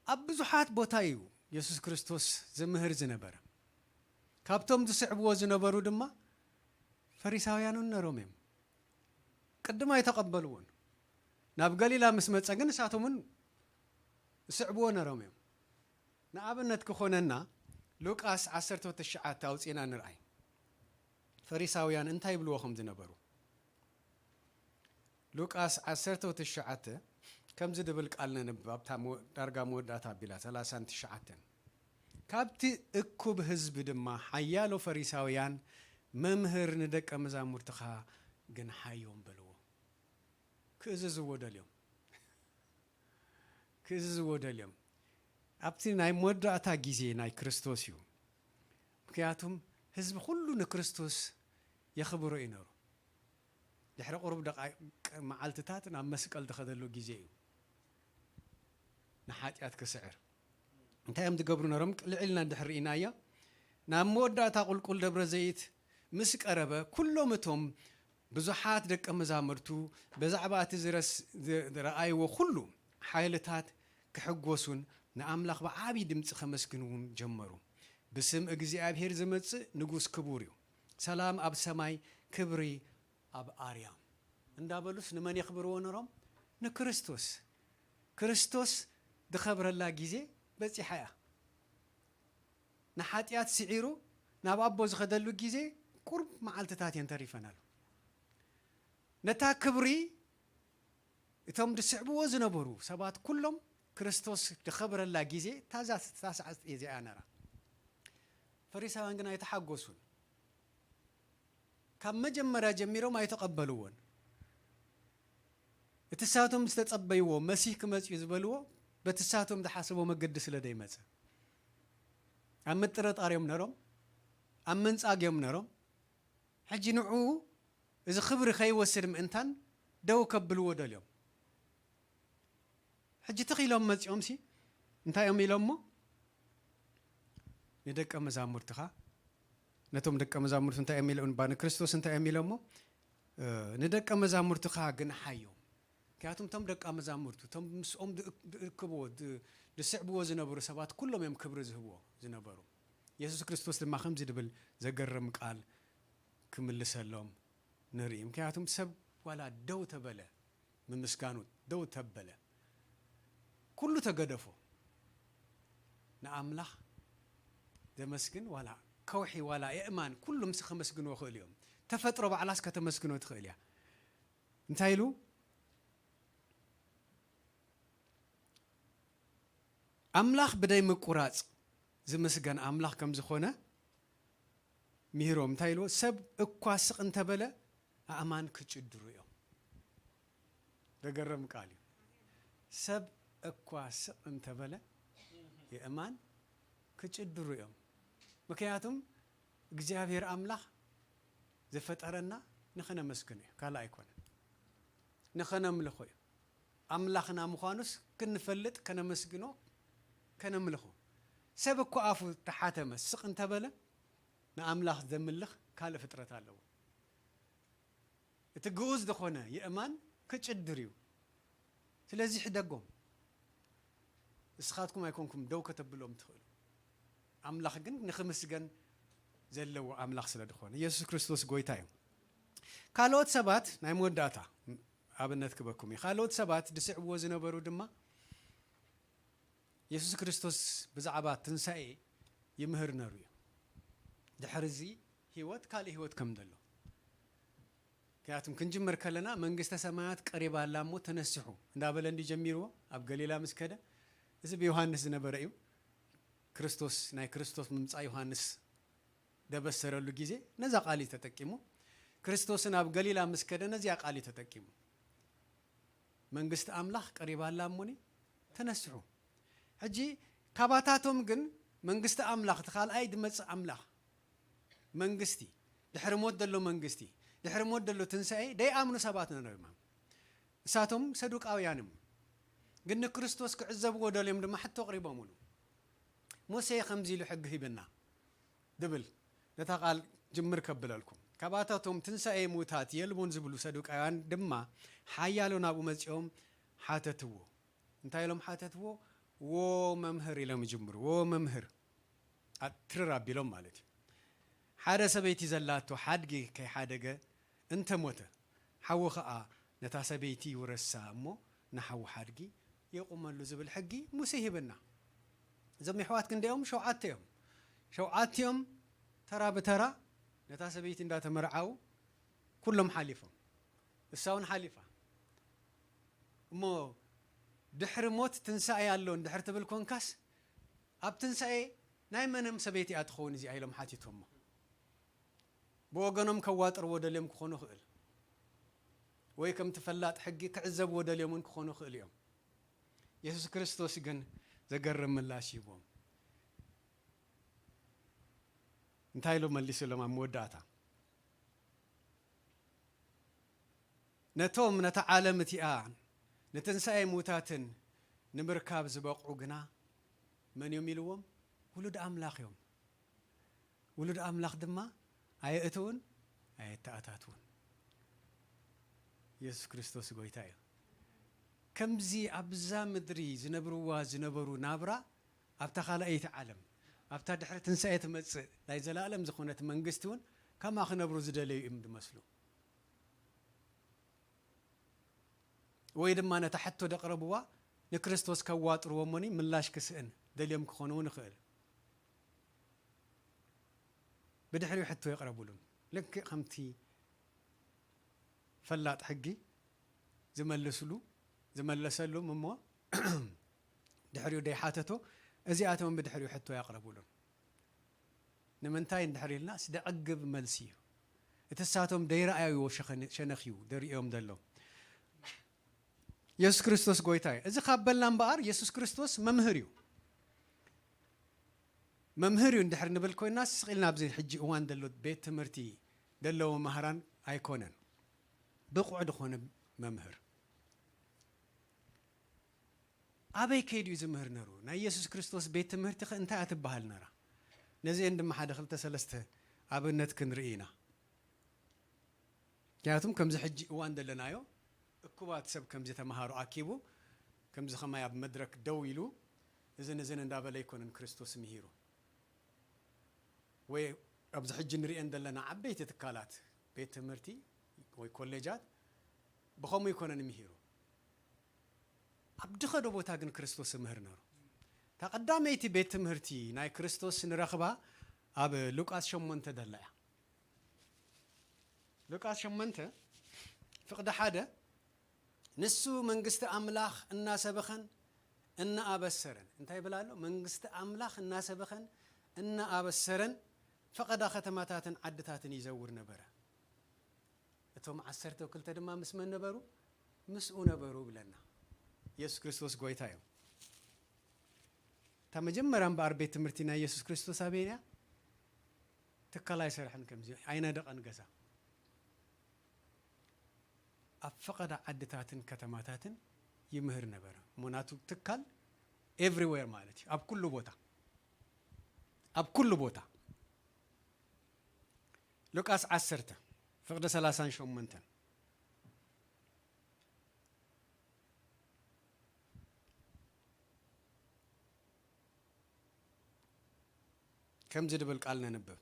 ኣብ ብዙሓት ቦታ እዩ የሱስ ክርስቶስ ዝምህር ዝነበረ። ካብቶም ዝስዕብዎ ዝነበሩ ድማ ፈሪሳውያን እውን ነሮም እዮም። ቅድም ኣይተቐበልዎን። ናብ ገሊላ ምስ መጸ ግን ንሳቶም እውን ዝስዕብዎ ነሮም እዮም። ንኣብነት ክኾነና ሉቃስ ዓሰርተ ትሽዓተ ኣውጺእና ንርኣይ። ፈሪሳውያን እንታይ ይብልዎ ከም ዝነበሩ። ሉቃስ ዓሰርተ ትሽዓተ ከምዚ ድብል ቃል ነንብብ፣ ኣብታ መወ-፣ ዳርጋ መወዳእታ ኣቢላ፣ ሰላሳን ትሽዓተን። ካብቲ እኩብ ህዝቢ ድማ ሓያሎ ፈሪሳውያን፣ "መምህር፣ ንደቀ መዛሙርትኻ ግንሓዮም" በልዎ። ክእዝዝዎ ደልዮም። ክእዝዝዎ ደልዮም። ኣብቲ ናይ መወዳእታ ግዜ ናይ ክርስቶስ እዩ። ምክንያቱም ህዝቢ ኩሉ ንክርስቶስ የኽብሮ እዩ ነሩ። ድሕሪ ቁሩብ ደቓይቕ መዓልትታት ናብ መስቀል ዝኸደሉ ግዜ እዩ። ንሓጢኣት ክስዕር። እንታይ እዮም ዝገብሩ ነሮም? ልዕልና እንድሕር ርኢናዮ፣ ናብ መወዳእታ ቁልቁል ደብረ ዘይት ምስ ቀረበ፣ ኩሎም እቶም ብዙሓት ደቀ መዛሙርቱ ብዛዕባ እቲ ዝረስ-፣ ዝ-፣ ዝረኣይዎ ኩሉ ሓይልታት ክሕጎሱን ንኣምላኽ ብዓቢ ድምጺ ከመስግንውን ጀመሩ። "ብስም እግዚኣብሔር ዝመጽእ ንጉስ ክቡር እዩ። ሰላም ኣብ ሰማይ፣ ክብሪ ኣብ ኣርያም" እንዳበሉስ ንመን የኽብርዎ ነሮም? ንክርስቶስ። ክርስቶስ ዝኸብረላ ግዜ በጺሓ እያ። ንሓጢኣት ስዒሩ ናብ ኣቦ ዝኸደሉ ግዜ ቁሩብ መዓልትታት እየን ተሪፈናሉ። ነታ ክብሪ እቶም ዝስዕብዎ ዝነበሩ ሰባት ኩሎም ክርስቶስ ዝኸብረላ ግዜ እታ ዛ-፣ እታ ሰዓት እዚኣ ነራ። ፈሪሳውያን ግን ኣይተሓጎሱን። ካብ መጀመርያ ጀሚሮም ኣይተቐበልዎን። እቲ ሳቶም ዝተጸበይዎ መሲህ ክመጽእ እዩ ዝበልዎ፣ በቲ ሳቶም ዝሓሰቦ መገዲ ስለ ዘይመጸ። ኣብ ምጥርጣር እዮም ነሮም፣ ኣብ ምንጻግ እዮም ነሮም። ሕጂ ንዕኡ እዚ ክብሪ ከይወስድ ምእንታን ደው ከብልዎ ደልዮም። ሕጂ ትኽ ኢሎም መጺኦምሲ እንታይ እዮም ኢሎሞ? ንደቀ መዛሙርትኻ፣ ነቶም ደቀ መዛሙርቱ እንታይ እዮም ኢሎም? ባ ንክርስቶስ እንታይ እዮም ኢሎሞ? እ፣ "ንደቀ መዛሙርትኻ ግንሓዮም." ምክንያቱም እቶም ደቀ መዛሙርቱ፣ እቶም ምስኦም ድ-፣ ድእክብዎ፣ ድ-፣ ድስዕብዎ ዝነበሩ ሰባት ኩሎም እዮም ክብሪ ዝህብዎ ዝነበሩ። የሱስ ክርስቶስ ድማ ከምዚ ድብል ዘገርም ቃል ክምልሰሎም ንርኢ። ምክንያቱም ሰብ ዋላ ደው ተበለ፣ ምምስጋኑ ደው ተበለ፣ ኩሉ ተገደፎ። ንኣምላኽ ዘመስግን ዋላ ከውሒ ዋላ የእማን ኩሉ ምስ ከመስግንዎ ክእል እዮም። ተፈጥሮ ባዕላስ ከተመስግኖ ትኽእል እያ። እንታይ ኢሉ? ኣምላኽ ብደይ ምቁራጽ ዝምስገን ኣምላኽ ከም ዝኾነ ምሂሮም። እንታይ ኢልዎ? "ሰብ እኳ ስቕ እንተበለ ኣእማን ክጭድሩ እዮም።" ዘገርም ቃል እዩ። "ሰብ እኳ ስቕ እንተበለ የእማን ክጭድሩ እዮም።" ምክንያቱም እግዚኣብሔር ኣምላኽ ዝፈጠረና ንኸነመስግኖ እዩ፣ ካልእ ኣይኮነን። ንኸነምልኾ እዩ። ኣምላኽና ምዃኑስ ክንፈልጥ ከነመስግኖ፣ ከነምልኾ። ሰብ እኳ ኣፉ ተሓተመ፣ ስቕ እንተበለ፣ ንኣምላኽ ዘምልኽ ካልእ ፍጥረት ኣለዎ። እቲ ግኡዝ ዝኾነ የእማን ክጭድር እዩ። ስለዚ ሕደጎም፣ ንስኻትኩም ኣይኮንኩም ደው ከተብሎም ትኽእሉ። ኣምላኽ ግን ንኽምስገን ዘለዎ ኣምላኽ ስለ ዝኾነ፣ የሱስ ክርስቶስ ጎይታ እዩ። ካልኦት ሰባት፣ ናይ መወዳእታ ኣብነት ክበኩም እዩ። ካልኦት ሰባት ዝስዕብዎ ዝነበሩ ድማ፣ የሱስ ክርስቶስ ብዛዕባ ትንሳኤ ይምህር ነሩ እዩ። ድሕሪ እዚ ህይወት፣ ካልእ ህይወት ከም ዘሎ። ምክንያቱም ክንጅምር ከለና፣ መንግስተ ሰማያት ቀሪባ ኣላ እሞ ተነስሑ እንዳበለ እንዲ ጀሚርዎ ኣብ ገሊላ ምስ ከደ፣ እዚ ብዮሃንስ ዝነበረ እዩ። ክርስቶስ፣ ናይ ክርስቶስ ምምጻእ ዮሃንስ ደበሰረሉ ግዜ ነዛ ቃል እዩ ተጠቂሙ። ክርስቶስን ኣብ ገሊላ ምስ ከደ ነዚኣ ቃል እዩ ተጠቂሙ። መንግስቲ ኣምላኽ ቀሪባ ኣላ እሞኒ ተነስሑ። ሕጂ ካባታቶም ግን መንግስቲ ኣምላኽ፣ እቲ ካልኣይ ድመጽእ ኣምላኽ መንግስቲ፣ ድሕሪ ሞት ዘሎ መንግስቲ፣ ድሕሪ ሞት ዘሎ ትንሳኤ ደይኣምኑ ሰባት ነሮም። እሳቶም ሰዱቃውያን እዮም። ግን ንክርስቶስ ክዕዘብዎ ደልዮም ድማ ሕቶ ኣቕሪቦምሉ። ሙሴ ከምዚ ኢሉ ሕጊ ሂብና ድብል ነታ ቃል ጅምር ከብለልኩም። ካባታቶም ትንሳኤ ሙታት የልቦን ዝብሉ ሰዱቃውያን ድማ ሓያሎ ናብኡ መጺኦም ሓተትዎ። እንታይ ኢሎም ሓተትዎ? "ዎ መምህር" ኢሎም ይጅምሩ። "ዎ መምህር" ኣ-፣ ትርር ኣቢሎም ማለት እዩ። "ሓደ ሰበይቲ ዘላቶ ሓድጊ ከይሓደገ እንተ ሞተ፣ ሓዉ ኸኣ ነታ ሰበይቲ ይውረሳ እሞ ንሓዉ ሓድጊ የቑመሉ" ዝብል ሕጊ ሙሴ ሂብና። እዞም የሕዋት ክንደኦም? ሸውዓተ እዮም። ሸውዓቲኦም ተራ ብተራ ነታ ሰበይቲ እንዳተመርዓዉ ኩሎም ሓሊፎም። እሳ እውን ሓሊፋ። እሞ ድሕሪ ሞት ትንሳኤ ኣሎ እንድሕር ትብል ኮንካስ፣ ኣብ ትንሳኤ ናይ መንም ሰበይቲ እያ ትኸውን እዚኣ ኢሎም ሓቲቶሞ። ብወገኖም ከዋጥርዎ ደልዮም ክኾኑ ይኽእል፣ ወይ ከምቲ ፈላጥ ሕጊ ክዕዘብዎ ደልዮም እውን ክኾኑ ይኽእል እዮም። የሱስ ክርስቶስ ግን ዘገርም ምላሽ ሂቦም። እንታይ ኢሉ መሊሱሎም ኣብ መወዳእታ? ነቶም ነታ ዓለም እቲኣ ንትንሳኤ ሙታትን ንምርካብ ዝበቕዑ ግና መን እዮም ኢልዎም? ውሉድ ኣምላኽ እዮም። ውሉድ ኣምላኽ ድማ ኣየእትውን ኣየተኣታትውን። የሱስ ክርስቶስ ጎይታ እዩ። ከምዚ ኣብዛ ምድሪ ዝነብርዋ ዝነበሩ ናብራ፣ ኣብታ ካልኣይቲ ዓለም፣ ኣብታ ድሕሪ ትንሳኤ ትመጽእ ናይ ዘላለም ዝኾነት መንግስቲ እውን ከምኣ ክነብሩ ዝደለዩ እዮም ዝመስሉ። ወይ ድማ ነታ ሕቶ ደቕረብዋ ንክርስቶስ ከዋጥርዎ እሞኒ ምላሽ ክስእን ደልዮም ክኾኑ እውን ይኽእል። ብድሕሪኡ ሕቶ የቕረቡሉን። ልክዕ ከምቲ ፈላጥ ሕጊ ዝመልስሉ፣ ዝመለሰሉም እሞ ድሕሪኡ ደይሓተቶ፣ እዚኣቶም ብድሕሪኡ ሕቶ ያቕረቡሉን። ንምንታይ እንድሕር ኢልና፣ ስደዕግብ መልሲ እዩ። እቲ እሳቶም ደይረኣይዎ ሸኸነ-፣ ሸነኽ እዩ ደርእዮም ዘሎ። የሱስ ክርስቶስ ጎይታ እዩ። እዚ ካብ በልና እምበኣር፣ የሱስ ክርስቶስ መምህር እዩ። መምህር እዩ እንድሕር ንብል ኮይና፣ ስቕ ኢልና ኣብዚ ሕጂ እዋን ዘሎ ቤት ትምህርቲ ዘለዉ መምህራን ኣይኮነን። ብቑዕ ዝኾነ መምህር። ኣበይ ከይዱ እዩ ዝምህር ነሩ? ናይ የሱስ ክርስቶስ ቤት ትምህርቲ ኸ እንታይ እያ ትበሃል ነራ? ነዚአን ድማ ሓደ ክልተ ሰለስተ ኣብነት ክንርኢ ኢና። ምክንያቱም ከምዚ ሕጂ እዋን ዘለናዮ፣ እኩባት ሰብ ከምዚ ተምሃሮ ኣኪቡ፣ ከምዚ ኸማይ ኣብ መድረክ ደው ኢሉ፣ እዝን እዝን እንዳበለ ኣይኮነን ክርስቶስ ምሂሩ። ወይ ኣብዚ ሕጂ ንሪኤን ዘለና ዓበይቲ ትካላት፣ ቤት ትምህርቲ ወይ ኮሌጃት ብኸምኡ ኣይኮነን ምሂሩ። ኣብ ድኸዶ ቦታ ግን ክርስቶስ ይምህር ነሩ። እታ ቀዳመይቲ ቤት ትምህርቲ ናይ ክርስቶስ ንረኽባ ኣብ ሉቃስ ሸሞንተ ደላ እያ። ሉቃስ ሸሞንተ ፍቕዲ ሓደ፣ ንሱ መንግስቲ ኣምላኽ እናሰበኸን እናኣበሰረን፣ እንታይ ይብል ኣሎ? መንግስቲ ኣምላኽ እናሰበኸን እናኣበሰረን ፈቐዳ ከተማታትን ዓድታትን ይዘውር ነበረ። እቶም ዓሰርተ ክልተ ድማ ምስ መን ነበሩ? ምስኡ ነበሩ ብለና። የሱስ ክርስቶስ ጎይታ እዩ። እታ መጀመርያ እምበኣር ቤት ትምህርቲ ናይ የሱስ ክርስቶስ ኣበይ እያ? ትካል ኣይሰርሐን፣ ከምዚ ኣይነደቐን ገዛ። ኣብ ፈቐዳ ዓድታትን ከተማታትን ይምህር ነበረ። እሞ ናቱ ትካል ኤቭሪዌር ማለት እዩ፣ ኣብ ኩሉ ቦታ፣ ኣብ ኩሉ ቦታ። ሉቃስ ዓሰርተ ፍቕዲ ሠላሳን ሸሞንተን። ከምዚ ድብል ቃል ነንብብ።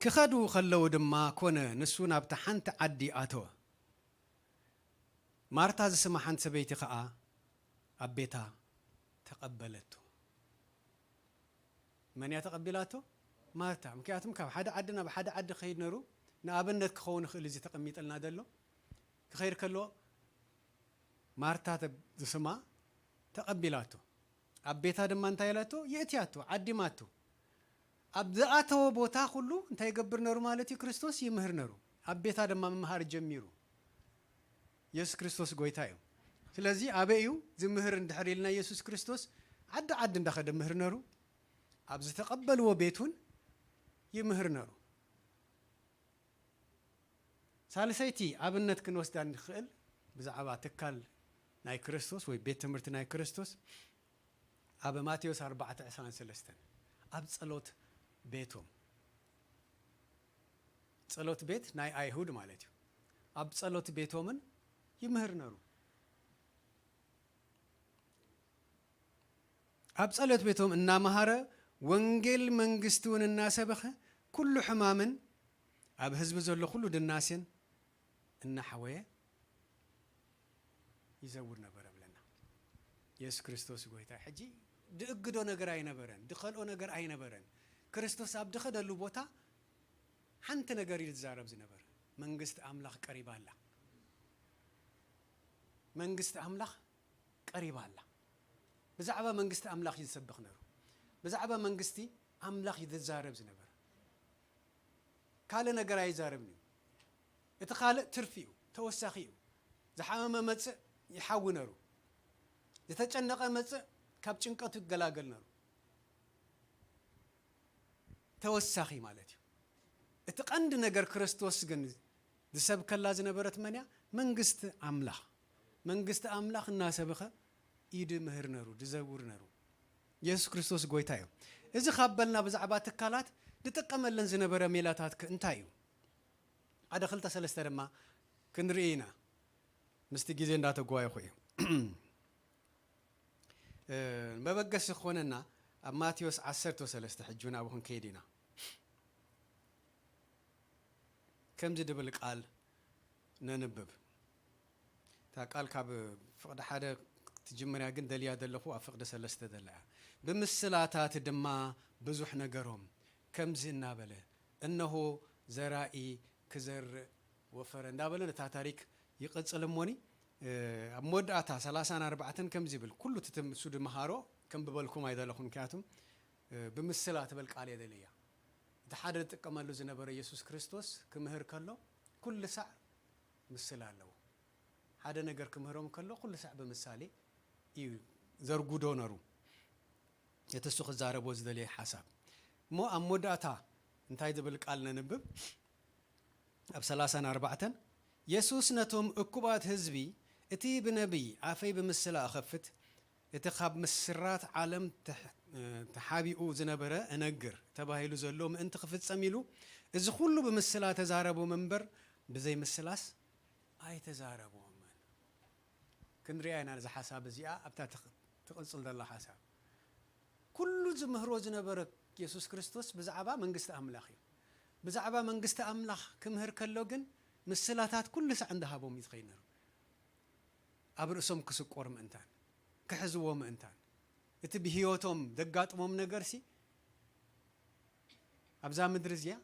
ክኸዱ ከለዉ ድማ ኮነ፣ ንሱ ናብታ ሓንቲ ዓዲ ኣተወ። ማርታ ዝስማ ሓንቲ ሰበይቲ ኸኣ ኣብ ቤታ ተቐበለቶ። መን እያ ተቐቢላቶ? ማርታ። ምክንያቱም ካብ ሓደ ዓዲ ናብ ሓደ ዓዲ ክኸይድ ነሩ። ንኣብነት ክኸውን ይኽእል እዚ ተቐሚጠልና ዘሎ። ክኸይድ ከሎ ማርታ ተ-፣ ዝስማ ተቐቢላቶ። ኣብ ቤታ ድማ እንታይ ኢላቶ? የእትያቶ፣ ዓዲማቶ። ኣብ ዝኣተወ ቦታ ኩሉ እንታይ ይገብር ነሩ ማለት እዩ? ክርስቶስ ይምህር ነሩ። ኣብ ቤታ ድማ ምምሃር ጀሚሩ። የሱስ ክርስቶስ ጎይታ እዩ። ስለዚ ኣበይ እዩ ዝምህር እንድሕር ኢልና፣ የሱስ ክርስቶስ ዓዲ ዓዲ እንዳኸደ ምህር ነሩ። ኣብ ዝተቐበልዎ ቤት እውን ይምህር ነሩ። ሳልሰይቲ ኣብነት ክንወስዳ እንኽእል ብዛዕባ ትካል ናይ ክርስቶስ ወይ ቤት ትምህርቲ ናይ ክርስቶስ ኣብ ማቴዎስ ኣርባዕተ ዕስራን ሰለስተን ኣብ ጸሎት ቤቶም፣ ጸሎት ቤት ናይ ኣይሁድ ማለት እዩ። ኣብ ጸሎት ቤቶምን ይምህር ነሩ። ኣብ ጸሎት ቤቶም እናመሃረ ወንጌል መንግስቲ እውን እናሰበኸ ኩሉ ሕማምን ኣብ ህዝቢ ዘሎ ኩሉ ድናሴን እናሓወየ ይዘውር ነበረ ብለና። የሱስ ክርስቶስ ጎይታ። ሕጂ ድእግዶ ነገር ኣይነበረን፣ ድኸልኦ ነገር ኣይነበረን። ክርስቶስ ኣብ ድኸደሉ ቦታ ሓንቲ ነገር እዩ ዝዛረብ ዝነበረ። መንግስቲ ኣምላኽ ቀሪባ ኣላ። መንግስቲ ኣምላኽ ቀሪባ ኣላ። ብዛዕባ መንግስቲ ኣምላኽ እዩ ዝሰብኽ ነሩ። ብዛዕባ መንግስቲ ኣምላኽ እዩ ዝዛረብ ዝነበረ። ካልእ ነገር ኣይዛረብን እዩ። እቲ ካልእ ትርፊ እዩ፣ ተወሳኺ እዩ። ዝሓመመ መጽእ ይሓዊ ነሩ። ዝተጨነቐ መጽእ ካብ ጭንቀቱ ይገላገል ነሩ። ተወሳኺ ማለት እዩ። እቲ ቀንዲ ነገር ክርስቶስ ግን ዝሰብከላ ዝነበረት መን እያ? መንግስቲ ኣምላኽ። መንግስቲ ኣምላኽ እናሰበኸ እዩ ድምህር ነሩ፣ ድዘውር ነሩ። የሱስ ክርስቶስ ጎይታ እዩ። እዚ ካብ በልና ብዛዕባ ትካላት ድጥቀመለን ዝነበረ ሜላታት ከ እንታይ እዩ? ሓደ ክልተ ሰለስተ ድማ ክንርኢ ኢና። ምስቲ ግዜ እንዳተጓየኹ እዩ። እ፣ መበገሲ ክኾነና ኣብ ማቴዎስ ዓሰርተ ሰለስተ ሕጂ ናብኡ ክንከይድ ኢና። ከምዚ ድብል ቃል ነንብብ። እታ ቃል ካብ ፍቕዲ ሓደ ትጅምር እያ፣ ግን ደልያ ዘለኹ ኣብ ፍቕዲ ሰለስተ ዘላ እያ። ብምስላታት ድማ ብዙሕ ነገሮም፣ ከምዚ እናበለ፣ "እነሆ ዘራኢ ክዘርእ ወፈረ" እንዳበለ ነታ ታሪክ ይቕጽል እሞኒ፣ እ፣ ኣብ መወዳእታ ሰላሳን ኣርባዕተን ከምዚ ይብል፣ ኩሉ እቲ ትም-፣ እሱ ድመሃሮ ከንብበልኩም ኣይደለኹን፣ ምክንያቱም፣ እ፣ ብምስላ ትብል ቃል እየ ደልያ። እቲ ሓደ ዝጥቀመሉ ዝነበረ የሱስ ክርስቶስ ክምህር ከሎ ኩሉ ሳዕ ምስላ ኣለዎ። ሓደ ነገር ክምህሮም ከሎ ኩሉ ሳዕ ብምሳሌ እዩ ዘርጉዶ ነሩ። እቲ እሱ ክዛረቦ ዝደለየ ሓሳብ። እሞ ኣብ መወዳእታ እንታይ ዝብል ቃል ነንብብ? ኣብ ሰላሳን ኣርባዕተን፣ የሱስ ነቶም እኩባት ህዝቢ፣ "እቲ ብነቢይ ኣፈይ ብምስላ እኸፍት፣ እቲ ካብ ምስራት ዓለም ተሕ-፣ ተሓቢኡ ዝነበረ እነግር" ተባሂሉ ዘሎ ምእንቲ ክፍጸም ኢሉ፣ እዚ ኩሉ ብምስላ ተዛረቦም እምበር፣ ብዘይ ምስላስ ኣይተዛረቦምን። ክንሪኣ ኢና ነዛ ሓሳብ እዚኣ፣ ኣብታ ትኽ-፣ ትቕጽል ዘላ ሓሳብ። ኩሉ ዝምህሮ ዝነበረ የሱስ ክርስቶስ ብዛዕባ መንግስቲ ኣምላኽ እዩ። ብዛዕባ መንግስቲ ኣምላኽ ክምህር ከሎ ግን፣ ምስላታት ኩሉ ሳዕ እንዳሃቦም እዩ ዝኸይድ ነሩ። ኣብ ርእሶም ክስቆር ምእንታን፣ ክሕዝዎ ምእንታን፣ እቲ ብህይወቶም ዘጋጥሞም ነገርሲ፣ ኣብዛ ምድሪ እዚኣ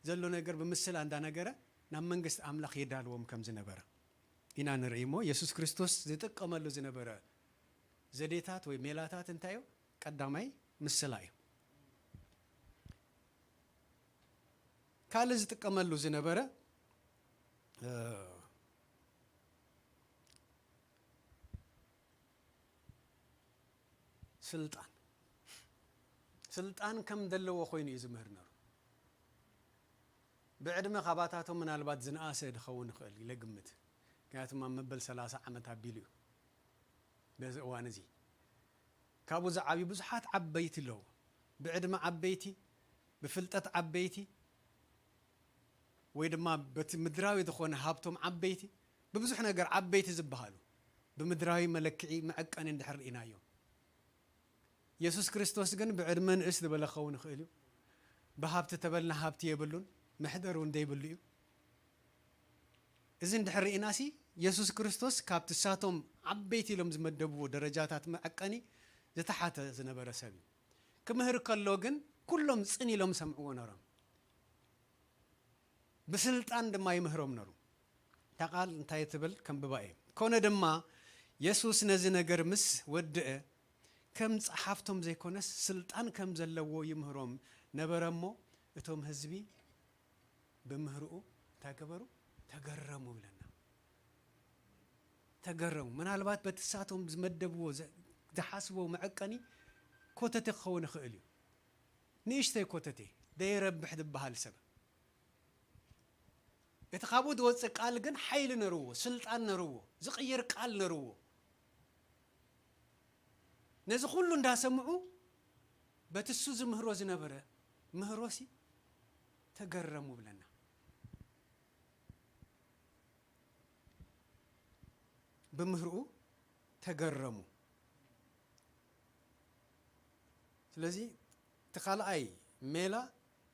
ዘሎ ነገር ብምስላ እንዳነገረ ናብ መንግስቲ ኣምላኽ የዳልዎም ከም ዝነበረ ኢና ንርኢ። እሞ የሱስ ክርስቶስ ዝጥቀመሉ ዝነበረ ዘዴታት ወይ ሜላታት እንታይ እዩ? ቀዳማይ ምስላ እዩ። ካልእ ዝጥቀመሉ ዝነበረ፣ እ፣ ስልጣን፣ ስልጣን ከም ዘለዎ ኮይኑ እዩ ዝምህር ነሩ። ብዕድመ ካባታቶም ምናልባት ዝነኣሰ ድኸውን ይኽእል ኢለ ግምት። ምክንያቱም ኣብ መበል ሰላሳ ዓመት ኣቢሉ እዩ በዚ እዋን እዚ። ካብኡ ዝዓብዩ ብዙሓት ዓበይቲ ኣለዉ። ብዕድመ ዓበይቲ፣ ብፍልጠት ዓበይቲ ወይ ድማ በቲ ምድራዊ ዝኾነ ሃብቶም ዓበይቲ፣ ብብዙሕ ነገር ዓበይቲ ዝበሃሉ፣ ብምድራዊ መለክዒ መዐቀኒ እንድሕር ርኢናዮም። የሱስ ክርስቶስ ግን ብዕድመ ንእስ ዝበለ ክኸውን ይኽእል እዩ። ብሃብቲ ተበልና ሃብቲ የብሉን፣ መሕደሪ እውን ዘይብሉ እዩ። እዚ እንድሕር ርኢናሲ፣ የሱስ ክርስቶስ ካብቲ ሳቶም ዓበይቲ ኢሎም ዝመደብዎ ደረጃታት መዐቀኒ ዝተሓተ ዝነበረ ሰብ እዩ። ክምህር ከሎ ግን ኩሎም ጽን ኢሎም ሰምዕዎ ነሮም። ብስልጣን ድማ ይምህሮም ነሩ። እታ ቃል እንታይ ትብል ከንብባ እየ። ኮነ ድማ የሱስ ነዚ ነገር ምስ ወድአ፣ ከም ጸሓፍቶም ዘይኮነስ ስልጣን ከም ዘለዎ ይምህሮም ነበረ እሞ፣ እቶም ህዝቢ ብምህርኡ እንታይ ገበሩ? ተገረሙ ብለና። ተገረሙ። ምናልባት በቲ ሳቶም ዝመደብዎ፣ ዘ-፣ ዝሓስብዎ መዐቀኒ ኮተቴ ክኸውን ይኽእል እዩ። ንእሽተይ ኮተቴ፣ ደይረብሕ ዝበሃል ሰብ። እቲ ካብኡ ዝወጽእ ቃል ግን ሓይሊ ነርዎ፣ ስልጣን ነርዎ፣ ዝቕይር ቃል ነርዎ። ነዚ ኩሉ እንዳሰምዑ፣ በቲ እሱ ዝምህሮ ዝነበረ ምህሮሲ ተገረሙ ብለና። ብምህርኡ ተገረሙ። ስለዚ እቲ ካልኣይ ሜላ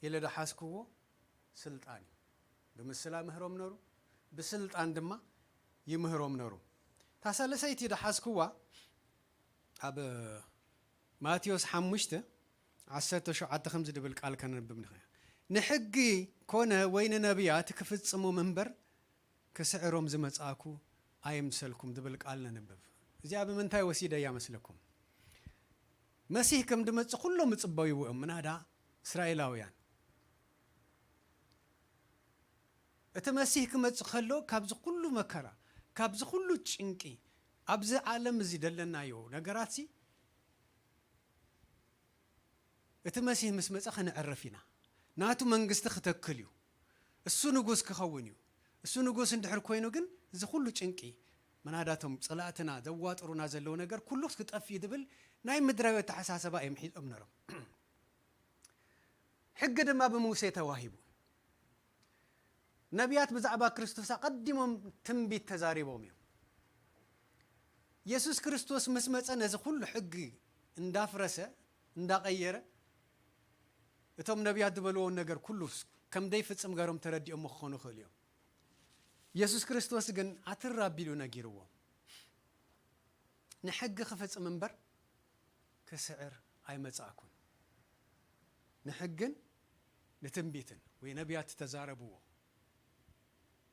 ኢለ ዝሓዝክዎ ስልጣን እዩ። ብምስላ ምህሮም ነሩ፣ ብስልጣን ድማ ይምህሮም ነሩ። እታ ሳልሰይቲ ዝሓዝክዋ ኣብ ማቴዎስ ሓሙሽተ ዓሰርተ ሸውዓተ ከምዚ ዝብል ቃል ከነንብብ ንኽእል። ንሕጊ ኮነ ወይ ንነቢያት ክፍጽሞም እምበር ክስዕሮም ዝመጻእኩ ኣይምሰልኩም ዝብል ቃል ነንብብ። እዚኣ ብምንታይ ወሲደያ መስለኩም? መሲህ ከም ድመጽእ ኩሎም ይጽበይዎ እዮም፣ ምናዳ እስራኤላውያን። እቲ መሲህ ክመጽእ ከሎ ካብዚ ኩሉ መከራ፣ ካብዚ ኩሉ ጭንቂ፣ ኣብዚ ዓለም እዚ ደለናዮ ነገራትሲ፣ እቲ መሲህ ምስ መጸ ከነዕርፍ ኢና። ናቱ መንግስቲ ክተክል እዩ። እሱ ንጉስ ክኸውን እዩ። እሱ ንጉስ እንድሕር ኮይኑ ግን እዚ ኩሉ ጭንቂ፣ መናዳቶም ጸላእትና ዘዋጥሩና ዘለዉ ነገር ኩሉ ክጠፍእ እዩ ዝብል ናይ ምድራዊ ኣተሓሳሰባ እዮም ሒዞም ነሮም። ሕጊ ድማ ብሙሴ ተዋሂቡ። ነቢያት ብዛዕባ ክርስቶስ ኣቐዲሞም ትንቢት ተዛሪቦም እዮም። የሱስ ክርስቶስ ምስ መጸ ነዚ ኩሉ ሕጊ እንዳፍረሰ፣ እንዳቐየረ፣ እቶም ነቢያት ዝበልዎ ነገር ኩሉ ከም ዘይፍጽም ገሮም ተረዲኦሞ ክኾኑ ይኽእሉ እዮም። የሱስ ክርስቶስ ግን ኣትር ኣቢሉ ነጊርዎም። ንሕጊ ክፍጽም እምበር ክስዕር ኣይመጻእኩን። ንሕግን ንትንቢትን ወይ ነቢያት ዝተዛረብዎ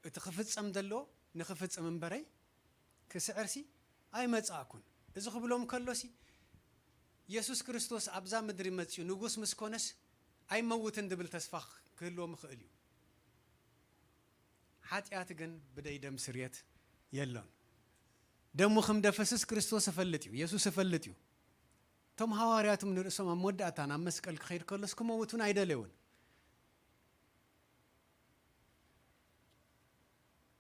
እቲ ክፍጸም ዘሎ ንክፍጽም እምበረይ ክስዕርሲ ኣይመጻእኩን። እዚ ክብሎም ከሎሲ የሱስ ክርስቶስ ኣብዛ ምድሪ መጺኡ ንጉስ ምስ ኮነስ ኣይመውትን ዝብል ተስፋ ክህልዎም ይኽእል እዩ። ሓጢኣት ግን ብደይ ደም ስርየት የሎን። ደሙ ከም ደፈስስ ክርስቶስ እፈልጥ እዩ፣ የሱስ እፈልጥ እዩ። እቶም ሃዋርያት ንርእሶም ኣብ መወዳእታ ናብ መስቀል ክኸይድ ከሎስ ክመውት እውን ኣይደለዩን።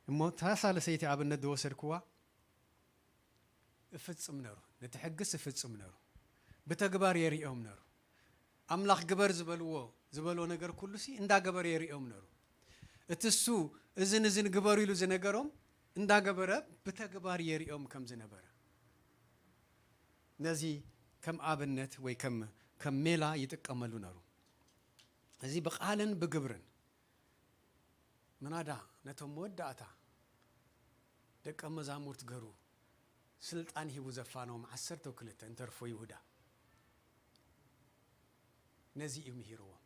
እሞ እታ ሳልሰይቲ ኣብነት ዝወሰድክዋ እፍጽም ነሩ፣ ነቲ ሕግስ እፍጽም ነሩ። ብተግባር የርእዮም ነሩ። ኣምላኽ ግበር ዝበልዎ፣ ዝበሎ ነገር ኩሉሲ እንዳገበረ የርእዮም ነሩ። እቲ እሱ እዝን እዝን ግበሩ ኢሉ ዝነገሮም እንዳገበረ ብተግባር የርእዮም ከም ዝነበረ፣ ነዚ ከም ኣብነት ወይ ከም፣ ከም ሜላ ይጥቀመሉ ነሩ። እዚ ብቓልን ብግብርን ምናዳ ነቶም መወዳእታ ደቀ መዛሙርት ገሩ ስልጣን ሂቡ ዘፋነዎም ዓሰርተ ክልተ እንተርፎ ይሁዳ ነዚ እዩ ምሂርዎም።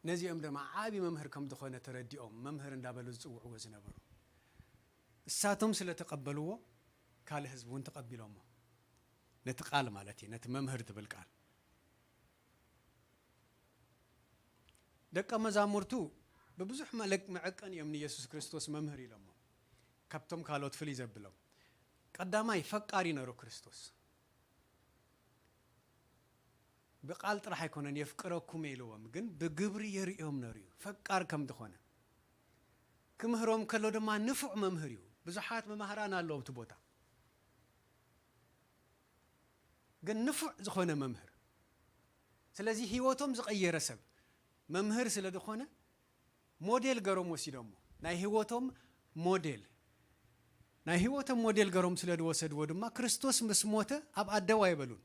ነዚኦም ድማ ዓቢ መምህር ከም ዝኾነ ተረዲኦም መምህር እንዳበሉ ዝጽውዕዎ ዝነበሩ። እሳቶም ስለ ተቐበልዎ ካልእ ህዝቢ እውን ተቐቢሎሞ። ነቲ ቃል ማለት እዩ፣ ነቲ መምህር ትብል ቃል። ደቀ መዛሙርቱ ብብዙሕ መለክ-፣ መዐቀኒ እዮም ንየሱስ ክርስቶስ መምህር ኢሎሞ። ካብቶም ካልኦት ፍልይ ዘብሎም፣ ቀዳማይ ፈቃር እዩ ነሩ ክርስቶስ። ብቃል ጥራሕ ኣይኮነን የፍቅረኩም ኢልዎም፣ ግን ብግብሪ የርእዮም ነሩ እዩ ፈቃር ከም ዝኾነ። ክምህሮም ከሎ ድማ ንፉዕ መምህር እዩ። ብዙሓት መማህራን ኣለዉ ኣብቲ ቦታ። ግን ንፉዕ ዝኾነ መምህር፣ ስለዚ ህይወቶም ዝቐየረ ሰብ መምህር ስለ ዝኾነ ሞዴል ገሮም ወሲዶሞ። ናይ ህይወቶም ሞዴል ናይ ህይወቶም ሞዴል ገሮም ስለ ዝወሰድዎ ድማ ክርስቶስ ምስ ሞተ ኣብ ኣደው ኣይበሉን።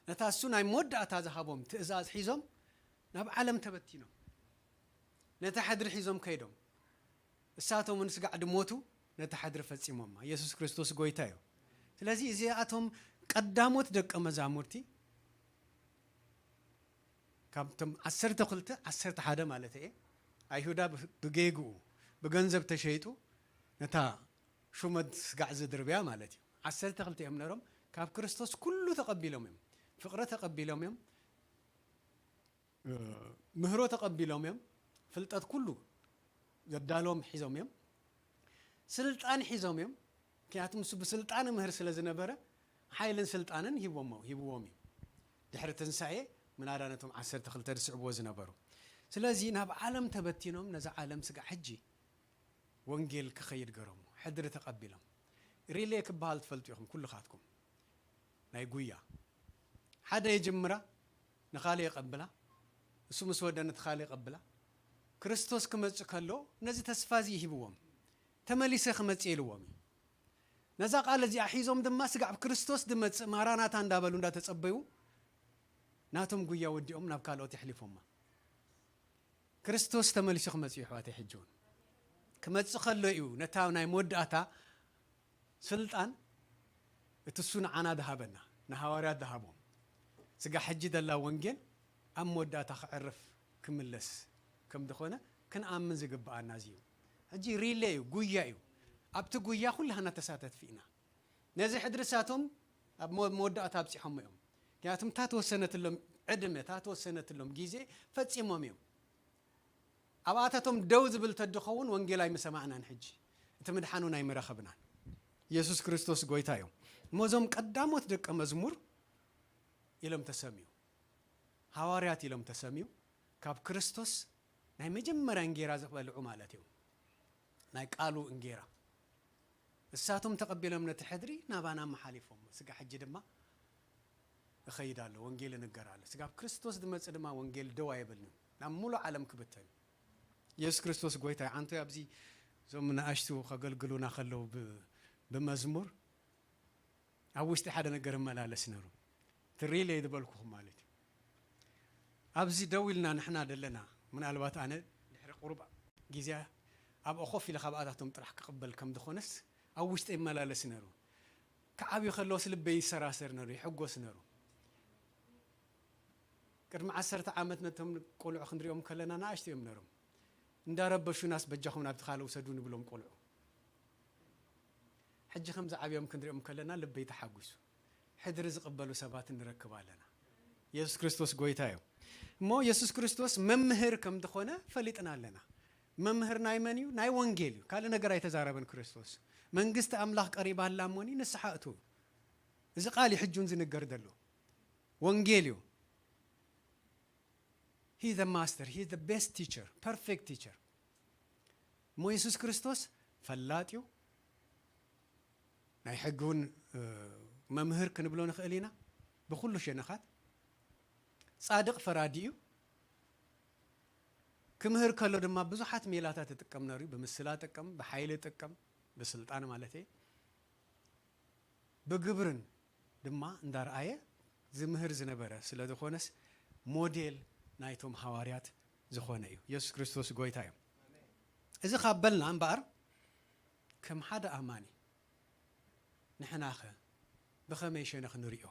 ነታ እሱ ናይ መወዳእታ ዝሃቦም ትእዛዝ ሒዞም ናብ ዓለም ተበቲኖም። ነታ ሕድሪ ሒዞም ከይዶም። እሳቶም እውን ስጋዕ ድሞቱ ነታ ሕድሪ ፈጺሞማ። ኢየሱስ ክርስቶስ ጎይታ እዩ። ስለዚ እዚኣቶም ቀዳሞት ደቀ መዛሙርቲ ካብቶም ዓሰርተ ክልተ፣ ዓሰርተ ሓደ ማለት እየ፣ ኣይሁዳ ብ- ብጌግኡ ብገንዘብ ተሸይጡ ነታ ሹመት ስጋዕ ዝድርብያ ማለት እዩ። ዓሰርተ ክልተ እዮም ነሮም። ካብ ክርስቶስ ኩሉ ተቐቢሎም እዮም። ፍቕሪ ተቐቢሎም እዮም። ምህሮ ተቐቢሎም እዮም። ፍልጠት ኩሉ ዘዳሎም ሒዞም እዮም። ስልጣን ሒዞም እዮም። ምክንያቱ ንሱ ብስልጣን ምህር ስለ ዝነበረ ሓይልን ስልጣንን ሂብዎም ሂብዎም እዩ። ድሕሪ ትንሳኤ ምናዳ ነቶም ዓሰርተ ክልተ ዝስዕብዎ ዝነበሩ። ስለዚ ናብ ዓለም ተበቲኖም ነዛ ዓለም ስጋ ሕጂ ወንጌል ክኸይድ ገሮም ሕድሪ ተቐቢሎም። ሪሌ ክበሃል ትፈልጡ ኢኹም ኩልኻትኩም። ናይ ጉያ ሓደ የጅምራ፣ ንኻልእ የቐብላ። እሱ ምስ ወደ ነቲ ካልእ የቐብላ። ክርስቶስ ክመጽእ ከሎ ነዚ ተስፋ እዚ ሂብዎም። ተመሊሰ ክመጽእ ኢልዎም እዩ። ነዛ ቃል እዚኣ ሒዞም ድማ ስጋዕ ክርስቶስ ድመጽእ ማራናታ እንዳበሉ እንዳተጸበዩ ናቶም ጉያ ወዲኦም ናብ ካልኦት የሕሊፎማ። ክርስቶስ ተመሊሱ ክመጽእ እዩ ኣሕዋተይ። ሕጂ እውን ክመጽእ ከሎ እዩ ነታ ናይ መወዳእታ ስልጣን እቲ እሱ ንዓና ዝሃበና፣ ንሃዋርያት ዝሃቦም። ስጋ ሕጂ ደላ ወንጌል ኣብ መወዳእታ ክዕርፍ ክምለስ ከም ዝኾነ ክንኣምን ዝግብኣና እዚ እዩ። ሕጂ ሪሌ እዩ፣ ጉያ እዩ። ኣብቲ ጉያ ኩላህና ተሳተፍቲ ኢና። ነዚ ሕድሪ እሳቶም ኣብ መወ- መወዳእታ ኣብፂሖሞ እዮም። ምክንያቱም እታ ተወሰነትሎም ዕድመ፣ እታ ተወሰነትሎም ግዜ ፈፂሞም እዮም። ኣብኣታቶም ደው ዝብል ተድኸውን ወንጌል ኣይምሰማዕናን። ሕጂ እቲ ምድሓኑን ኣይምረኸብናን። ኢየሱስ ክርስቶስ ጎይታ እዮም። እሞ እዞም ቀዳሞት ደቀ መዝሙር ኢሎም ተሰምዩ፣ ሃዋርያት ኢሎም ተሰምዩ፣ ካብ ክርስቶስ ናይ መጀመርያ እንጌራ ዝበልዑ ማለት እዮም። ናይ ቃሉ እንጌራ እሳቶም ተቐቢሎም ነቲ ሕድሪ ናባና መሓሊፎም። ስጋ ሕጂ ድማ እኸይድ ኣሎ፣ ወንጌል እንገር ኣሎ። ስጋብ ክርስቶስ ዝመጽእ ድማ ወንጌል ደው ኣይብልን፣ ናብ ሙሉእ ዓለም ክብተን። ኢየሱስ ክርስቶስ ጎይታ እዩ። ዓንቶ ኣብዚ እዞም ንኣሽቱ ከገልግሉና ከለዉ ብ- ብመዝሙር ኣብ ውሽጢ ሓደ ነገር እመላለስ ነሩ። ትሪለይ ዝበልኩኹም ማለት እዩ። ኣብዚ ደው ኢልና ንሕና ደለና፣ ምናልባት ኣነ ድሕሪ ቁሩብ ግዜ ኣብኡ ኮፍ ኢለ ካብኣታቶም ጥራሕ ክቕበል ከም ዝኾነስ ኣብ ውሽጢ ይመላለስ ነሩ። ክዓብዩ ከለዎስ ልበይ ይሰራሰር ነሩ፣ ይሕጎስ ነሩ። ቅድሚ ዓሰርተ ዓመት ነቶም ቆልዑ ክንሪኦም ከለና ንኣሽቱ እዮም ነሮም። እንዳረበሹናስ በጃኹም ናብቲ ካልእ ውሰዱ ንብሎም ቆልዑ። ሕጂ ከም ዝዓብዮም ክንሪኦም ከለና ልበይ ተሓጒሱ። ሕድሪ ዝቕበሉ ሰባት ንረክብ ኣለና። ኢየሱስ ክርስቶስ ጎይታ እዩ። እሞ ኢየሱስ ክርስቶስ መምህር ከም ዝኾነ ፈሊጥና ኣለና። መምህር ናይ መን እዩ? ናይ ወንጌል እዩ። ካልእ ነገር ኣይተዛረበን ክርስቶስ። መንግስቲ ኣምላኽ ቀሪባ ኣላ እሞኒ ንስሓ እቱ። እዚ ቃል እዩ ሕጂ እውን ዝንገር ዘሎ። ወንጌል እዩ። He the master, he the best teacher, perfect teacher። እሞ የሱስ ክርስቶስ ፈላጥ እዩ። ናይ ሕጊ እውን መምህር ክንብሎ ንኽእል ኢና። ብኹሉ ሸነኻት ጻድቕ ፈራዲ እዩ። ክምህር ከሎ ድማ ብዙሓት ሜላታት ይጥቀም ነሩ። ብምስላ ጥቀም፣ ብሓይሊ ጥቀም፣ ብስልጣን ማለት እየ። ብግብርን ድማ እንዳርኣየ ዝምህር ዝነበረ ስለ ዝኾነስ ሞዴል ናይቶም ሃዋርያት ዝኾነ እዩ። የሱስ ክርስቶስ ጎይታ እዩ። እዚ ካብ በልና እምበኣር ከም ሓደ ኣማኒ ንሕናኸ ብኸመይ ሸነኽ ንሪኦ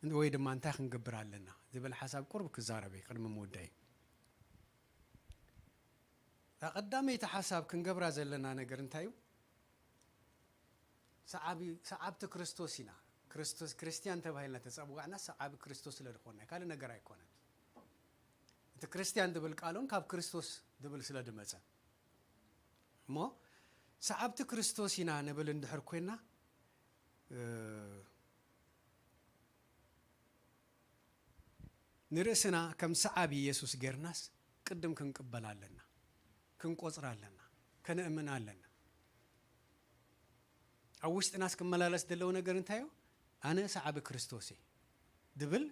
ወይ ድማ እንታይ ክንገብር ኣለና ዝብል ሓሳብ ቁሩብ ክዛረብ እየ ቅድሚ ምውዳይ። እታ ቀዳመይቲ ሓሳብ ክንገብራ ዘለና ነገር እንታይ እዩ? ሰዓቢ- ሰዓብቲ ክርስቶስ ኢና። ክርስቶስ ክርስትያን ተባሂልና ተጸዋዕና ሰዓቢ ክርስቶስ ስለ ዝኾንና ካልእ ነገር ኣይኮነን። እቲ ክርስትያን ዝብል ቃል እውን ካብ ክርስቶስ ዝብል ስለ ዝመጸ እሞ ሰዓብቲ ክርስቶስ ኢና ንብል እንድሕር ኮይና ንርእስና ከም ሰዓቢ የሱስ ጌርናስ ቅድም ክንቅበል ኣለና፣ ክንቆጽር ኣለና፣ ከነእምን ኣለና። ኣብ ውሽጥናስ ክመላለስ ዘለዎ ነገር እንታይ እዩ? ኣነ ሰዓቢ ክርስቶስ እየ ድብል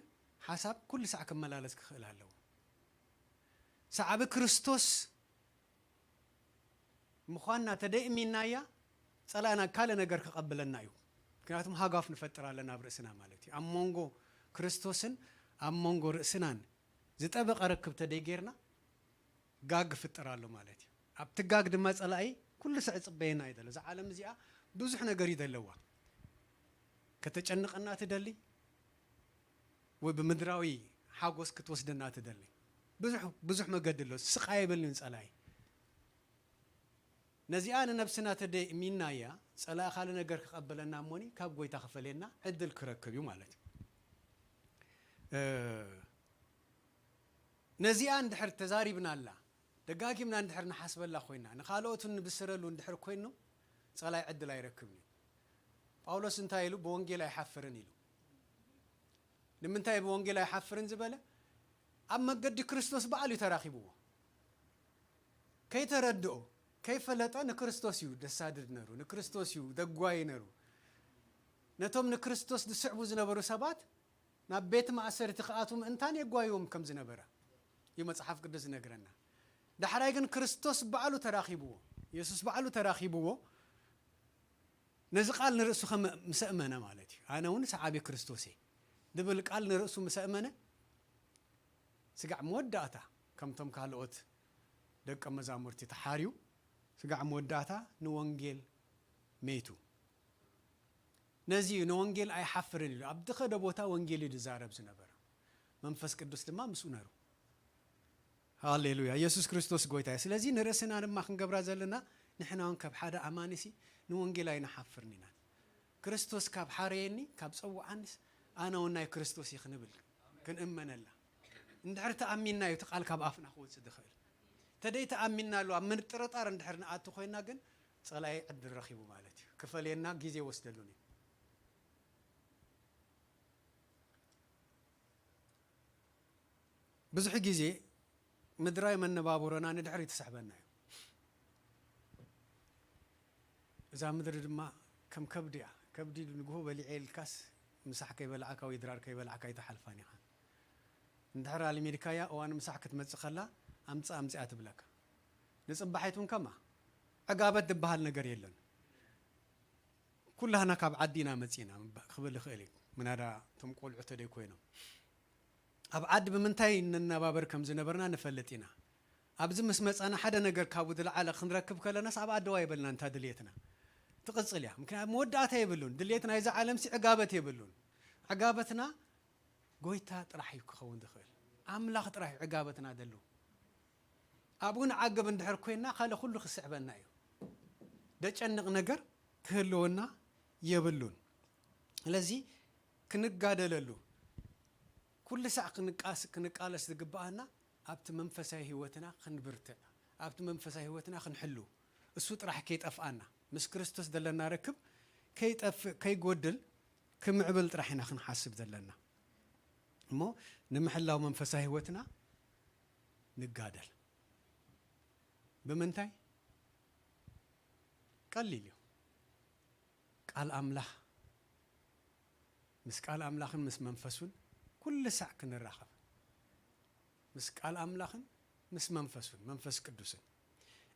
ሓሳብ ኩሉ ሳዕ ክመላለስ ክኽእል ኣለዎ። ሰዓቢ ክርስቶስ ምዃንና ተደይእሚናያ፣ ጸላእና ካልእ ነገር ክቐብለና እዩ። ምክንያቱም ሃጓፍ ንፈጥር ኣለና ኣብ ርእስና ማለት እዩ። ኣብ መንጎ ክርስቶስን ኣብ መንጎ ርእስናን ዝጠበቐ ርክብ ተደይ ጌርና፣ ጋግ ክፍጠር ኣሎ ማለት እዩ። ኣብቲ ጋግ ድማ ጸላኢ ኩሉ ስዕ ጽበየና እዩ ዘሎ። እዛ ዓለም እዚኣ ብዙሕ ነገር እዩ ዘለዋ። ከተጨንቐና ትደሊ፣ ወይ ብምድራዊ ሓጎስ ክትወስደና ትደሊ። ብዙሕ፣ ብዙሕ መገዲ ኣሎ። ስቓይ የብልን ጸላኢ። ነዚኣ ንነብስና ተደይ ሚናያ፣ ጸላኢ ካልእ ነገር ክቐበለና እሞኒ ካብ ጎይታ ክፈለየና ዕድል ክረክብ እዩ ማለት እዩ። እ፣ ነዚኣ እንድሕር ተዛሪብናላ፣ ደጋጊምና እንድሕር ንሓስበላ ኮይና፣ ንኻልኦት ንብስረሉ እንድሕር ኮይኑ፣ ጸላኢ ዕድል ኣይረክብን እዩ። ጳውሎስ እንታይ ኢሉ? "ብወንጌል ኣይሓፍርን" ኢሉ። ንምንታይ ብወንጌል ኣይሓፍርን ዝበለ? ኣብ መገዲ ክርስቶስ በዓል እዩ ተራኺብዎ። ከይተረድኦ፣ ከይፈለጠ ንክርስቶስ እዩ ደሳድድ ነሩ፣ ንክርስቶስ እዩ ደጓይ ነሩ። ነቶም ንክርስቶስ ዝስዕቡ ዝነበሩ ሰባት ናብ ቤት ማእሰርቲ ክኣትዉ ምእንታን የጓይዎም ከም ዝነበረ እዩ መጽሓፍ ቅዱስ ዝነግረና። ዳሕራይ ግን ክርስቶስ ባዕሉ ተራኺብዎ፣ የሱስ ባዕሉ ተራኺብዎ፣ ነዚ ቃል ንርእሱ ከም ምስ ኣእመነ ማለት እዩ። "ኣነ እውን ሰዓቢ ክርስቶስ እየ" ዝብል ቃል ንርእሱ ምስ ኣእመነ፣ ስጋዕ መወዳእታ ከምቶም ካልኦት ደቀ መዛሙርቲ ተሓርዩ፣ ስጋዕ መወዳእታ ንወንጌል መይቱ። ነዚ እዩ ንወንጌል ኣይሓፍርን ኢሉ። ኣብ ዝኸደ ቦታ ወንጌል እዩ ዝዛረብ ዝነበረ። መንፈስ ቅዱስ ድማ ምስኡ ነሩ። ሃሌሉያ። የሱስ ክርስቶስ ጎይታ እዩ። ስለዚ ንርእስና ድማ ክንገብራ ዘለና፣ ንሕና እውን ካብ ሓደ ኣማኒሲ ንወንጌል ኣይንሓፍርን ኢና። ክርስቶስ ካብ ሓረየኒ፣ ካብ ጸውዓኒስ፣ ኣነ እውን ናይ ክርስቶስ እየ ክንብል፣ ክንእመነላ። እንድሕር ተኣሚንና እዩ እቲ ቃል ካብ ኣፍና ክወጽእ ዝኽእል። ተደይ ተኣሚንና ኣለዋ፣ ምጥርጣር እንድሕር ንኣቱ ኮይና ግን፣ ጸላኢ ዕድል ረኺቡ ማለት እዩ። ክፈልየና ግዜ ወስደሉን እዩ። ብዙሕ ግዜ ምድራዊ መነባብሮና ንድሕሪት ትስሕበና እዩ። እዛ ምድሪ ድማ ከም ከብዲ እያ። ከብዲ ንግሆ በሊዐ ኢልካስ፣ ምሳሕ ከይበላዕካ ወይ ድራር ከይበላዕካ ኣይትሓልፋን ኢኻ። እንድሕር ኣልሚድካያ፣ እዋን ምሳሕ ክትመጽእ ከላ፣ "ኣምጽእ፣ ኣምጽኣ" ትብለካ። ንጽባሒት እውን ከማ። ዕጋበት ዝበሃል ነገር የለን። ኩላህና ካብ ዓዲ ኢና መጺእና ምባ-፣ ክብል ይኽእል እዩ። ምናዳ እቶም ቆልዑ ተደይ ኮይኖም። ኣብ ዓዲ ብምንታይ ንነባበር ከም ዝነበርና ንፈልጥ ኢና። ኣብዚ ምስ መጻና ሓደ ነገር ካብኡ ዝለዓለ ክንረክብ ከለናስ ኣብ ኣደዋ የበልና እንታ ድልየትና። ትቕጽል እያ። ምክንያቱ መወዳእታ የብሉን። ድልየት ናይዛ ዓለምሲ ዕጋበት የብሉን። ዕጋበትና ጎይታ ጥራሕ እዩ ክኸውን ዝኽእል። ኣምላኽ ጥራሕ እዩ ዕጋበትና ደሉ። ኣብኡ ንዓግብ እንድሕር ኮይንና፣ ካልእ ኩሉ ክስዕበና እዩ። ደጨንቕ ነገር ክህልወና የብሉን። ስለዚ ክንጋደለሉ፣ ኩሉ ሳዕ ክንቃስ-፣ ክንቃለስ ዝግብኣና ኣብቲ መንፈሳዊ ህይወትና ክንብርትዕ፣ ኣብቲ መንፈሳዊ ህይወትና ክንሕሉ፣ እሱ ጥራሕ ከይጠፍኣና፣ ምስ ክርስቶስ ዘለና ርክብ ከይጠፍእ፣ ከይጎድል፣ ክምዕብል ጥራሕ ኢና ክንሓስብ ዘለና። እሞ ንምሕላው መንፈሳዊ ህይወትና ንጋደል። ብምንታይ? ቀሊል እዩ። ቃል ኣምላኽ፣ ምስ ቃል ኣምላኽን ምስ መንፈሱን ኩሉ ሳዕ ክንራኸብ። ምስ ቃል ኣምላኽን ምስ መንፈሱን፣ መንፈስ ቅዱስን።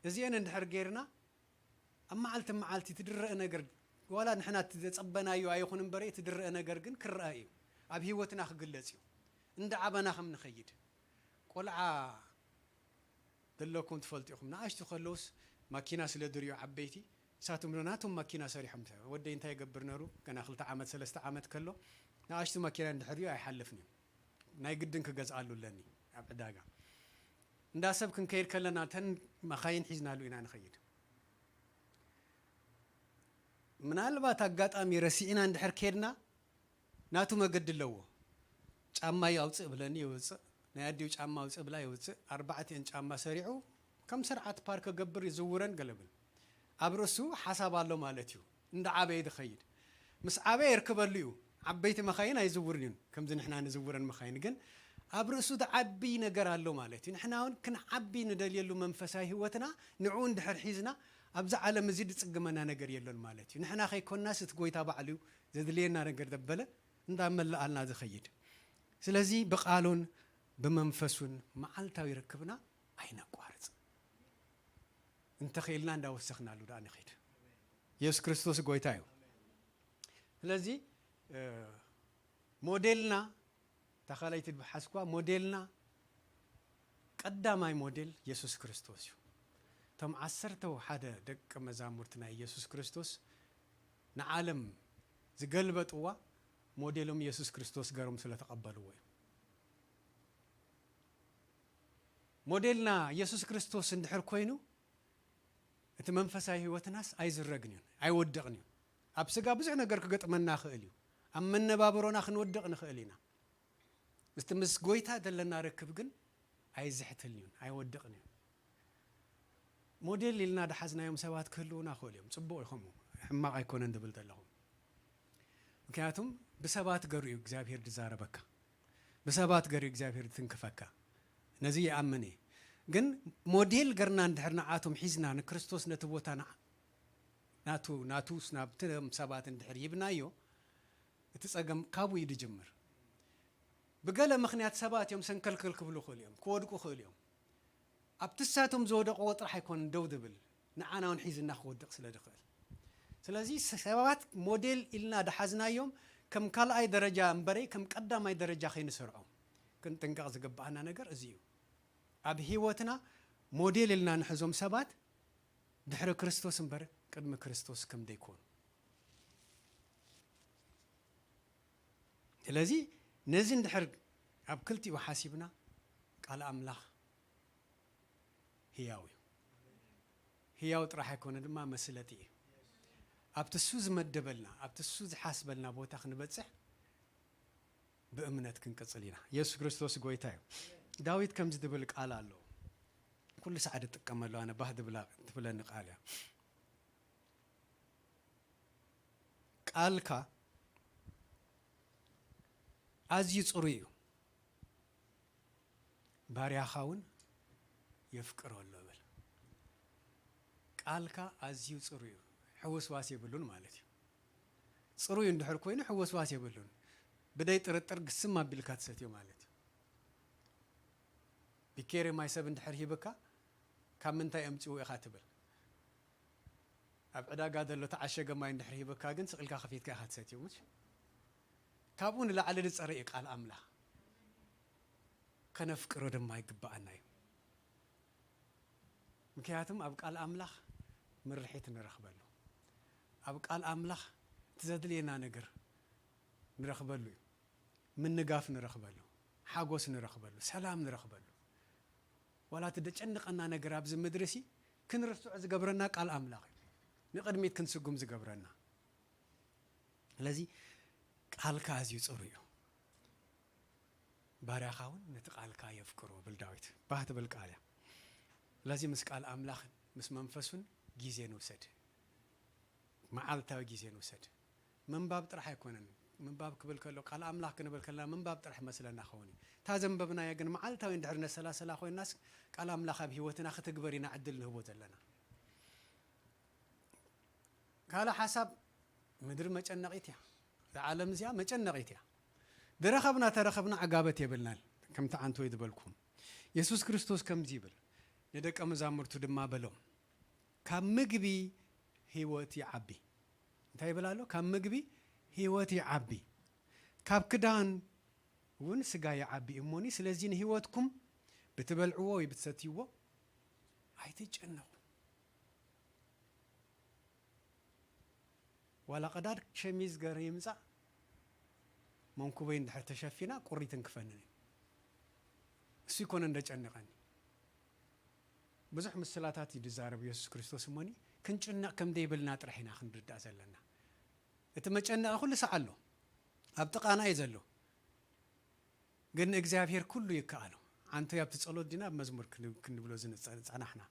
እዚአን እንድሕር ጌርና፣ ኣብ መዓልቲ መዓልቲ ትድረአ ነገር፣ ዋላ ንሕና እቲ ዘጸበናዮ ኣይኹን እምበረ፣ እቲ ድረአ ነገር ግን ክረአ እዩ። ኣብ ህይወትና ክግለጽ እዩ። እንዳ ዓበና ከም ንኸይድ። ቆልዓ ዘለኩም ትፈልጡ ኢኹም። ንኣሽቱ ከለውስ ማኪና ስለ ድርዮ ዓበይቲ፣ ንሳቶም ዶ ናቶም ማኪና ሰሪሖም። ወደይ እንታይ ይገብር ነሩ? ገና ክልተ ዓመት፣ ሰለስተ ዓመት ከሎ፣ ንኣሽቱ ማኪና እንድሕር ድዮ ኣይሓልፍን እዩ። ናይ ግድን ክገዝኣሉ ኣለኒ ኣብ ዕዳጋ። እንዳ ሰብ ክንከይድ ከለና፣ እተን መኻይን ሒዝናሉ ኢና ንኸይድ። ምናልባት ኣጋጣሚ ረሲዕና እንድሕር ከድና፣ ናቱ መገዲ ኣለዎ። ጫማ ኣውፅእ ብለኒ፣ የውፅእ። ናይ ኣዲኡ ጫማ ኣውፅእ ብላ፣ የውፅእ። ኣርባዕቲአን ጫማ ሰሪዑ፣ ከም ስርዓት ፓርክ ገብር፣ ይዝውረን ገለ ብል። ኣብ ርእሱ ሓሳብ ኣሎ ማለት እዩ። እንዳ ዓበየ ዝኸይድ። ምስ ዓበየ የርክበሉ እዩ። ዓበይቲ መኻይን ኣይዝውርን እዩን፣ ከምዚ ንሕና ንዝውረን መኻይን። ግን ኣብ ርእሱ ዝዓቢ ነገር ኣሎ ማለት እዩ። ንሕና እውን ክንዓቢ ንደልየሉ መንፈሳዊ ህይወትና፣ ንዕኡ እንድሕር ሒዝና፣ ኣብዚ ዓለም እዚ ዝጽግመና ነገር የሎን ማለት እዩ። ንሕና ከይኮንናስ፣ እቲ ጎይታ ባዕሉ እዩ ዘድልየና ነገር ዘበለ እንዳመልኣልና ዝኸይድ። ስለዚ ብቓሉን ብመንፈሱን መዓልታዊ ርክብና ኣይነቋርጽ። እንተኽኢልና እንዳወሰኽናሉ ደኣ ንኺድ። የሱስ ክርስቶስ ጎይታ እዩ። ስለዚ እ፣ ሞዴልና፣ እታ ካልኣይቲ ዝሓዝኩዋ ሞዴልና፣ ቀዳማይ ሞዴል የሱስ ክርስቶስ እዩ። እቶም ዓሰርተ ሓደ ደቀ መዛሙርቲ ናይ የሱስ ክርስቶስ ንዓለም ዝገልበጥዋ ሞዴሎም የሱስ ክርስቶስ ገሮም ስለ ተቐበልዎ እዩ። ሞዴልና የሱስ ክርስቶስ እንድሕር ኮይኑ፣ እቲ መንፈሳዊ ህይወትናስ ኣይዝረግን እዩ፣ ኣይወድቕን እዩ። ኣብ ስጋ ብዙሕ ነገር ክገጥመና ይኽእል እዩ። ኣብ መነባብሮና ክንወድቕ ንኽእል ኢና። እስቲ ምስ ጎይታ ዘለና ርክብ ግን ኣይዝሕትን እዩ፣ ኣይወድቕን እዩ። ሞዴል ኢልና ድሓዝናዮም ሰባት ክህልዉና ይኽእሉ እዮም። ጽቡቕ እዩ ከምኡ፣ ሕማቕ ኣይኮነን ድብል ዘለኹ። ምክንያቱም ብሰባት ገሩ እዩ እግዚኣብሔር ድዛረበካ። ብሰባት ገሩ እዩ እግዚኣብሔር ድትንክፈካ። ነዚ ይኣምን እየ። ግን ሞዴል ገርና እንድሕር ንዓቶም ሒዝና ንክርስቶስ ነቲ ቦታ ንዓ-፣ ናቱ፣ ናቱ ናብቶም ሰባት እንድሕር ሂብናዮ፣ እቲ ጸገም ካብኡ እዩ ድጅምር። ብገለ ምኽንያት ሰባት እዮም ሰንከልከል ክብሉ ይኽእሉ እዮም፣ ክወድቁ ይኽእሉ እዮም። ኣብቲ ንሳቶም ዝወደቕዎ ጥራሕ ኣይኮነን ደው ዝብል፣ ንዓና እውን ሒዝና ክወድቕ ስለ ዝኽእል። ስለዚ ሰባት ሞዴል ኢልና ድሓዝናዮም ከም ካልኣይ ደረጃ እምበረይ ከም ቀዳማይ ደረጃ ከይንሰርዖም ክንጥንቀቕ ዝግብኣና ነገር እዚ እዩ። ኣብ ህይወትና ሞዴል ኢልና ንሕዞም ሰባት ድሕሪ ክርስቶስ እምበር ቅድሚ ክርስቶስ ከም ዘይኮኑ። ስለዚ ነዚ እንድሕር ኣብ ክልቲኡ ሓሲብና ቃል ኣምላኽ ህያው እዩ። ህያው ጥራሕ ኣይኮነ ድማ መስለጢ እዩ። ኣብቲ እሱ ዝመደበልና፣ ኣብቲ እሱ ዝሓስበልና ቦታ ክንበጽሕ ብእምነት ክንቅጽል ኢና። የሱስ ክርስቶስ ጎይታ እዩ። ዳዊት ከምዚ ዝብል ቃል ኣለዎ። ኩሉ ሰዓት እጥቀመሉ ኣነ ባህ ዝብላ-፣ ትብለኒ ቃል እያ። ቃልካ ኣዝዩ ጽሩይ እዩ፣ ባርያኻ እውን የፍቅሮ ኣሎ እብል። ቃልካ ኣዝዩ ጽሩይ እዩ፣ ሕውስዋስ የብሉን ማለት እዩ። ጽሩይ እንድሕር ኮይኑ ሕውስዋስ የብሉን። ብደይ ጥርጥር ግስም ኣቢልካ ትሰትዮ ማለት እዩ። ቢኬሪ ማይ ሰብ እንድሕር ሂብካ፣ ካብ ምንታይ ኣምጺኡ ኢኻ ትብል። ኣብ ዕዳጋ ዘሎ ተዓሸገ ማይ እንድሕር ሂብካ ግን ስቕ ኢልካ ከፊትካ ኢኻ ትሰትዮ። ምሽ? ካብኡ ንላዕሊ ዝጸረ እዩ ቃል ኣምላኽ። ከነፍቅሮ ድማ ይግብኣና እዩ። ምክንያቱም ኣብ ቃል ኣምላኽ ምርሒት ንረኽበሉ። ኣብ ቃል ኣምላኽ እቲ ዘድልየና ነገር ንረኽበሉ እዩ። ምንጋፍ ንረኽበሉ፣ ሓጎስ ንረኽበሉ፣ ሰላም ንረኽበሉ። ዋላ እቲ ደጨንቐና ነገር ኣብዚ ምድሪ ሲ ክንርስዖ ዝገብረና ቃል ኣምላኽ እዩ። ንቕድሚት ክንስጉም ዝገብረና። ስለዚ ቃልካ ኣዝዩ ጽሩይ እዩ። ባርያኻ እውን ነቲ ቃልካ የፍቅሮ ብል ዳዊት። ባህ ትብል ቃል እያ። ስለዚ ምስ ቃል ኣምላኽን ምስ መንፈሱን ግዜ ንውሰድ። መዓልታዊ ግዜ ንውሰድ። ምንባብ ጥራሕ ኣይኮነን። ምንባብ ክብል ከሎ፣ ቃል ኣምላኽ ክንብል ከለና ምንባብ ጥራሕ መስለና ክኸውን እዩ። እታ ዘንበብናያ ግን መዓልታዊ እንድሕር ነሰላሰላ ኮይንናስ፣ ቃል ኣምላኽ ኣብ ህይወትና ክትግበር ኢና ዕድል ንህቦ ዘለና። ካልእ ሓሳብ፣ ምድሪ መጨነቒት እያ። እዛ ዓለም እዚኣ መጨነቒት እያ። ዝረኸብና ተረኸብና ዕጋበት የብልናን። ከምቲ ዓንተወይ ዝበልኩም፣ የሱስ ክርስቶስ ከምዚ ይብል፣ ንደቀ መዛሙርቱ ድማ በሎም፣ ካብ ምግቢ ህይወት ይዓቢ። እንታይ ይብል ኣሎ? ካብ ምግቢ ህይወት ይዓቢ፣ ካብ ክዳን እውን ስጋ ይዓቢ እሞኒ። ስለዚ ንህይወትኩም ብትበልዕዎ ወይ ብትሰትይዎ ኣይትጨነቑ። ዋላ ቀዳድ ሸሚዝ ገረ ይምጻእ፣ መንኩበይ እንድሕር ተሸፊና ቁሪ ትንክፈኒ እዩ። እሱ ይኮነ እንደጨነቐኒ። ብዙሕ ምስላታት እዩ ዝዛረብ የሱስ ክርስቶስ እሞኒ፣ ክንጭነቕ ከም ዘይብልና ጥራሕ ኢና ክንርዳእ ዘለና። እቲ መጨነቒ ኩሉ ሰዓት ኣሎ፣ ኣብ ጥቓና እዩ ዘሎ። ግን ንእግዚኣብሔር ኩሉ ይከኣሎ። ዓንተይ ኣብቲ ጸሎት ዲና ኣብ መዝሙር ክን-፣ ክንብሎ ዝንጸ-፣ ጸናሕና።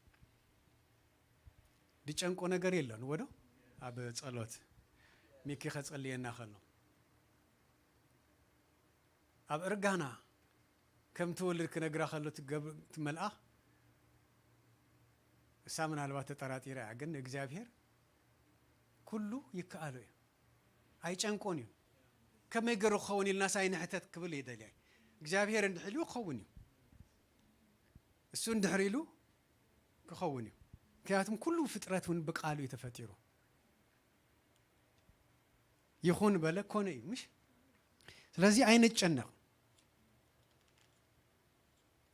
ዝጨንቆ ነገር የለን ወዶ ኣብ ጸሎት ሚኪ ከጸልየና ከሎ። ኣብ እርጋና ከም ትወልድ ክነግራ ከሎ ትገብ-፣ እቲ መልኣኽ እሳ ምናልባት ተጠራጢራ እያ፣ ግን ንእግዚኣብሔር ኩሉ ይከኣሎ እዩ። ኣይጨንቆን እዩ። ከመይ ገይሩ ክኸውን ኢልናስ ኣይንሕተት ክብል እየ ደልየ። እግዚኣብሔር እንድሕር ኢሉ ክኸውን እዩ። እሱ እንድሕር ኢሉ ክኸውን እዩ። ምክንያቱም ኩሉ ፍጥረት እውን ብቃሉ እዩ ተፈጢሩ። ይኹን በለ፣ ኮነ እዩ። ምሽ ስለዚ ኣይንጨነቕ።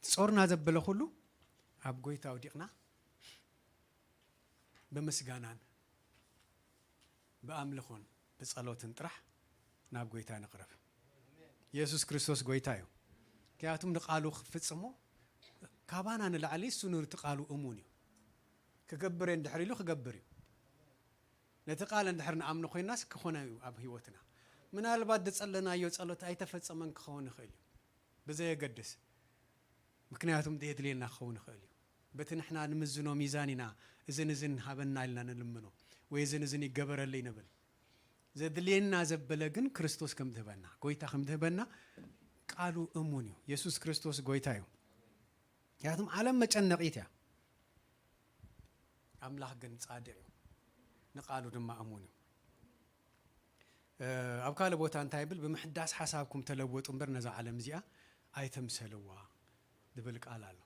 ጾርና ዘበለ ኩሉ ኣብ ጎይታ ኣውዲቕና ብምስጋናን ብኣምልኾን ብጸሎትን ጥራሕ ናብ ጎይታ ንቕረብ። የሱስ ክርስቶስ ጎይታ እዩ። ምክንያቱም ንቃሉ ክፍጽሞ ካባና ንላዕሊ እሱ ነቲ ቃሉ እሙን እዩ። ክገብር እየ እንድሕር ኢሉ ክገብር እዩ። ነቲ ቃል እንድሕር ንኣምኖ ኮይናስ ክኾነ እዩ ኣብ ህይወትና። ምናልባት ዝጸለናዮ ጸሎት ኣይተፈጸመን ክኸውን ይኽእል እዩ። ብዘየገድስ፣ ምክንያቱም ዘየድልየና ክኸውን ይኽእል እዩ። በቲ ንሕና ንምዝኖ ሚዛን ኢና እዝን እዝን ሃበና ኢልና ንልምኖ፣ ወይ እዝን እዝን ይገበረለይ ንብል። ዘድልየና ዘበለ ግን ክርስቶስ ከም ዝህበና፣ ጎይታ ከም ዝህበና ቃሉ እሙን እዩ። የሱስ ክርስቶስ ጎይታ እዩ። ምክንያቱም ዓለም መጨነቒት እያ። ኣምላኽ ግን ጻድቕ እዩ፣ ንቃሉ ድማ እሙን እዩ። እ፣ ኣብ ካልእ ቦታ እንታይ ይብል? "ብምሕዳስ ሓሳብኩም ተለወጡ እምበር ነዛ ዓለም እዚኣ ኣይተምሰልዋ" ዝብል ቃል ኣሎ።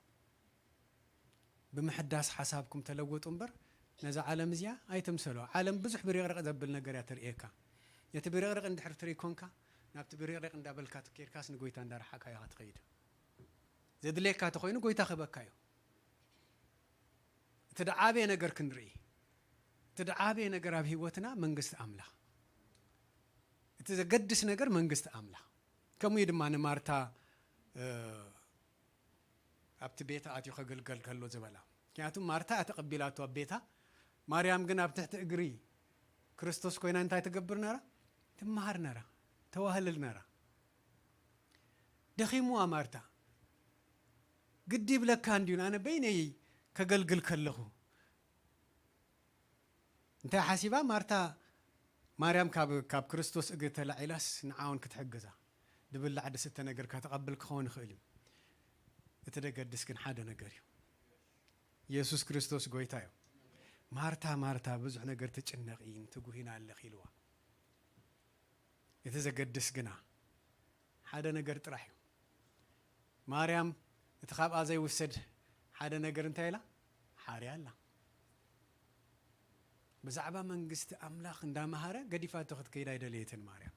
"ብምሕዳስ ሓሳብኩም ተለወጡ እምበር ነዛ ዓለም እዚኣ ኣይተምሰልዋ።" ዓለም ብዙሕ ብርቕርቕ ዘብል ነገር እያ ተርእየካ። ነቲ ብርቕርቕ እንድሕር ትርኢ ኮንካ፣ ናብቲ ብርቕርቕ እንዳበልካ ትኬድካስ ንጎይታ እንዳረሓካ ኢኻ ትኸይድ። ዘድልየካ ተኾይኑ ጎይታ ክህበካ እዩ። እቲ ደዓበየ ነገር ክንርኢ፣ እቲ ደዓበየ ነገር ኣብ ህይወትና መንግስቲ ኣምላኽ፣ እቲ ዘገድስ ነገር መንግስቲ ኣምላኽ። ከምኡ እዩ ድማ ንማርታ፣ እ፣ ኣብቲ ቤታ ኣትዩ ከገልገል ከሎ ዝበላ። ምክንያቱም ማርታ እያ ተቐቢላቶ ኣብ ቤታ፣ ማርያም ግን ኣብ ትሕቲ እግሪ ክርስቶስ ኮይና እንታይ ትገብር ነራ? ትመሃር ነራ፣ ተዋህልል ነራ። ደኺምዋ ማርታ። ግዲ ይብለካ እንድዩ፣ ኣነ በይነይ ከገልግል ከለኹ። እንታይ ሓሲባ ማርታ? ማርያም ካብ፣ ካብ ክርስቶስ እግሪ ተላዒላስ ንዓውን ክትሕግዛ። ድብላዕ ድስተ ነገር ከተቐብል ክኸውን ይኽእል እዩ። እቲ ደገድስ ግን ሓደ ነገር እዩ። የሱስ ክርስቶስ ጎይታ እዩ። "ማርታ፣ ማርታ፣ ብዙሕ ነገር ትጭነቒን ትጉሂን ኣለኺ" ኢልዋ። እቲ ዘገድስ ግና ሓደ ነገር ጥራሕ እዩ። ማርያም እቲ ካብኣ ዘይውሰድ ሓደ ነገር እንታይ ኢላ? ሓርያ ኣላ። ብዛዕባ መንግስቲ ኣምላኽ እንዳመሃረ ገዲፋቶ ክትከይድ ኣይደለየትን ማርያም።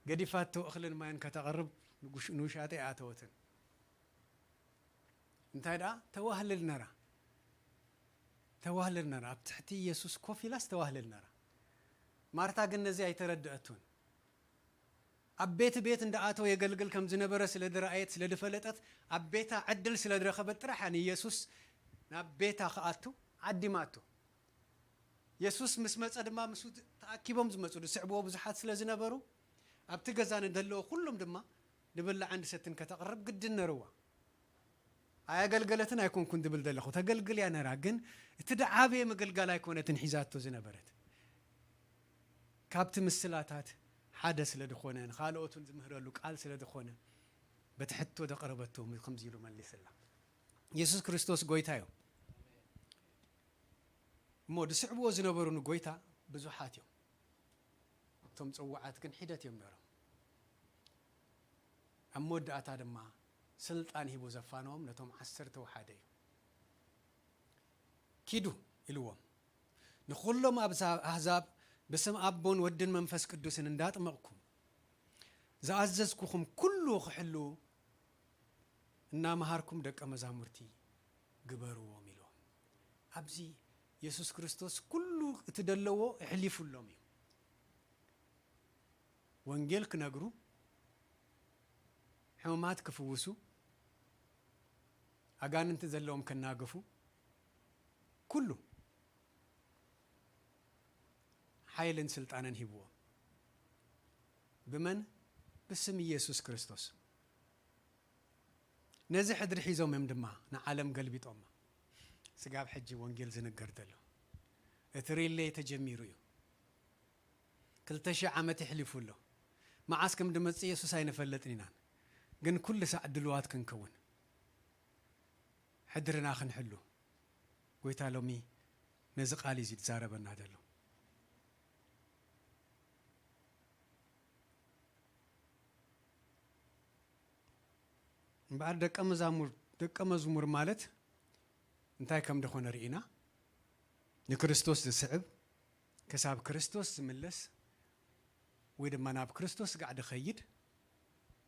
ገዲፋቶ እኽልን ማይን ከተቕርብ ንጉሽ-፣ ንውሻጠ ኣይኣተወትን። እንታይ ደኣ? ተዋህልል ነራ። ተዋህልል ነራ። ኣብ ትሕቲ የሱስ ኮፍ ኢላስ ተዋህልል ነራ። ማርታ ግን ነዚ ኣይተረድአቱን። ኣብ ቤት ቤት እንዳኣተወ የገልግል ከም ዝነበረ ስለ ዝረኣየት፣ ስለ ዝፈለጠት፣ ኣብ ቤታ ዕድል ስለ ዝረኸበት ጥራሕ እያ ንየሱስ ናብ ቤታ ክኣቱ ዓዲማቶ። የሱስ ምስ መጸ ድማ ምስኡ ተኣኪቦም ዝመጹ ዝስዕብዎ ብዙሓት ስለ ዝነበሩ፣ ኣብቲ ገዛ ንደለዉ ኩሎም ድማ ንብላዕን ንሰትን ከተቕርብ ግድን ነርዋ። ኣየገልገለትን ኣይኮንኩን ዝብል ዘለኹ፣ ተገልግል እያ ነራ፣ ግን እቲ ደዓበየ ምግልጋል ኣይኮነትን ሒዛቶ ዝነበረት። ካብቲ ምስላታት ሓደ ስለ ዝኾነ፣ ንኻልኦት እውን ዝምህረሉ ቃል ስለ ዝኾነ፣ በቲ ሕቶ ዘቕረበቶ ከምዚ ኢሉ መሊስላ። የሱስ ክርስቶስ ጎይታ እዩ። እሞ ዝስዕብዎ ዝነበሩ ንጎይታ ብዙሓት እዮም። እቶም ጽዋዓት ግን ሒደት እዮም ነሮም። ኣብ መወዳእታ ድማ ስልጣን ሂቡ ዘፋነዎም ነቶም ዓሰርተ ወሓደ እዩ። "ኪዱ" ኢልዎም፣ "ንኹሎም ኣብዛ-፣ ኣህዛብ ብስም ኣቦን ወድን መንፈስ ቅዱስን እንዳጥመቕኩም ዝኣዘዝኩኹም ኩሉ ክሕልዉ እናመሃርኩም ደቀ መዛሙርቲ ግበርዎም" ኢልዎም። ኣብዚ የሱስ ክርስቶስ ኩሉ እቲ ደለዎ ኣሕሊፉሎም እዩ። ወንጌል ክነግሩ፣ ሕሙማት ክፍውሱ፣ ኣጋንንቲ ዘለዎም ከናግፉ፣ ኩሉ ሓይልን ስልጣንን ሂብዎም። ብመን? ብስም ኢየሱስ ክርስቶስ። ነዚ ሕድሪ ሒዞም እዮም ድማ ንዓለም ገልቢጦማ። ስጋብ ሕጂ ወንጌል ዝንገር ዘሎ፣ እቲ ሪሌይ ተጀሚሩ እዩ። ክልተ ሺሕ ዓመት የሕሊፉ ኣሎ። መዓስ ከም ድመጽእ የሱስ ኣይንፈልጥን ኢናን፣ ግን ኩሉ ሳዕ ድልዋት ክንከውን፣ ሕድርና ክንሕሉ፣ ጎይታ ሎሚ ነዚ ቃል እዩ ዝዛረበና ዘሎ። እምበኣር ደቀ መዛሙር፣ ደቀ መዝሙር ማለት እንታይ ከም ደኾነ ርኢና፣ ንክርስቶስ ዝስዕብ፣ ክሳብ ክርስቶስ ዝምለስ፣ ወይ ድማ ናብ ክርስቶስ ስጋዕ ዝኸይድ፣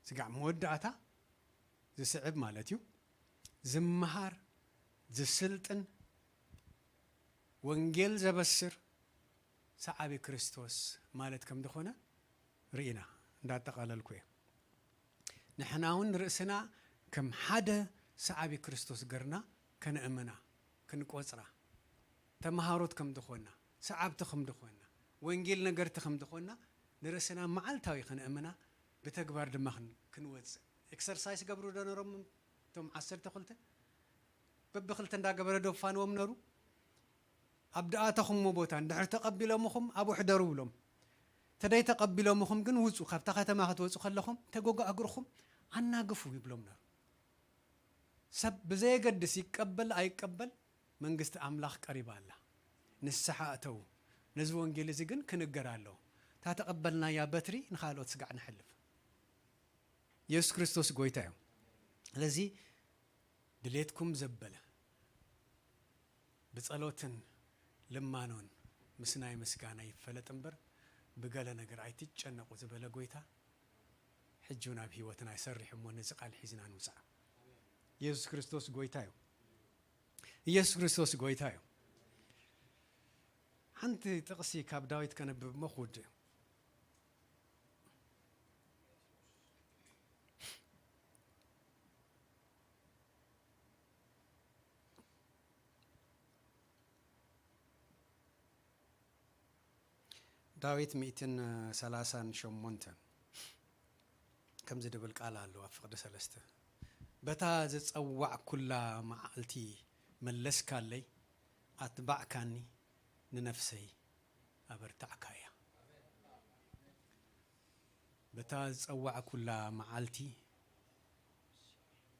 ስጋዕ መወዳእታ ዝስዕብ ማለት እዩ። ዝመሃር፣ ዝስልጥን፣ ወንጌል ዘበስር ሰዓቢ ክርስቶስ ማለት ከም ዝኾነ ርኢና። እንዳጠቓለልኩ እየ። ንሕና እውን ርእስና ከም ሓደ ሰዓቢ ክርስቶስ ገርና ከነእምና፣ ክንቆጽራ፣ ተምሃሮት ከም ዝኾንና፣ ሰዓብቲ ከም ዝኾንና፣ ወንጌል ነገርቲ ከም ዝኾንና ንርእስና መዓልታዊ ከነእምና፣ ብተግባር ድማ ክን-፣ ክንወጽእ። ኤክሰርሳይስ ገብሩ ዶ ነሮም እቶም ዓሰርተ ክልተ? በብክልተ እንዳገበረ ዶ ፋንዎም ነሩ? ኣብ ድኣተኹምዎ ቦታ እንድሕር ተቐቢሎምኹም ኣብኡ ሕደሩ ብሎም። ተደይ ተቐቢሎምኹም ግን ውጹ፣ ካብታ ከተማ ክትወጹ ከለኹም ተጎጋ እግርኹም ኣናግፉ ይብሎም ነሩ። ሰብ ብዘየገድስ ይቀበል ኣይቀበል መንግስቲ ኣምላኽ ቀሪባ ኣላ። ንስሓ እተዉ። ነዚ ወንጌል እዚ ግን ክንገር ኣለዎ። እታ ተቐበልናያ በትሪ ንኻልኦት ስጋዕ ነሕልፍ። የሱስ ክርስቶስ ጎይታ እዩ። ስለዚ ድሌትኩም ዘበለ ብጸሎትን ልማኖን ምስናይ ምስጋና ይፈለጥ እምበር ብገለ ነገር ኣይትጨነቑ ዝበለ ጎይታ ሕጂ እውን ኣብ ህይወትና ይሰርሕ እሞ ነዚ ቃል ሒዝና ንውፅኣ። ኢየሱስ ክርስቶስ ጎይታ እዩ። ኢየሱስ ክርስቶስ ጎይታ እዩ። ሓንቲ ጥቕሲ ካብ ዳዊት ከነብብ እሞ ክውድእ። ዳዊት ሚእትን ሰላሳን ሸሞንተን ከምዚ ድብል ቃል ኣሎ ኣብ ፍቕዲ ሰለስተ። በታ ዝጸዋዕኩላ መዓልቲ መለስካለይ፣ ኣትባዕካኒ፣ ንነፍሰይ ኣበርታዕካያ። በታ ዝጸዋዕኩላ መዓልቲ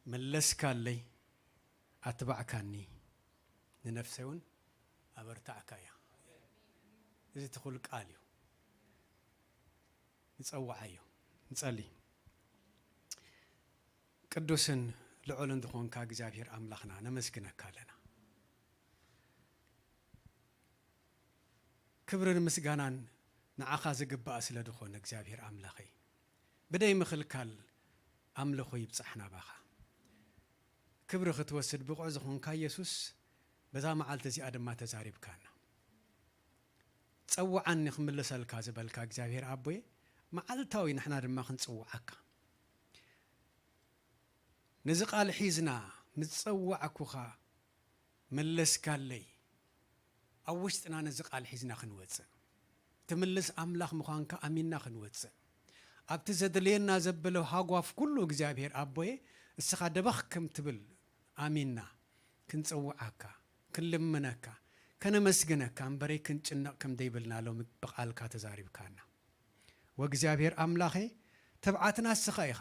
መለስካለይ፣ ኣትባዕካኒ፣ ንነፍሰይ እውን ኣበርታዕካያ። እዚ ትኹል ቃል እዩ። ንጸውዓዮ፣ ንጸሊ። ቅዱስን ልዑልን ዝኾንካ እግዚኣብሔር ኣምላኽና ነመስግነካ ኣለና። ክብርን ምስጋናን ንዓኻ ዝግባእ ስለ ዝኾነ እግዚኣብሔር ኣምላኸይ፣ ብደይ ምኽልካል ኣምልኾ ይብጻሕ ናባኻ። ክብሪ ክትወስድ ብቑዕ ዝኾንካ የሱስ፣ በዛ መዓልቲ እዚኣ ድማ ተዛሪብካና። ጸውዓኒ ክምልሰልካ ዝበልካ እግዚኣብሔር ኣቦየ፣ መዓልታዊ ንሕና ድማ ክንጽውዓካ። ነዚ ቃል ሒዝና ምስ ጸዋዕኩኻ መለስካለይ። ኣብ ውሽጥና ነዚ ቃል ሒዝና ክንወጽእ፣ ትምልስ ኣምላኽ ምዃንካ ኣሚንና ክንወጽእ፣ ኣብቲ ዘድልየና ዘበለ ሃጓፍ ኩሉ እግዚኣብሔር ኣቦየ፣ እስኻ ደበኽ ከም ትብል ኣሚንና ክንጸውዓካ፣ ክንልምነካ፣ ከነመስግነካ እምበረይ ክንጭነቕ ከም ደይብልና ሎሚ ብቓልካ ተዛሪብካና። ወእግዚኣብሔር ኣምላኸ፣ ትብዓትና እስኻ ኢኻ።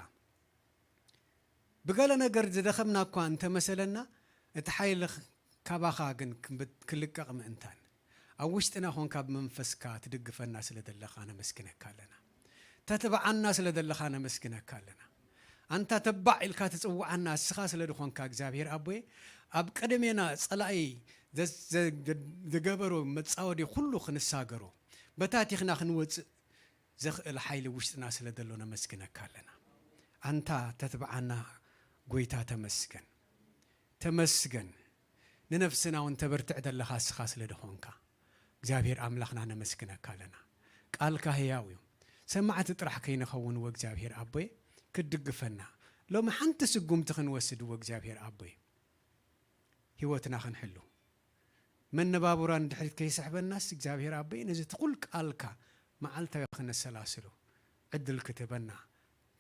ብገለ ነገር ዝደኸምና እኳ እንተመሰለና፣ እቲ ሓይሊ ኽ-፣ ካባኻ ግን ክብ-፣ ክልቀቕ ምእንታን፣ ኣብ ውሽጥና ኾንካ ብመንፈስካ ትድግፈና ስለ ዘለኻ ነመስግነካ ኣለና። ተትብዓና ስለ ዘለኻ ነመስግነካ ኣለና። ኣንታ ተባዕ ኢልካ ትጽውዓና እስኻ ስለ ዝኾንካ እግዚኣብሔር ኣቦየ፣ ኣብ ቅድሜና ጸላኢ ዘ-፣ ዘ-፣ ዝገበሮ መጻወዲ ኩሉ ክንሳገሮ፣ በታቲኽና ክንወጽእ ዘኽእል ሓይሊ ውሽጥና ስለ ዘሎ ነመስግነካ ኣለና። ኣንታ ተትብዓና ጎይታ ተመስገን። ተመስገን። ንነፍስና እውን ተበርትዕ ዘለኻ እስኻ ስለ ዝኾንካ እግዚኣብሔር ኣምላኽና ነመስግነካ ኣለና። ቃልካ ህያው እዩ። ሰማዕቲ ጥራሕ ከይንኸውን ወእግዚኣብሔር ኣቦይ ክትድግፈና፣ ሎሚ ሓንቲ ስጉምቲ ክንወስድ ወእግዚኣብሔር ኣቦይ ህይወትና ክንሕሉ፣ መነባብራ ንድሕሪት ከይስሕበናስ እግዚኣብሔር ኣቦይ ነዚ ትኹል ቃልካ መዓልታዊ ክነሰላስሎ ዕድል ክትህበና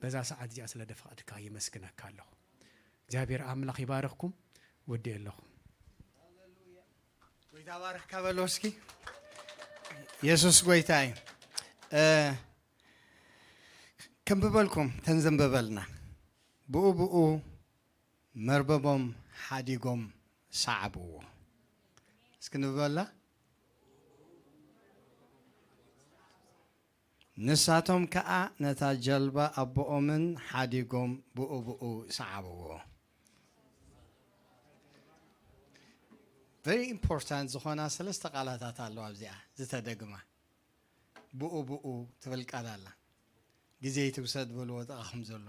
በዛ ሰዓት እዚኣ ስለ ደፈቐድካ የመስግነካ ኣለኹ። እግዚኣብሔር ኣምላኽ ይባርኽኩም። ወዲኤ ኣለኹ። ጎይታ ባርኽካ በሎ እስኪ። የሱስ ጎይታ እዩ። እ፣ ከንብበልኩም ተንዘንበበልና። ብኡ ብኡ መርበቦም ሓዲጎም ሰዓብዎ። እስኪ ንብበላ። ንሳቶም ከኣ ነታ ጀልባ ኣቦኦምን ሓዲጎም ብኡ ብኡ ሰዓብዎ። Very important ዝኾና ሰለስተ ቃላታት ኣለዋ ኣብዚኣ ዝተደግማ። ብኡ ብኡ ትብል ቃል ኣላ። ግዜ ይትውሰድ በልዎ ጥቓኹም ዘሎ።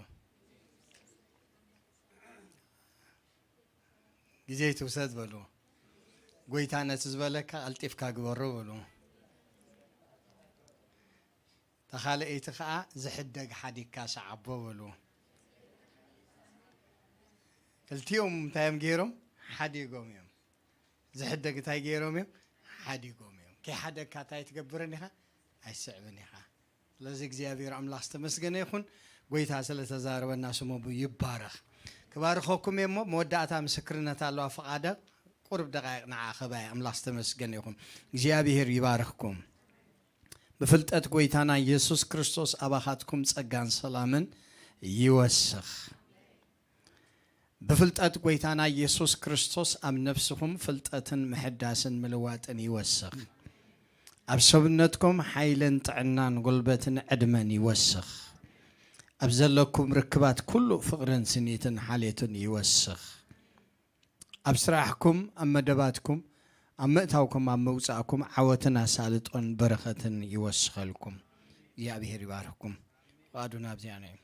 ግዜ ይትውሰድ በልዎ። ጎይታ ነቲ ዝበለካ ቀልጢፍካ ግበሮ በልዎ። ተኻልኤይቲ ከኣ ዝሕደግ ሓዲግካ ሰዓቦ በልዎ። ክልቲኦም እንታይ እዮም ገይሮም? ሓዲጎም እዮም። ዝሕደግ እንታይ ገይሮም እዮም? ሓዲጎም እዮም። ከይሓደግካ እንታይ ትገብርን ኢኻ? ኣይስዕብን ኢኻ። ስለዚ እግዚኣብሔር ኣምላኽ ዝተመስገነ ይኹን። ጎይታ ስለ ተዛረበና ስሙ ይባረኽ። ክባርኸኩም እየ እሞ መወዳእታ ምስክርነት ኣለዋ ፍቓደ ቁርብ ደቃይቕ ንዓ ኸባይ ኣምላኽ ዝተመስገነ ይኹን። እግዚኣብሔር ይባርኽኩም። ብፍልጠት ጎይታና ኢየሱስ ክርስቶስ ኣባኻትኩም ጸጋን ሰላምን ይወስኽ። ብፍልጠት ጎይታና ኢየሱስ ክርስቶስ ኣብ ነፍስኹም ፍልጠትን ምሕዳስን ምልዋጥን ይወስኽ። ኣብ ሰብነትኩም ሓይልን ጥዕናን ጉልበትን ዕድመን ይወስኽ። ኣብ ዘለኩም ርክባት ኩሉ ፍቕርን ስኒትን ሓሌትን ይወስኽ። ኣብ ስራሕኩም፣ ኣብ መደባትኩም፣ ኣብ ምእታውኩም፣ ኣብ ምውጻእኩም ዓወትን ኣሳልጦን በረኸትን ይወስኸልኩም። እግዚኣብሔር ይባርኽኩም። ፍቓዱ ናብዚኣና እዩ።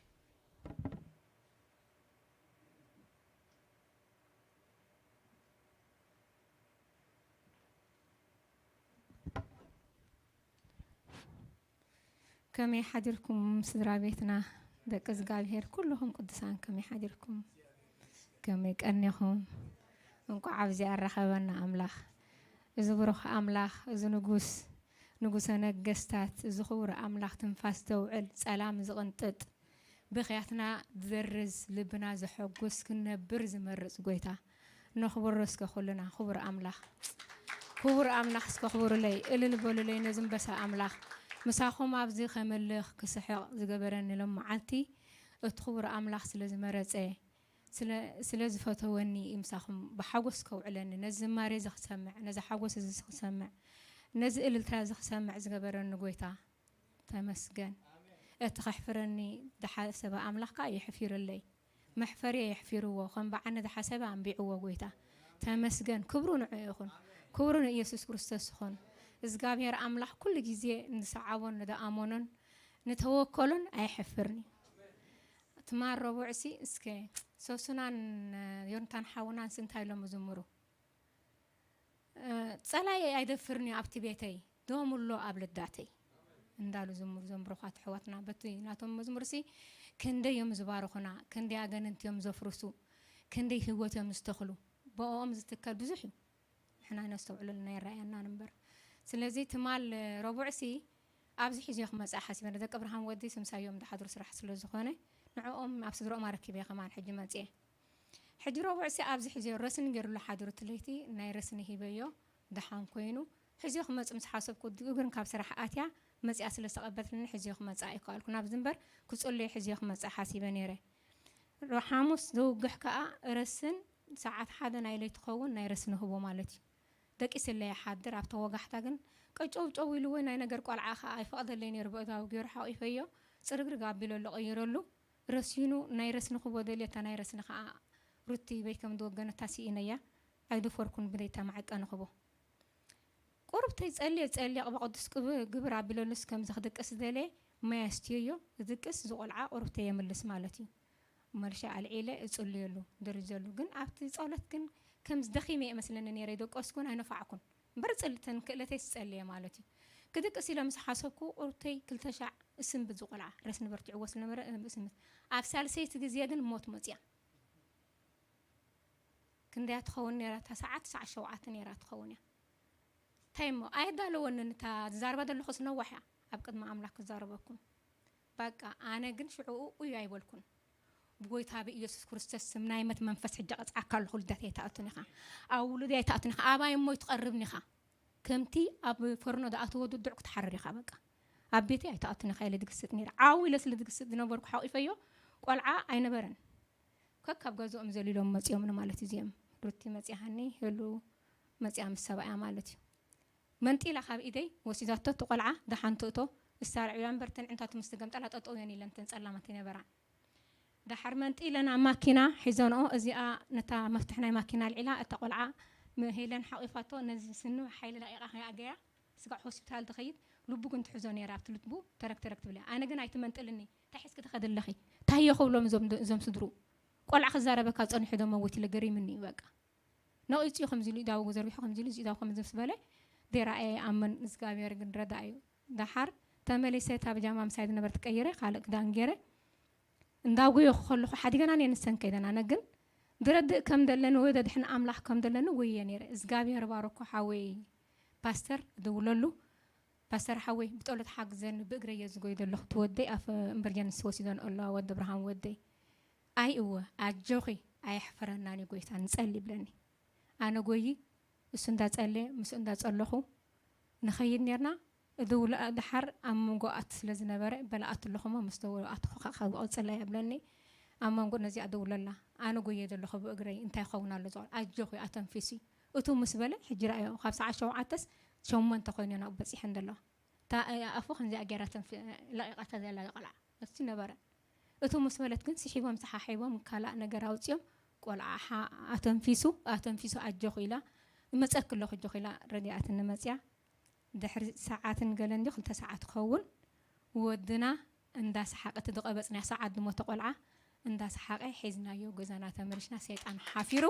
ከመይ ሓዲርኩም ስድራ ቤትና ደቂ እግዚኣብሔር ኩልኹም ቅዱሳን ከመይ ሓዲርኩም ከመይ ቀኒኹም? እንቋዕ ኣብዚ ኣራኸበና ኣምላኽ። እዚ ብሩኽ ኣምላኽ፣ እዚ ንጉስ፣ ንጉሰ ነገስታት፣ እዚ ክቡር ኣምላኽ ትንፋስ ዘውዕል፣ ጸላም ዝቕንጥጥ፣ ብኽያትና ዝደርዝ፣ ልብና ዘሐጉስ፣ ክንነብር ዝመርጽ ጎይታ ነኽብሮ እስከ ኩልና። ክቡር ኣምላኽ፣ ክቡር ኣምላኽ እስከ ክብሩለይ፣ እልል በሉለይ ነዚ ኣንበሳ ኣምላኽ። ምሳኹም ኣብዚ ከምልኽ ክስሕቕ ዝገበረኒ ሎም መዓልቲ እቲ ክቡር ኣምላኽ ስለ ዝመረጸ ስለ ዝፈተወኒ እዩ ምሳኹም ብሓጎስ ከውዕለኒ። ነዚ ዝማሬ እዚ ክሰምዕ፣ ነዚ ሓጎስ እዚ ክሰምዕ፣ ነዚ እልልታ እዚ ክሰምዕ ዝገበረኒ ጎይታ ተመስገን። እቲ ከሕፍረኒ ዝሓሰበ ኣምላኽ ከኣ የሕፊረለይ። መሕፈርየ የሕፊርዎ፣ ከም ብዓኒ ዝሓሰበ ኣንቢዕዎ ጎይታ። ተመስገን። ክብሩ ንዕኡ ይኹን። ክብሩ ንኢየሱስ ክርስቶስ ይኹን። እዝጋብሄር ኣምላኽ ኩሉ ግዜ ንሰዓቦን ንዝኣመኖን ንተወከሎን ኣየሕፍርን እዩ። ትማል ረቡዕሲ እስከ ሶሱናን ዮንታን ሓውናንስ እንታይ ኢሎም ዝምሩ? ጸላኢ ኣይደፍርን እዩ ኣብቲ ቤተይ፣ ዶም ኣሎ ኣብ ልዳተይ እንዳሉ ዝምሩ ዘንብሩኻት ኣሕዋትና በቲ ናቶም መዝሙርሲ ክንደይ እዮም ዝባርኹና፣ ክንደይ ኣገንንቲ እዮም ዘፍርሱ፣ ክንደይ ህይወት እዮም ዝተኽሉ። ብኦም ዝትከል ብዙሕ እዩ። ንሕና ነስተውዕለልና ይረኣየናን እምበር። ስለዚ ትማል ረቡዕሲ ኣብዚ ሒዝዮ ክመጽእ ሓሲበ ነደቂ ኣብርሃም ወዲ ስምሳዮም ዝሓድሩ ስራሕ ስለ ዝኾነ ንዕኦም ኣብ ስድርኦም ኣረኪበ ከማን ሕጂ መጽየ። ሕጂ ረቡዕሲ ኣብዚ ሒዝዮ ረስኒ ገይሩሉ ሓዲሩ እቲ ለይቲ ናይ ረስኒ ሂበዮ ደሓን ኮይኑ ሒዝዮ ክመጽእ ምስ ሓሰብኩ ድኡ ግን ካብ ስራሕ ኣትያ መጽያ ስለ ዝተቐበለትኒ ሒዝዮ ክመጽእ ኣይከኣልኩን ኣብዚ እምበር ክጽልዮ ሒዝዮ ክመጽእ ሓሲበ ነይረ። ሓሙስ ዘውግሕ ከኣ ረስን ሰዓት ሓደ ናይ ለይቲ ክኸውን ናይ ረስኒ ህቦ ማለት እዩ። ደቂሰለይ ይሓድር ኣብታ ወጋሕታ ግን ቀጨውጨው ኢሉ ወይ ናይ ነገር ቆልዓ ከኣ ኣይፈቕደለይ ነይሩ በእዳው ገይሩ ሓቒፈዮ ጽርግርግ ኣቢለሉ ቀይረሉ ረሲኑ ናይ ረስኒ ክቦ ደልየ እታ ናይ ረስኒ ከኣ ሩቲ በይ ከም ዝወገነታ ስኢነያ ኣይደፈርኩን ብደይታ መዐቀኒ ክቦ ቁሩብተይ ጸልየ ጸልየ ቅባ ቅዱስ ግብር ኣቢለሉስ ከምዚ ክድቅስ ደልየ ማይ ኣስትየዮ ዝድቅስ ዝቆልዓ ቁሩብተይ የምልስ ማለት እዩ። መልሻ ኣልዒለ እጽልየሉ ድርጀሉ ግን ኣብቲ ጸሎት ግን ከምዚ ደኺመ እየ መስለኒ ነይረ ይደቀስኩን ኣይነፋዕኩን እምበር ጽልተን ክእለተይ ስጸልየ ማለት እዩ። ክድቅስ ኢለ ምስ ሓሰብኩ ቁርብተይ ክልተ ሻዕ እስንብት ዝቆልዓ ረስኒ በርቲዕዎ ስለነበረ እስንብት ኣብ ሳልሰይቲ ግዜ ግን ሞት መጽያ። ክንደያ ትኸውን ነራ እታ ሰዓት ሰዓት ሸውዓተ ነራ ትኸውን እያ። እንታይ እሞ ኣየዳለወንን እታ ዝዛረባ ዘለኹስ ነዋሕ እያ ኣብ ቅድሚ ኣምላኽ ክዛረበኩም። ባቃ ኣነ ግን ሽዑኡ ኡይ ኣይበልኩን። ብጎይታ ብኢየሱስ ክርስቶስ ስም ናይ መት መንፈስ ሕጂ ቀጽዓካ ኣለኹ ልዳት ኣይትኣቱን ኢኻ። ኣብ ውሉድ ኣይትኣቱን ኢኻ። ኣባይ እሞ ኣይትቐርብን ኢኻ። ከምቲ ኣብ ፈርኖ ዝኣተወ ድዱዕ ክትሓርር ኢኻ በቃ። ኣብ ቤተይ ኣይትኣቱን ኢኻ ኢለ ድግስጥ ነይረ። ዓው ኢለ ስለ ድግስጥ ዝነበርኩ ሓቂፈዮ ቆልዓ ኣይነበረን። ከካብ ገዝኦም ዘሊሎም መጺኦም ንማለት እዩ እዚኦም። ሩቲ መጺኣ ሃኒ ህሉ መጺኣ ምስ ሰብኣያ ማለት እዩ። መንጢላ ካብ ኢደይ ወሲዳቶ እቲ ቆልዓ ደሓን ትእቶ እሳርዕያ እምበር ተን ዕንታቱ ምስ ትገምጠላ ጠጠው እየን ኢለን ተን ጸላማት ይነበራ። ዳሓር መንጢለን ኣብ ማኪና ሒዘንኦ፣ እዚኣ ነታ መፍትሕ ናይ ማኪና ኣልዒላ፣ እታ ቆልዓ ም-፣ ሄለን ሓቂፋቶ፣ ነዚ ስኑ ሓይሊ ለቂቓ ከይኣገያ ስጋዕ ሆስፒታል ትኸይድ፣ ልቡ ግን ትሕዞ ነይራ፣ ኣብቲ ልቡ ተረክ ተረክ ትብል እያ። ኣነ ግን ኣይትመንጥልኒ፣ እንታይ ሒዝኪ ትኸዲ ኣለኺ? እንታይ እየ ክብሎም እዞም ድ-፣ እዞም ስድሩ? ቆልዓ ክዛረበካ ጸኒሑ ዶ መውት ኢለ ገሪምኒ እዩ በቃ። ነቒጹ እዩ ከምዚ ኢሉ ኢዳው ዘርጊሑ ከምዚ ኢሉ እዚ ኢዳው ከምዚ ምስ በለ፣ ደይራ እየ ኣመን እግዚኣብሔር ግን ረዳ እዩ። ደሓር ተመሊሰ እታ ብጃማ ምሳይ ዝነበረት ቀይረ፣ ካልእ ክዳን ገይረ፣ እንዳጉየኹ ከለኹ ሓዲገና እየ ንሰን ከይደን፣ ኣነ ግን ድረድእ ከም ደለኒ ወይ ደድሕን ኣምላኽ ከም ደለኒ ውየ ነይረ። እግዚኣብሔር ባረኮ ሓወይ ፓስተር እድውለሉ። ፓስተር ሓወይ ብጸሎት ሓግዘኒ፣ ብእግረይ እየ ዝጎይ ዘለኹ። እቲ ወደይ ኣብ እምበርጀንሲ ወሲዶን ኣለዋ፣ ወዲ ብርሃን ወደይ። ኣይ እወ ኣጆኺ ኣየሕፍረናን እዩ ጎይታ፣ ንጸሊ ይብለኒ። ኣነ ጎይ እሱ እንዳጸለየ ምስኡ እንዳጸለኹ ንኸይድ ኔርና። እድውለ-፣ ደሓር ኣብ መንጎ ኣት ስለ ዝነበረ በላ ኣት ኣለኹ እሞ ምስ ደወሉ ኣትኹ ካብ ቀጽላ እያ ብለኒ። ኣብ መንጎ ነዚኣ ደውለላ፣ ኣነ ጎየ ዘለኹ ብእግረይ እንታይ ይኸውን ኣሎ ዝብል፣ ኣጆኺ ኣተንፊሲ። እቱ ምስ በለ ሕጂ ረኣዮ ካብ ሰዓት ሸውዓተስ ሸሞንተ ኮይነን ኣብኡ በጺሐን ዘለዋ። እታ ኣፉ ከምዚኣ ገይራ ተንፊ-፣ ለቂቓታ ዘላ ቆልዓ እቲ ነበረ። እቱ ምስ በለት ግን ስሒቦም ሰሓሒቦም ካልእ ነገር ኣውጺኦም ቆልዓ ሓ-፣ ኣተንፊሱ ኣተንፊሱ ኣጆኹ ኢላ፣ እመጸኪ ኣለኹ ኣጆኹ ኢላ ረዲኣትኒ መጽያ። ድሕሪ ሰዓትን ገለን ድዩ ክልተ ሰዓት ክኸውን ወድና እንዳሰሓቀ፣ እቲ ዝቐበጽናዮ ሰዓት ዝሞተ ቆልዓ እንዳሰሓቀ ሒዝናዮ ገዛና ተመሊስና። ሰይጣን ሓፊሩ።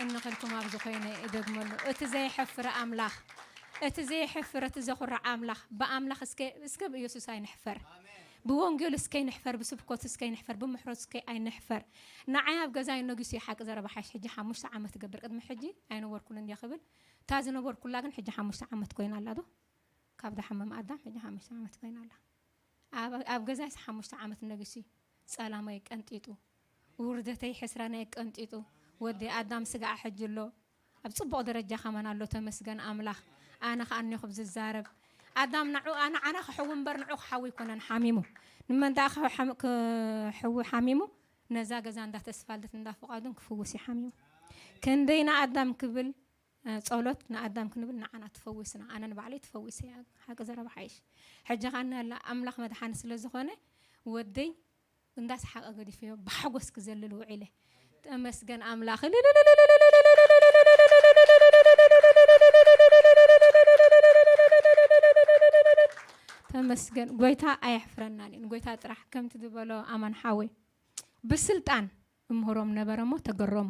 እንክልኩም ኣብዚ ኮይነ እደግመሉ፣ እቲ ዘየሕፍር ኣምላኽ፣ እቲ ዘየሕፍር፣ እቲ ዘኹርዕ ኣምላኽ፣ ብኣምላኽ እስከ፣ እስከ ብኢየሱስ ኣይንሕፈር፣ ብወንጌሉ እስከ ይንሕፈር፣ ብስብከቱ እስከ ይንሕፈር፣ ብምሕረቱ እስከ ኣይንሕፈር። ንዓይ ኣብ ገዛይ ነጊሱ እዩ ሓቂ ዘረባ ሓይሽ። ሕጂ ሓሙሽተ ዓመት ትገብር፣ ቅድሚ ሕጂ ኣይነበርኩን እንድየ ክብል፣ እታ ዝነበርኩላ ግን ሕጂ ሓሙሽተ ዓመት ኮይና ኣላ ዶ? ካብ ዝሓመመ ኣዳም ሕጂ ሓሙሽተ ዓመት ኮይና ኣላ። ኣብ፣ ኣብ ገዛይስ ሓሙሽተ ዓመት ነጊሱ እዩ። ጸላመይ ቀንጢጡ፣ ውርደተይ ሕስረነይ ቀንጢጡ፣ ወደይ ኣዳም ስጋኣ ሕጂ ኣሎ። ኣብ ጽቡቕ ደረጃ ከማን ኣሎ፣ ተመስገን ኣምላኽ። ኣነ ከኣ እኒኹ ዝዛረብ። ኣዳም ንዑ፣ ኣነ ዓና ክሕዊ እምበር ንዑ ክሓዊ ኣይኮነን ሓሚሙ። ንመን ደኣ ክሓም-፣ ክሕዊ ሓሚሙ? ነዛ ገዛ እንዳ ተስፋልደት እንዳ ፍቓዱን ክፍውስ እዩ ሓሚሙ። ክንደይ ንኣዳም ክብል እ፣ ጸሎት ንኣዳም ክንብል ንዓና ትፈውስና። ኣነ ንባዕለይ ትፈውስ እያ። ሓቂ ዘረባ ሓይሽ። ሕጂ ኸኣ ንላ ኣምላኽ መድሓኒ ስለ ዝኾነ ወደይ እንዳሰሓቐ ገዲፈዮ ብሓጎስ ክዘልል ውዒለ። ተመስገን ኣምላኽ። ተመስገን። ጎይታ ኣየሕፍረናን እዩ። ንጎይታ ጥራሕ ከምቲ ዝበሎ ኣማን ሓወይ። ብስልጣን እምህሮም ነበረ እሞ ተገረሙ።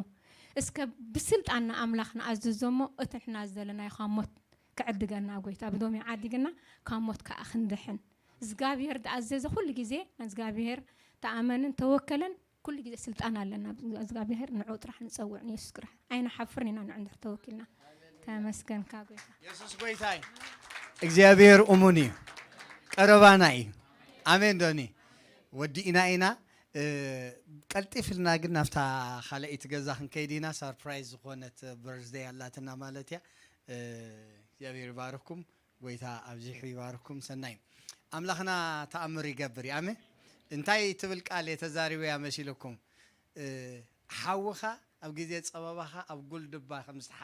እስከ ብስልጣን ንኣምላኽ ንኣዝዞ እሞ እቲ ንሕና ዝደለናዮ ካብ ሞት ክዕድገና ጎይታ ብደሙ ይዓዲግና ካብ ሞት ከኣ ክንድሕን። እግዚኣብሔር ዝኣዘዘ ኩሉ ግዜ ንእግዚኣብሔር ተኣመንን ተወከለን ኩሉ ግዜ ስልጣን ኣለና። እግዚኣብሔር ንዑ ጥራሕ ንጸውዕ ንየሱስ ጥራሕ ኣይንሓፍርን ኢና ንዑ እንድሕር ተወኪልና። ተመስገንካ ጎይታ። የሱስ ጎይታ እዩ። እግዚኣብሔር እሙን እዩ። ቀረባና እዩ። ኣሜን ዶኒ። ወዲእና ኢና። እ፣ ቀልጢፍልና ግን ናብታ ካልኣይቲ ገዛ ክንከይድ ኢና። ሰርፕራይዝ ዝኾነት በርዝደይ ኣላትና ማለት እያ። እ፣ እግዚኣብሔር ይባርኩም። ጎይታ ኣብዚሑ ይባርኩም። ሰናይ ኣምላኽና ተኣምር ይገብር እዩ። ኣሜን። እንታይ ትብል ቃል እየ ተዛሪበያ መሲልኩም? እ፣ ሓውኻ ኣብ ግዜ ጸበባኻ ኣብ ጉልድባ ከም ዝተሓ-፣